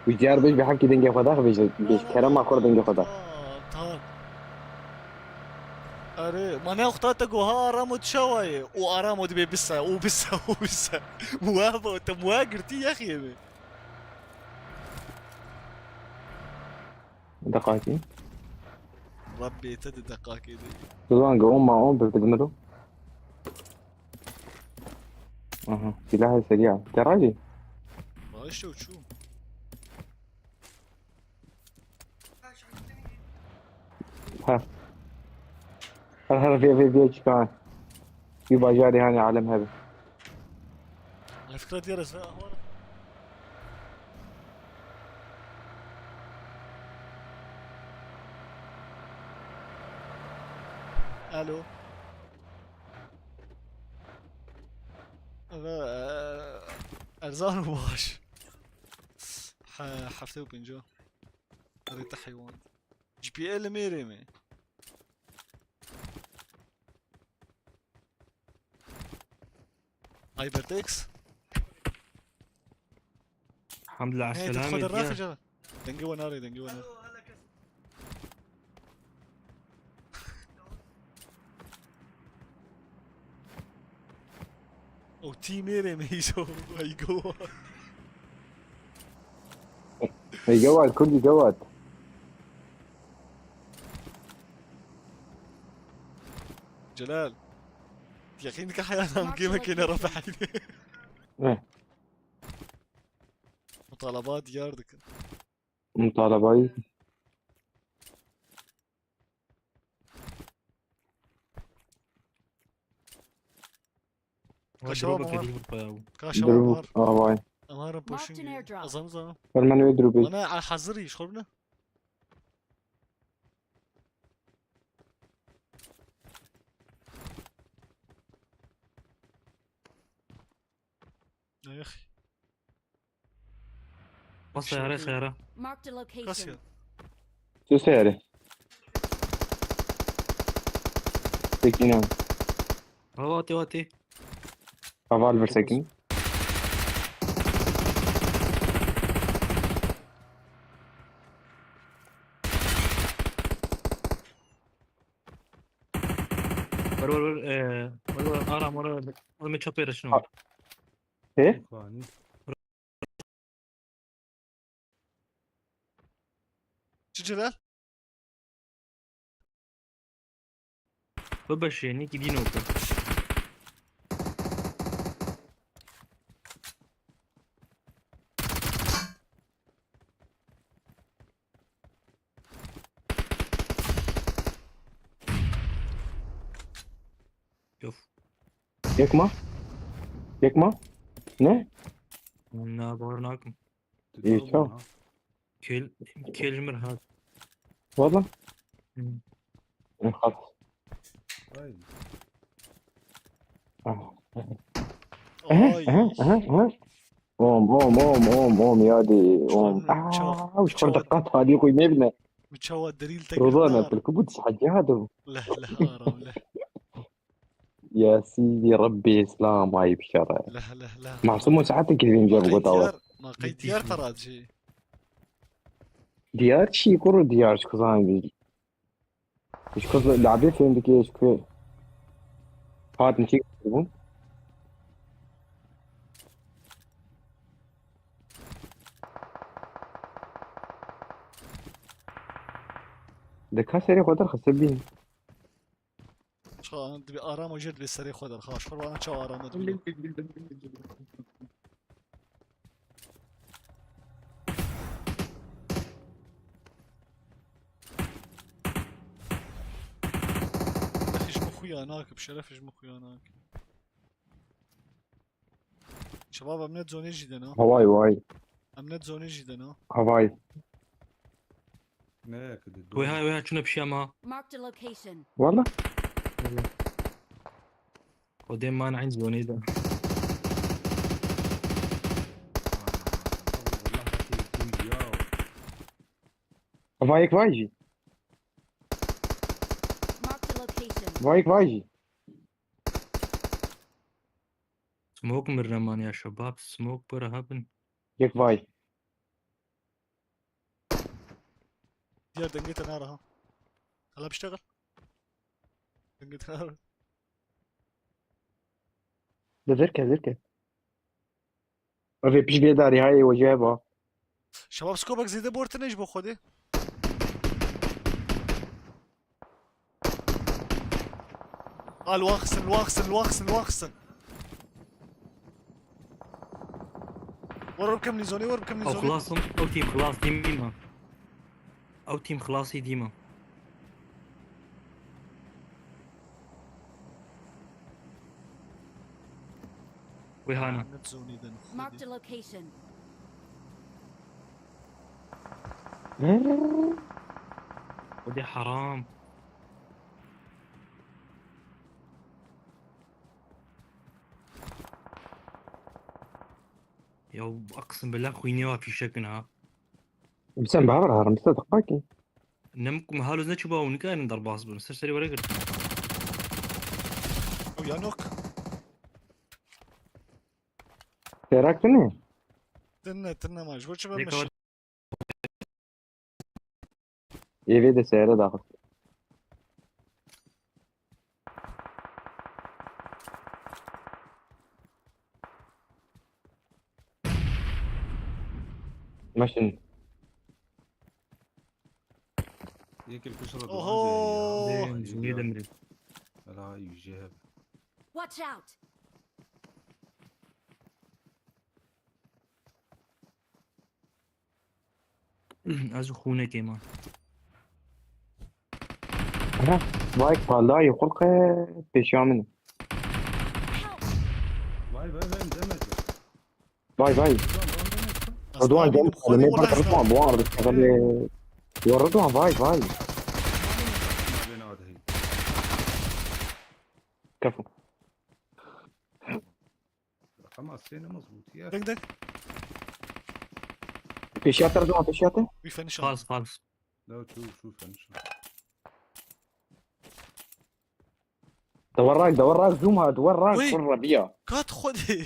Û diyar bêj bi hevkî dengê xwe dax bêj, bêj kerema xwe dengê xwe dax. Tamam. Erê, ma ne wexta te got ha Aramo dişewaye. O Aramo dibe bise, o bise, o bise. Muha bo, te muha girtî yexiyê mi? Deqakî. Rabbê te di deqakê de. Dozan go ma on bir dedim do. Aha, silahê seriya. Te rajî? Maaş yok çû. Her. Her her vê vê vê çıkan. Bir bajarê hani alem hebe. Fikret yarası. Alo. Eve, e, erzan û baş. He, hefte û pênc. Erê te heywan. G P L mêrê me. HyperText. Hamdulillah. Hey, te selamê xwe de diya. Rafe cana. Dengê we nare, dengê we nare. O teamê rê me îso, ay go. Hey, gewat, Kurdî gewat. Celal. Yaqîn dike heya nam game kêne rafe heyne. Eh. Mutalabat diyar dikin. Mutalabayî. Kaşa Drop'a var. Kedi vurpa ya bu. Kaşa var. Dur, aa, vay. Ama harap Marked boşun an gibi. Airdrop. Azam zaman. Ver ben öyle drop'u. Bana a-, hazır iş, korkma. Ayık. Wasa yare xeyara. Marked a location. Kasya. Tu seyare. Tekine. Hava te wate. Haval bir sekin. Ver ver ver. Ee, ver ver. Aram oraya. Oraya çapı yarışını var. He? Çi çi der? Bibeşê, nîkî dîno ke. Yof. Yek ma? Yek ma? Ne? Na, bawer nakim. Î, çaw. Kêl, kêl ji mir hat. Wala? Hı. Xat. Ay. Ah. Aha, aha, aha, aha. Om, om, om, om, om, yadî, om. Çawa, çawa, ah, çawa, çawa. Çawa derîl te girna. Rozana, tu ku bû dişhecî hadu. Leh, leh, aram, leh. Ya sîdî Rebbê Îslam ay bişere. Leh, leh, leh. Masum û saetekî vînce bi gotawa. Ma qey diyar, ma qey diyar te radijî. Diyar çi kuro diyar ji kuzan vî. Ji ku labê fêm dike ji ku. Hat min çi bû. Dika serê xwe derxiste bîn. Çawa, dibê aramo jê dibê serê xwe derxist. Xwe vana çawa aramo dibîne. Lehî ji min xuya nake, bi şerefê ji min xuya nake. Şebab, em ne zonê jî de ne? Havay vay. Em ne zonê jî de ne? Havay. Wê ha, wê ha, çûne pişiya ma. Marked a location. Wala. Wala. Xwedê man eyn zonê de. Havayek vay jî. Marked a location. Havayek vay jî. Smoke mirne man ya şebab, smoke bira hebin. Yek vay. Diğer dengê te nara ha. Hala biştegal. Li vir ke, vir ke. Ev ê pişt vê darî hayê we jê heba. Şebab skobek zêde bortine ji bo Xwedê. A, li wan xistin, li wan xistin, li wan xistin, li wan xistin. Were bikim nîzonê, were bikim nîzonê. Ew xilas in, ew tîm xilas dîma. Ew tîm xilasî dîma. Wê hana. Net zonê de. Marked a location. Xwedê heram. Ya, aqsim bila xwînê wa fîşek in ha. Sen bawer harim, sen diqakî. Nem kum halos ne çuba û nikarin derbas bin. Ser serî were girt. Ew ya nok. Terak tine? Tine, tine ma. Ji bo çi ben Lêka meşe- Êvê de seyre daxist. Meşin. Yekê li pişt re Oho! Dê, Ay, zûnê ya. Demir. Ela, yüce hep. Watch out! Ez xûnekê me. Aha, vay, paldayê xulqe pêşiya min. Vay, vay, vay, demek. Vay, vay. Ridwan, Ridwan, gel, Xwedê me were bar ez Ridwan, bu arada, e, ya Ridwan, vay, vay. Kefo. Raqema sê ne mezbûtiye. Ding, ding. Pêşiya te, Ridwan, pêşiya te. Wî fenişan. Xalis, xalis. La çû, çû fenişan. Dewer rak, dewer rak, zoom ha, dewer rak, Wî. Kur Rebiya. Kat Xwedê.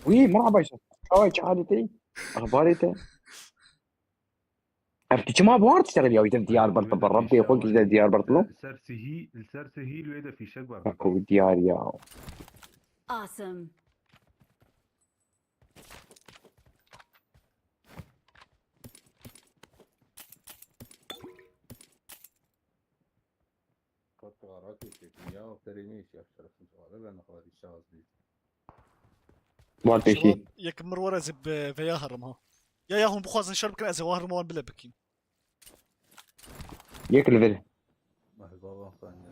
Wî, merhaba işte. Çawa, çi halê te? Axbarê te? Ev tu çima bi wan tiştexilî ya wî din Diyarbekir, bi Rebbê xwe kişte Diyarbekir lo? Li ser sihî, li ser sihî li wê de fîşek ber. Bak o diyar ya. Awesome. Kat karakê çekin ya, serê me iş yapıştırırsın, çağırır, ben ne kadar işe az değil. Wan pêşî. Şebat, yek mir were ez ê bi vêya herim ha. Ya, ya hûn bixwazin şer bikin, ez ê wan herim wan bile bikîm. Yek li vir. Mehbaba xwe ne.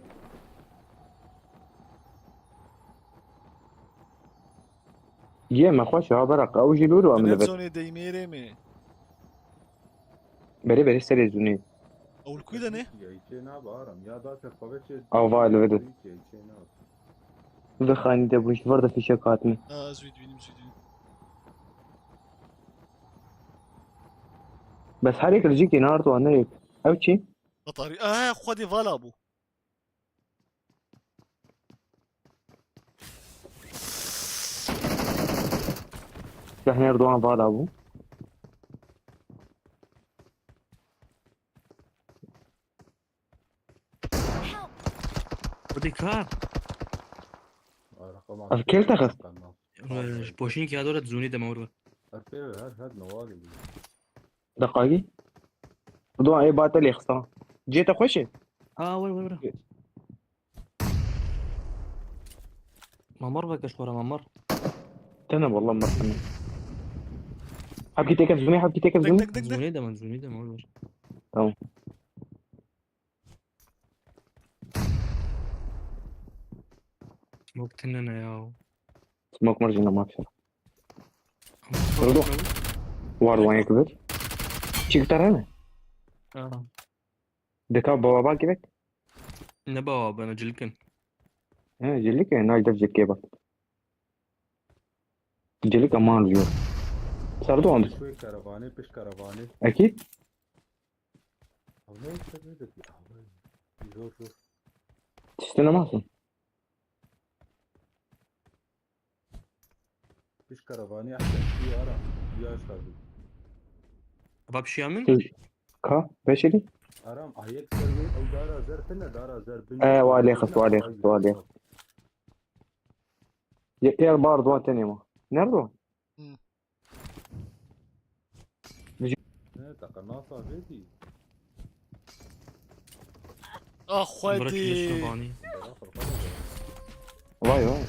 Yê me xweş e, ha beraq. Ew jî lûr û em li Net vir. Zonê deymêrê me. Berê berê serê zûnê. Ew li ku de ne? Ya, îçê nabe aram. Ya da te xwe çê. Ew va li vir. Îçê, îçê nabe. Li xanî de bû, ji vir de fîşek hatine. Ha, ez wî dibînim, ez wî dibînim. Bes herêk li cîkê nard û aneyek. Ew çi? Batarî. Aha, Xwedê vala bû. Zehnê Erdogan vala bû. Xwedê ka. Ev kêl te xist? Ji poşînkî ya dore zûnî deme wir. Her pê her her newalî. Deqayî. Duan ê bate lê xista. Cê te xweş e? Ha, wir, wir, wir. Mamar veke ji xwe re, mamar. Tene wallah mer tene. Hevkî têkev zûnê, hevkî têkev zûnê. Dik, dik, dik. Zûnê de min, zûnê de min. Tamam. Smoke tine ne ya? Smoke marjina mafi. Smoke Durdu. Ne bu? War wan yek bir. Çi gitar ne? Ha. Deka baba bak gerek. Ne baba bana cilikin. He, cilik e, nay dev cilkê bak. Cilik aman diyor. Sarı doğandı. Şu karavanı, pişt karavanı. Ekî? Abi ne istedim dedi? Abi zor zor. Tiştine masın. Pişt karavanı ahsen. Bir ara. Bir ara sardı. Bab şiya min? Siz ka? Beşeri? Haram, ah, yek ser wê, ew dara zer tine, dara zer bin. E, wa lê xist, wa lê xist, wa lê xist. Yekê bar duwa tenê ma. Nerede o? Hı. Ne, taka nasa vêdî. Ah, xwedî. Bırak şunu şunu bani. Vay, vay.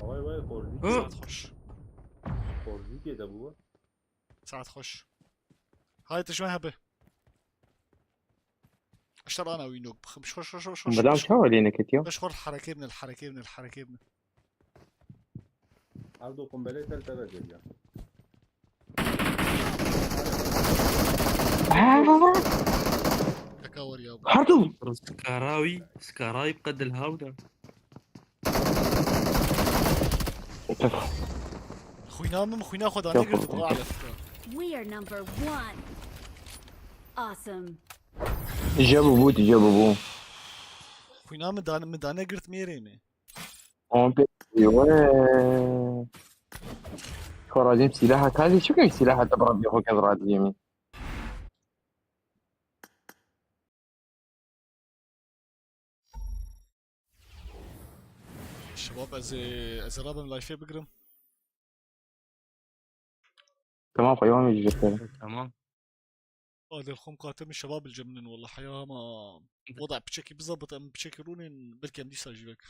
Vay, vay, kordi. Hı. Saet xweş. Kordi kê de bu. Saet xweş. Hay, tu ji me hebe. اشتر انا وينوك بخ-، مش خوش، خوش، خوش، خوش. Belam çawa lê neketiya? Beş xor, herekê bine, herekê bine, herekê bine. Erdo, kumbelê tel teve geliyor. Ha! Teka var ya. Pardon. Skarawi, Skarawi bi qedil hawda. Xwîna min, xwîna xwe da Yok, negirtibû, yok. Ala fikra. We are number one. Awesome. Jebu bu, jebu bu. Xwîna min da, min da negirt mêrê me. On pê we. Xwe razîm silaha kazî, çi kay silaha te bi Rabbî xwe kez razî yemî. Şebab, ez ê, ez ê rabim lifeê bigirim. Tamam, xeywan mecbur. Tamam. Adil xum katim şebab bilcemnin, wala heya ama wada piçekî bizabit, em piçekî rûnin, belki em dîsa jî vek.